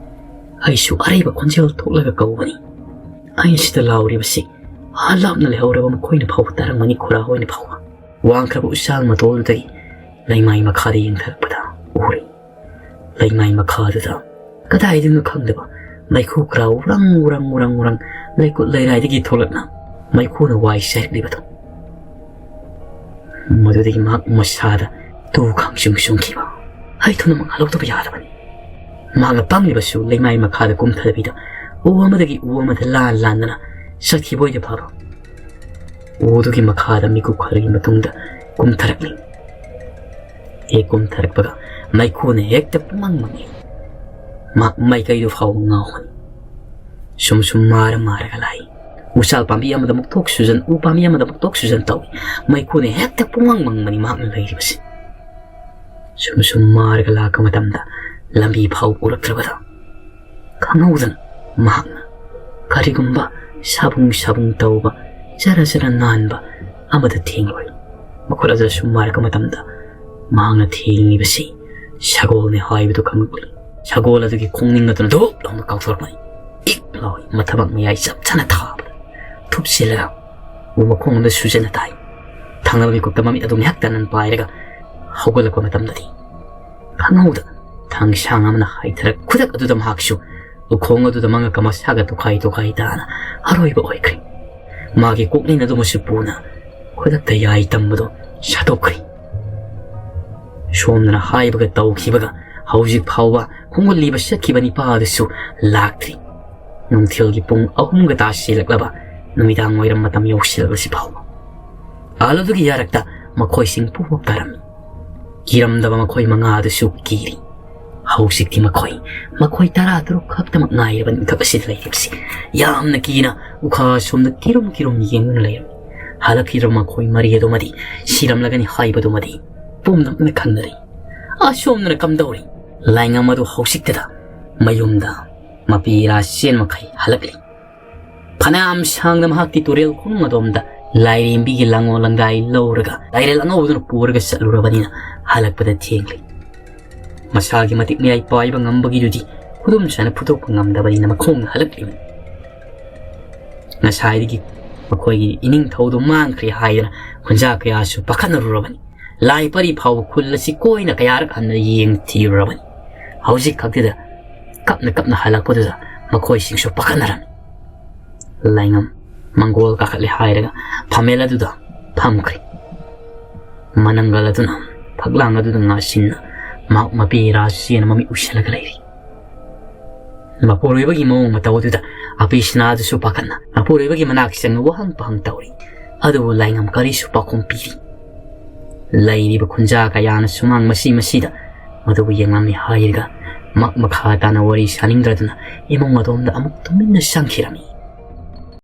ꯑꯩꯁꯨ ꯑꯔꯩꯕ ꯈꯣꯟꯖꯦꯜ ꯊꯣꯛꯂꯒ ꯀꯧꯕꯅꯤ꯫ ꯑꯩꯅ ꯁꯤꯗ ꯂꯥꯎꯔꯤꯕꯁꯤ ꯑꯥ ꯂꯥꯞꯅ ꯂꯩꯍꯧꯔꯕ ꯃꯈꯣꯏꯅ ꯐꯥꯎꯕ ꯇꯥꯔꯝꯒꯅꯤ, ꯈꯨꯔꯥ ꯍꯣꯏꯅ ꯐꯥꯎꯕ꯫" ꯋꯥꯡꯈ꯭ꯔꯕ ꯎꯆꯥꯜ ꯃꯇꯣꯜꯗꯨꯗꯒꯤ ꯂꯩꯃꯥꯏ ꯃꯈꯥꯗ ꯌꯦꯡꯊꯔꯛꯄꯗ ꯎꯔꯦ꯫ ꯂꯩꯃꯥꯏ ꯃꯈꯥꯗꯨꯗ ꯀꯗꯥꯏꯗꯅꯣ ꯈꯪꯗꯕ ꯃꯩꯈꯨ ꯈꯔ ꯎꯔꯪ ꯎꯔꯪ ꯎꯔꯪ ꯎꯔꯪ ꯂꯩꯀꯨꯠ ꯂꯩꯔꯥꯏꯗꯒꯤ ꯊꯣꯛꯂꯛꯅ ꯃꯩꯈꯨꯅ ꯋꯥꯏ ꯆꯥꯏꯔꯛꯂꯤꯕꯗꯨ꯫ ꯃꯗꯨꯗꯒꯤ ꯃꯍꯥꯛ ꯃꯁꯥꯗ ꯇꯨ ꯈꯪꯆꯨꯡ ꯆꯨꯡꯈꯤꯕ꯫ ꯍꯩ ꯊꯨꯅ ꯃꯉꯥꯜ ꯂꯧꯗꯕ ꯌꯥꯗꯕꯅꯤ꯫ ꯃꯍꯥꯛꯅ ꯄꯥꯝꯂꯤꯕꯁꯨ ꯂꯩꯃꯥꯏ ꯃꯈꯥꯗ ꯀꯨꯝꯊꯗꯕꯤꯗ ꯎ ꯑꯃꯗꯒꯤ ꯎ ꯑꯃꯗ ꯂꯥꯟ ꯂꯥꯟꯗꯅ ꯆꯠꯈꯤꯕ ꯑꯣꯏꯗꯤ ꯐꯕ꯫ ꯎꯗꯨꯒꯤ ꯃꯈꯥꯗ ꯃꯤꯀꯨꯞ ꯈꯔꯒꯤ ꯃꯇꯨꯡꯗ ꯀꯨꯝꯊꯔꯛꯂꯤ꯫ ꯍꯦꯛ ꯀꯨꯝꯊꯔꯛꯄꯒ ꯃꯩꯈꯨꯅ ꯍꯦꯛꯇ ꯄꯨꯡꯃꯪ ꯃꯪꯂꯤ꯫ ꯃꯍꯥꯛ ꯃꯥꯏꯀꯩꯗꯨ ꯐꯥꯎꯕ ꯉꯥꯎꯕꯅꯤ꯫ ꯁꯨꯝ ꯁꯨꯝ ꯃꯥꯔ ꯃꯥꯔꯒ ꯂꯥꯛꯏ꯫ ꯎꯆꯥꯜ ꯄꯥꯝꯕꯤ ꯑꯃꯗ ꯑꯃꯨꯛ ꯊꯣꯛ ꯁꯨꯖꯟ, ꯎ ꯄꯥꯝꯕꯤ ꯑꯃꯗ ꯑꯃꯨꯛ ꯊꯣꯛ ꯁꯨꯖꯟ ꯇꯧꯏ꯫ ꯃꯩꯈꯨꯅ ꯍꯦꯛꯇ ꯄꯨꯡꯃꯪ ꯃꯪꯕꯅꯤ ꯃꯍꯥꯛꯅ ꯂꯩꯔꯤꯕꯁꯤ꯫ ꯁꯨꯝ ꯁꯨꯝ ꯃꯥꯔꯒ ꯂꯥꯛꯄ ꯃꯇꯝꯗ ꯂꯝꯕꯤ ꯐꯥꯎ ꯎꯔꯛꯇ꯭ꯔꯕꯗ ꯈꯪꯍꯧꯗꯅ ꯃꯍꯥꯛꯅ ꯀꯔꯤꯒꯨꯝꯕ ꯁꯥꯕꯨꯡ ꯁꯥꯕꯨꯡ ꯇꯧꯕ ꯖꯔ ꯖꯔ ꯅꯥꯟꯕ ꯑꯃꯗ ꯊꯦꯡꯂꯨꯔꯦ꯫ ꯃꯈꯨꯠ ꯑꯗꯨꯗ ꯁꯨꯝ ꯃꯥꯔꯛꯄ ꯃꯇꯝꯗ ꯃꯍꯥꯛꯅ ꯊꯦꯡꯂꯤꯕꯁꯤ ꯁꯒꯣꯜꯅꯤ ꯍꯥꯏꯕꯗꯨ ꯈꯪꯂꯛꯂꯤ꯫ ꯁꯒꯣꯜ ꯑꯗꯨꯒꯤ ꯈꯣꯡꯅꯤꯡ ꯑꯗꯨꯅ ꯙꯨꯞ ꯂꯥꯎꯅ ꯀꯥꯎꯊꯣꯔꯛꯄꯅꯤ꯫ ꯏꯛ ꯂꯥꯎꯏ, ꯃꯊꯕꯥꯛ ꯃꯌꯥꯏ ꯆꯞ ꯆꯥꯅ ꯊꯥꯕꯗ ꯊꯨꯞꯆꯤꯜꯂꯒ ꯎ ꯃꯈꯣꯡꯗ ꯁꯨꯖꯟꯅ ꯇꯥꯏ꯫ ꯊꯪꯅꯕ ꯃꯤꯀꯨꯞꯇ ꯃꯃꯤꯠ ꯑꯗꯨ ꯉꯥꯏꯍꯥꯛ ꯇꯅꯟ ꯄꯥꯏꯔꯒ ꯍꯧꯒꯠꯂꯛꯄ ꯃꯇꯝꯗꯗꯤ ꯈꯪꯍꯧꯗꯅ ꯊꯥꯡꯁꯥꯡ ꯑꯃꯅ ꯍꯥꯏꯊꯔꯛ ꯈꯨꯗꯛ ꯑꯗꯨꯗ ꯃꯍꯥꯛꯁꯨ ꯎꯈꯣꯡ ꯑꯗꯨꯗ ꯃꯉꯛꯀ ꯃꯁꯥꯒ ꯇꯨꯈꯥꯏ ꯇꯨꯈꯥꯏ ꯇꯥꯅ ꯑꯔꯣꯏꯕ ꯑꯣꯏꯈ꯭ꯔꯦ꯫ ꯃꯥꯒꯤ ꯀꯣꯛꯂꯦꯟ ꯑꯗꯨꯃꯁꯨ ꯄꯨꯅ ꯈꯨꯗꯛꯇ ꯌꯥꯏ ꯇꯝꯕꯗꯨ ꯁꯠꯇꯣꯛꯈ꯭ꯔꯦ꯫ ꯁꯣꯝꯗꯅ ꯍꯥꯏꯕꯒ ꯇꯧꯈꯤꯕꯒ ꯍꯧꯖꯤꯛ ꯐꯥꯎꯕ ꯈꯣꯡꯒꯨꯜ ꯂꯤꯕ ꯆꯠꯈꯤꯕ ꯅꯤꯄꯥ ꯑꯗꯨꯁꯨ ꯂꯥꯛꯇ꯭ꯔꯤ꯫ ꯅꯨꯡꯊꯤꯜꯒꯤ ꯄꯨꯡ ꯑꯍꯨꯝꯒ ꯇꯥꯁꯤꯜꯂꯛꯂꯕ ꯅꯨꯃꯤꯗꯥꯡ ꯋꯥꯏꯔꯝ ꯃꯇꯝ ꯌꯧꯁꯤꯜꯂꯛꯂꯁꯤ ꯐꯥꯎꯕ ꯑꯥꯂꯨꯗꯨꯒꯤ ꯌꯥꯔꯛꯇ ꯃꯈꯣꯏꯁꯤꯡ ꯄꯨꯝꯅꯃꯛ ꯇꯥꯔꯝꯃꯤ꯫ ꯀꯤꯔꯝꯗꯕ ꯃꯈꯣꯏ ꯃꯉꯥ ꯑꯗꯨꯁꯨ ꯀꯤꯔꯤ꯫ ꯍꯧꯖꯤꯛꯇꯤ ꯃꯈꯣꯏ, ꯃꯈꯣꯏ ꯇꯔꯥ ꯇꯔꯨꯛ ꯈꯛꯇꯃꯛ ꯉꯥꯏꯔꯕ ꯃꯤꯀꯨꯞ ꯑꯁꯤꯗ ꯂꯩꯔꯤꯕꯁꯤ꯫ ꯌꯥꯝꯅ ꯀꯤꯅ ꯎꯈꯥ ꯁꯣꯝꯗ ꯀꯤꯔꯨꯝ ꯀꯤꯔꯨꯝ ꯌꯦꯡꯗꯨꯅ ꯂꯩꯔꯝꯃꯤ꯫ ꯍꯜꯂꯛꯈꯤꯗ꯭ꯔꯕ ꯃꯈꯣꯏ ꯃꯔꯤ ꯑꯗꯨꯃꯗꯤ ꯁꯤꯔꯝꯂꯒꯅꯤ ꯍꯥꯏꯕꯗꯨꯃꯗꯤ ꯄꯨꯝꯅꯃꯛꯅ ꯈꯪꯅꯔꯤ꯫ ꯑꯁꯣꯝꯗꯅ ꯀꯝꯗꯧꯔꯤ? ꯂꯥꯏꯉꯝ ꯑꯗꯨ ꯍꯧꯖꯤꯛꯇꯗ ꯃꯌꯨꯝꯗ ꯃꯄꯤ ꯏꯔꯥ ꯆꯦꯟ ꯃꯈꯩ ꯍꯜꯂꯛꯂꯤ꯫ ꯐꯅꯌꯥꯝ ꯁꯥꯡꯅ ꯃꯍꯥꯛꯇꯤ ꯇꯨꯔꯦꯜ ꯈꯣꯡꯅꯨꯡ ꯑꯗꯣꯝꯗ ꯂꯥꯏꯔꯦꯝꯕꯤꯒꯤ ꯂꯥꯡꯉꯣ ꯂꯪꯗꯥꯏ ꯂꯧꯔꯒ ꯂꯥꯏꯔꯦꯜ ꯑꯉꯧꯕꯗꯨꯅ ꯄꯨꯔꯒ ꯆꯠꯂꯨꯔꯕꯅꯤꯅ ꯍꯜꯂꯛꯄꯗ ꯊꯦꯡꯂꯤ꯫ ꯃꯁꯥꯒꯤ ꯃꯇꯤꯛ ꯃꯌꯥꯏ ꯄꯥꯏꯕ ꯉꯝꯕꯒꯤꯗꯨꯗꯤ ꯈꯨꯗꯨꯝ ꯆꯥꯅ ꯐꯨꯗꯣꯛꯄ ꯉꯝꯗꯕꯅꯤꯅ ꯃꯈꯣꯡꯅ ꯍꯜꯂꯛꯂꯤꯕꯅꯤ꯫ ꯉꯁꯥꯏꯗꯒꯤ ꯃꯈꯣꯏꯒꯤ ꯏꯅꯤꯡꯊꯧꯗꯨ ꯃꯥꯡꯈ꯭ꯔꯦ ꯍꯥꯏꯗꯅ ꯈꯨꯟꯖꯥ ꯀꯌꯥꯁꯨ ꯄꯥꯈꯠꯅꯔꯨꯔꯕꯅꯤ꯫ ꯂꯥꯏ ꯄꯔꯤ ꯐꯥꯎꯕ ꯈꯨꯜ ꯑꯁꯤ ꯀꯣꯏꯅ ꯀꯌꯥꯔꯛ ꯍꯟꯅ ꯌꯦꯡ ꯊꯤꯔꯨꯔꯕꯅꯤ꯫ ꯍꯧꯖꯤꯛ ꯈꯛꯇꯗ ꯀꯞꯅ ꯀꯞꯅ ꯍꯜꯂꯛꯄꯗꯨꯗ ꯃꯈꯣꯏꯁꯤꯡꯁꯨ ꯄꯥꯈꯠꯅꯔꯝꯃꯤ꯫ ꯂꯥꯏꯉꯝ ꯃꯪꯒꯣꯜ ꯀꯥꯈꯠꯂꯦ ꯍꯥꯏꯔꯒ ꯐꯝꯃꯦꯜ ꯑꯗꯨꯗ ꯐꯝꯈ꯭ꯔꯦ꯫ ꯃꯅꯪꯒꯜ ꯑꯗꯨꯅ ꯐꯛꯂꯥꯡ ꯑꯗꯨꯗ ꯉꯥꯁꯤꯟꯅ ꯃꯍꯥꯛ ꯃꯄꯤ ꯔꯥꯖꯨꯁꯤꯅ ꯃꯃꯤꯠ ꯎꯏꯁꯤꯜꯂꯒ ꯂꯩꯔꯤ꯫ ꯃꯄꯨꯔꯣꯏꯕꯒꯤ ꯃꯑꯣꯡ ꯃꯇꯧ ꯑꯗꯨꯗ ꯑꯄꯤꯁꯅꯥ ꯑꯗꯨꯁꯨ ꯄꯥꯈꯠꯅ ꯃꯄꯨꯔꯣꯏꯕꯒꯤ ꯃꯅꯥꯛ ꯆꯪꯅ ꯋꯥꯍꯪ ꯄꯥꯍꯪ ꯇꯧꯔꯤ꯫ ꯑꯗꯨꯕꯨ ꯂꯥꯏꯉꯝ ꯀꯔꯤꯁꯨ ꯄꯥꯎꯈꯨꯝ ꯄꯤꯔꯤ꯫ ꯂꯩꯔꯤꯕ ꯈꯨꯟꯖꯥ ꯀꯌꯥꯅ ꯁꯨꯃꯥꯡ ꯃꯁꯤ ꯃꯁꯤꯗ ꯃꯗꯨꯕꯨ ꯌꯦꯡꯂꯝꯃꯤ ꯍꯥꯏꯔꯒ ꯃꯛ ꯃꯈꯥ ꯇꯥꯅ ꯋꯥꯔꯤ ꯁꯥꯅꯤꯡꯗ꯭ꯔꯗꯨꯅ ꯏꯃꯨꯡ ꯑꯗꯣꯝꯗ ꯑꯃꯨꯛ ꯇꯨꯃꯤꯟꯅ ꯆꯪꯈꯤꯔꯝꯃꯤ꯫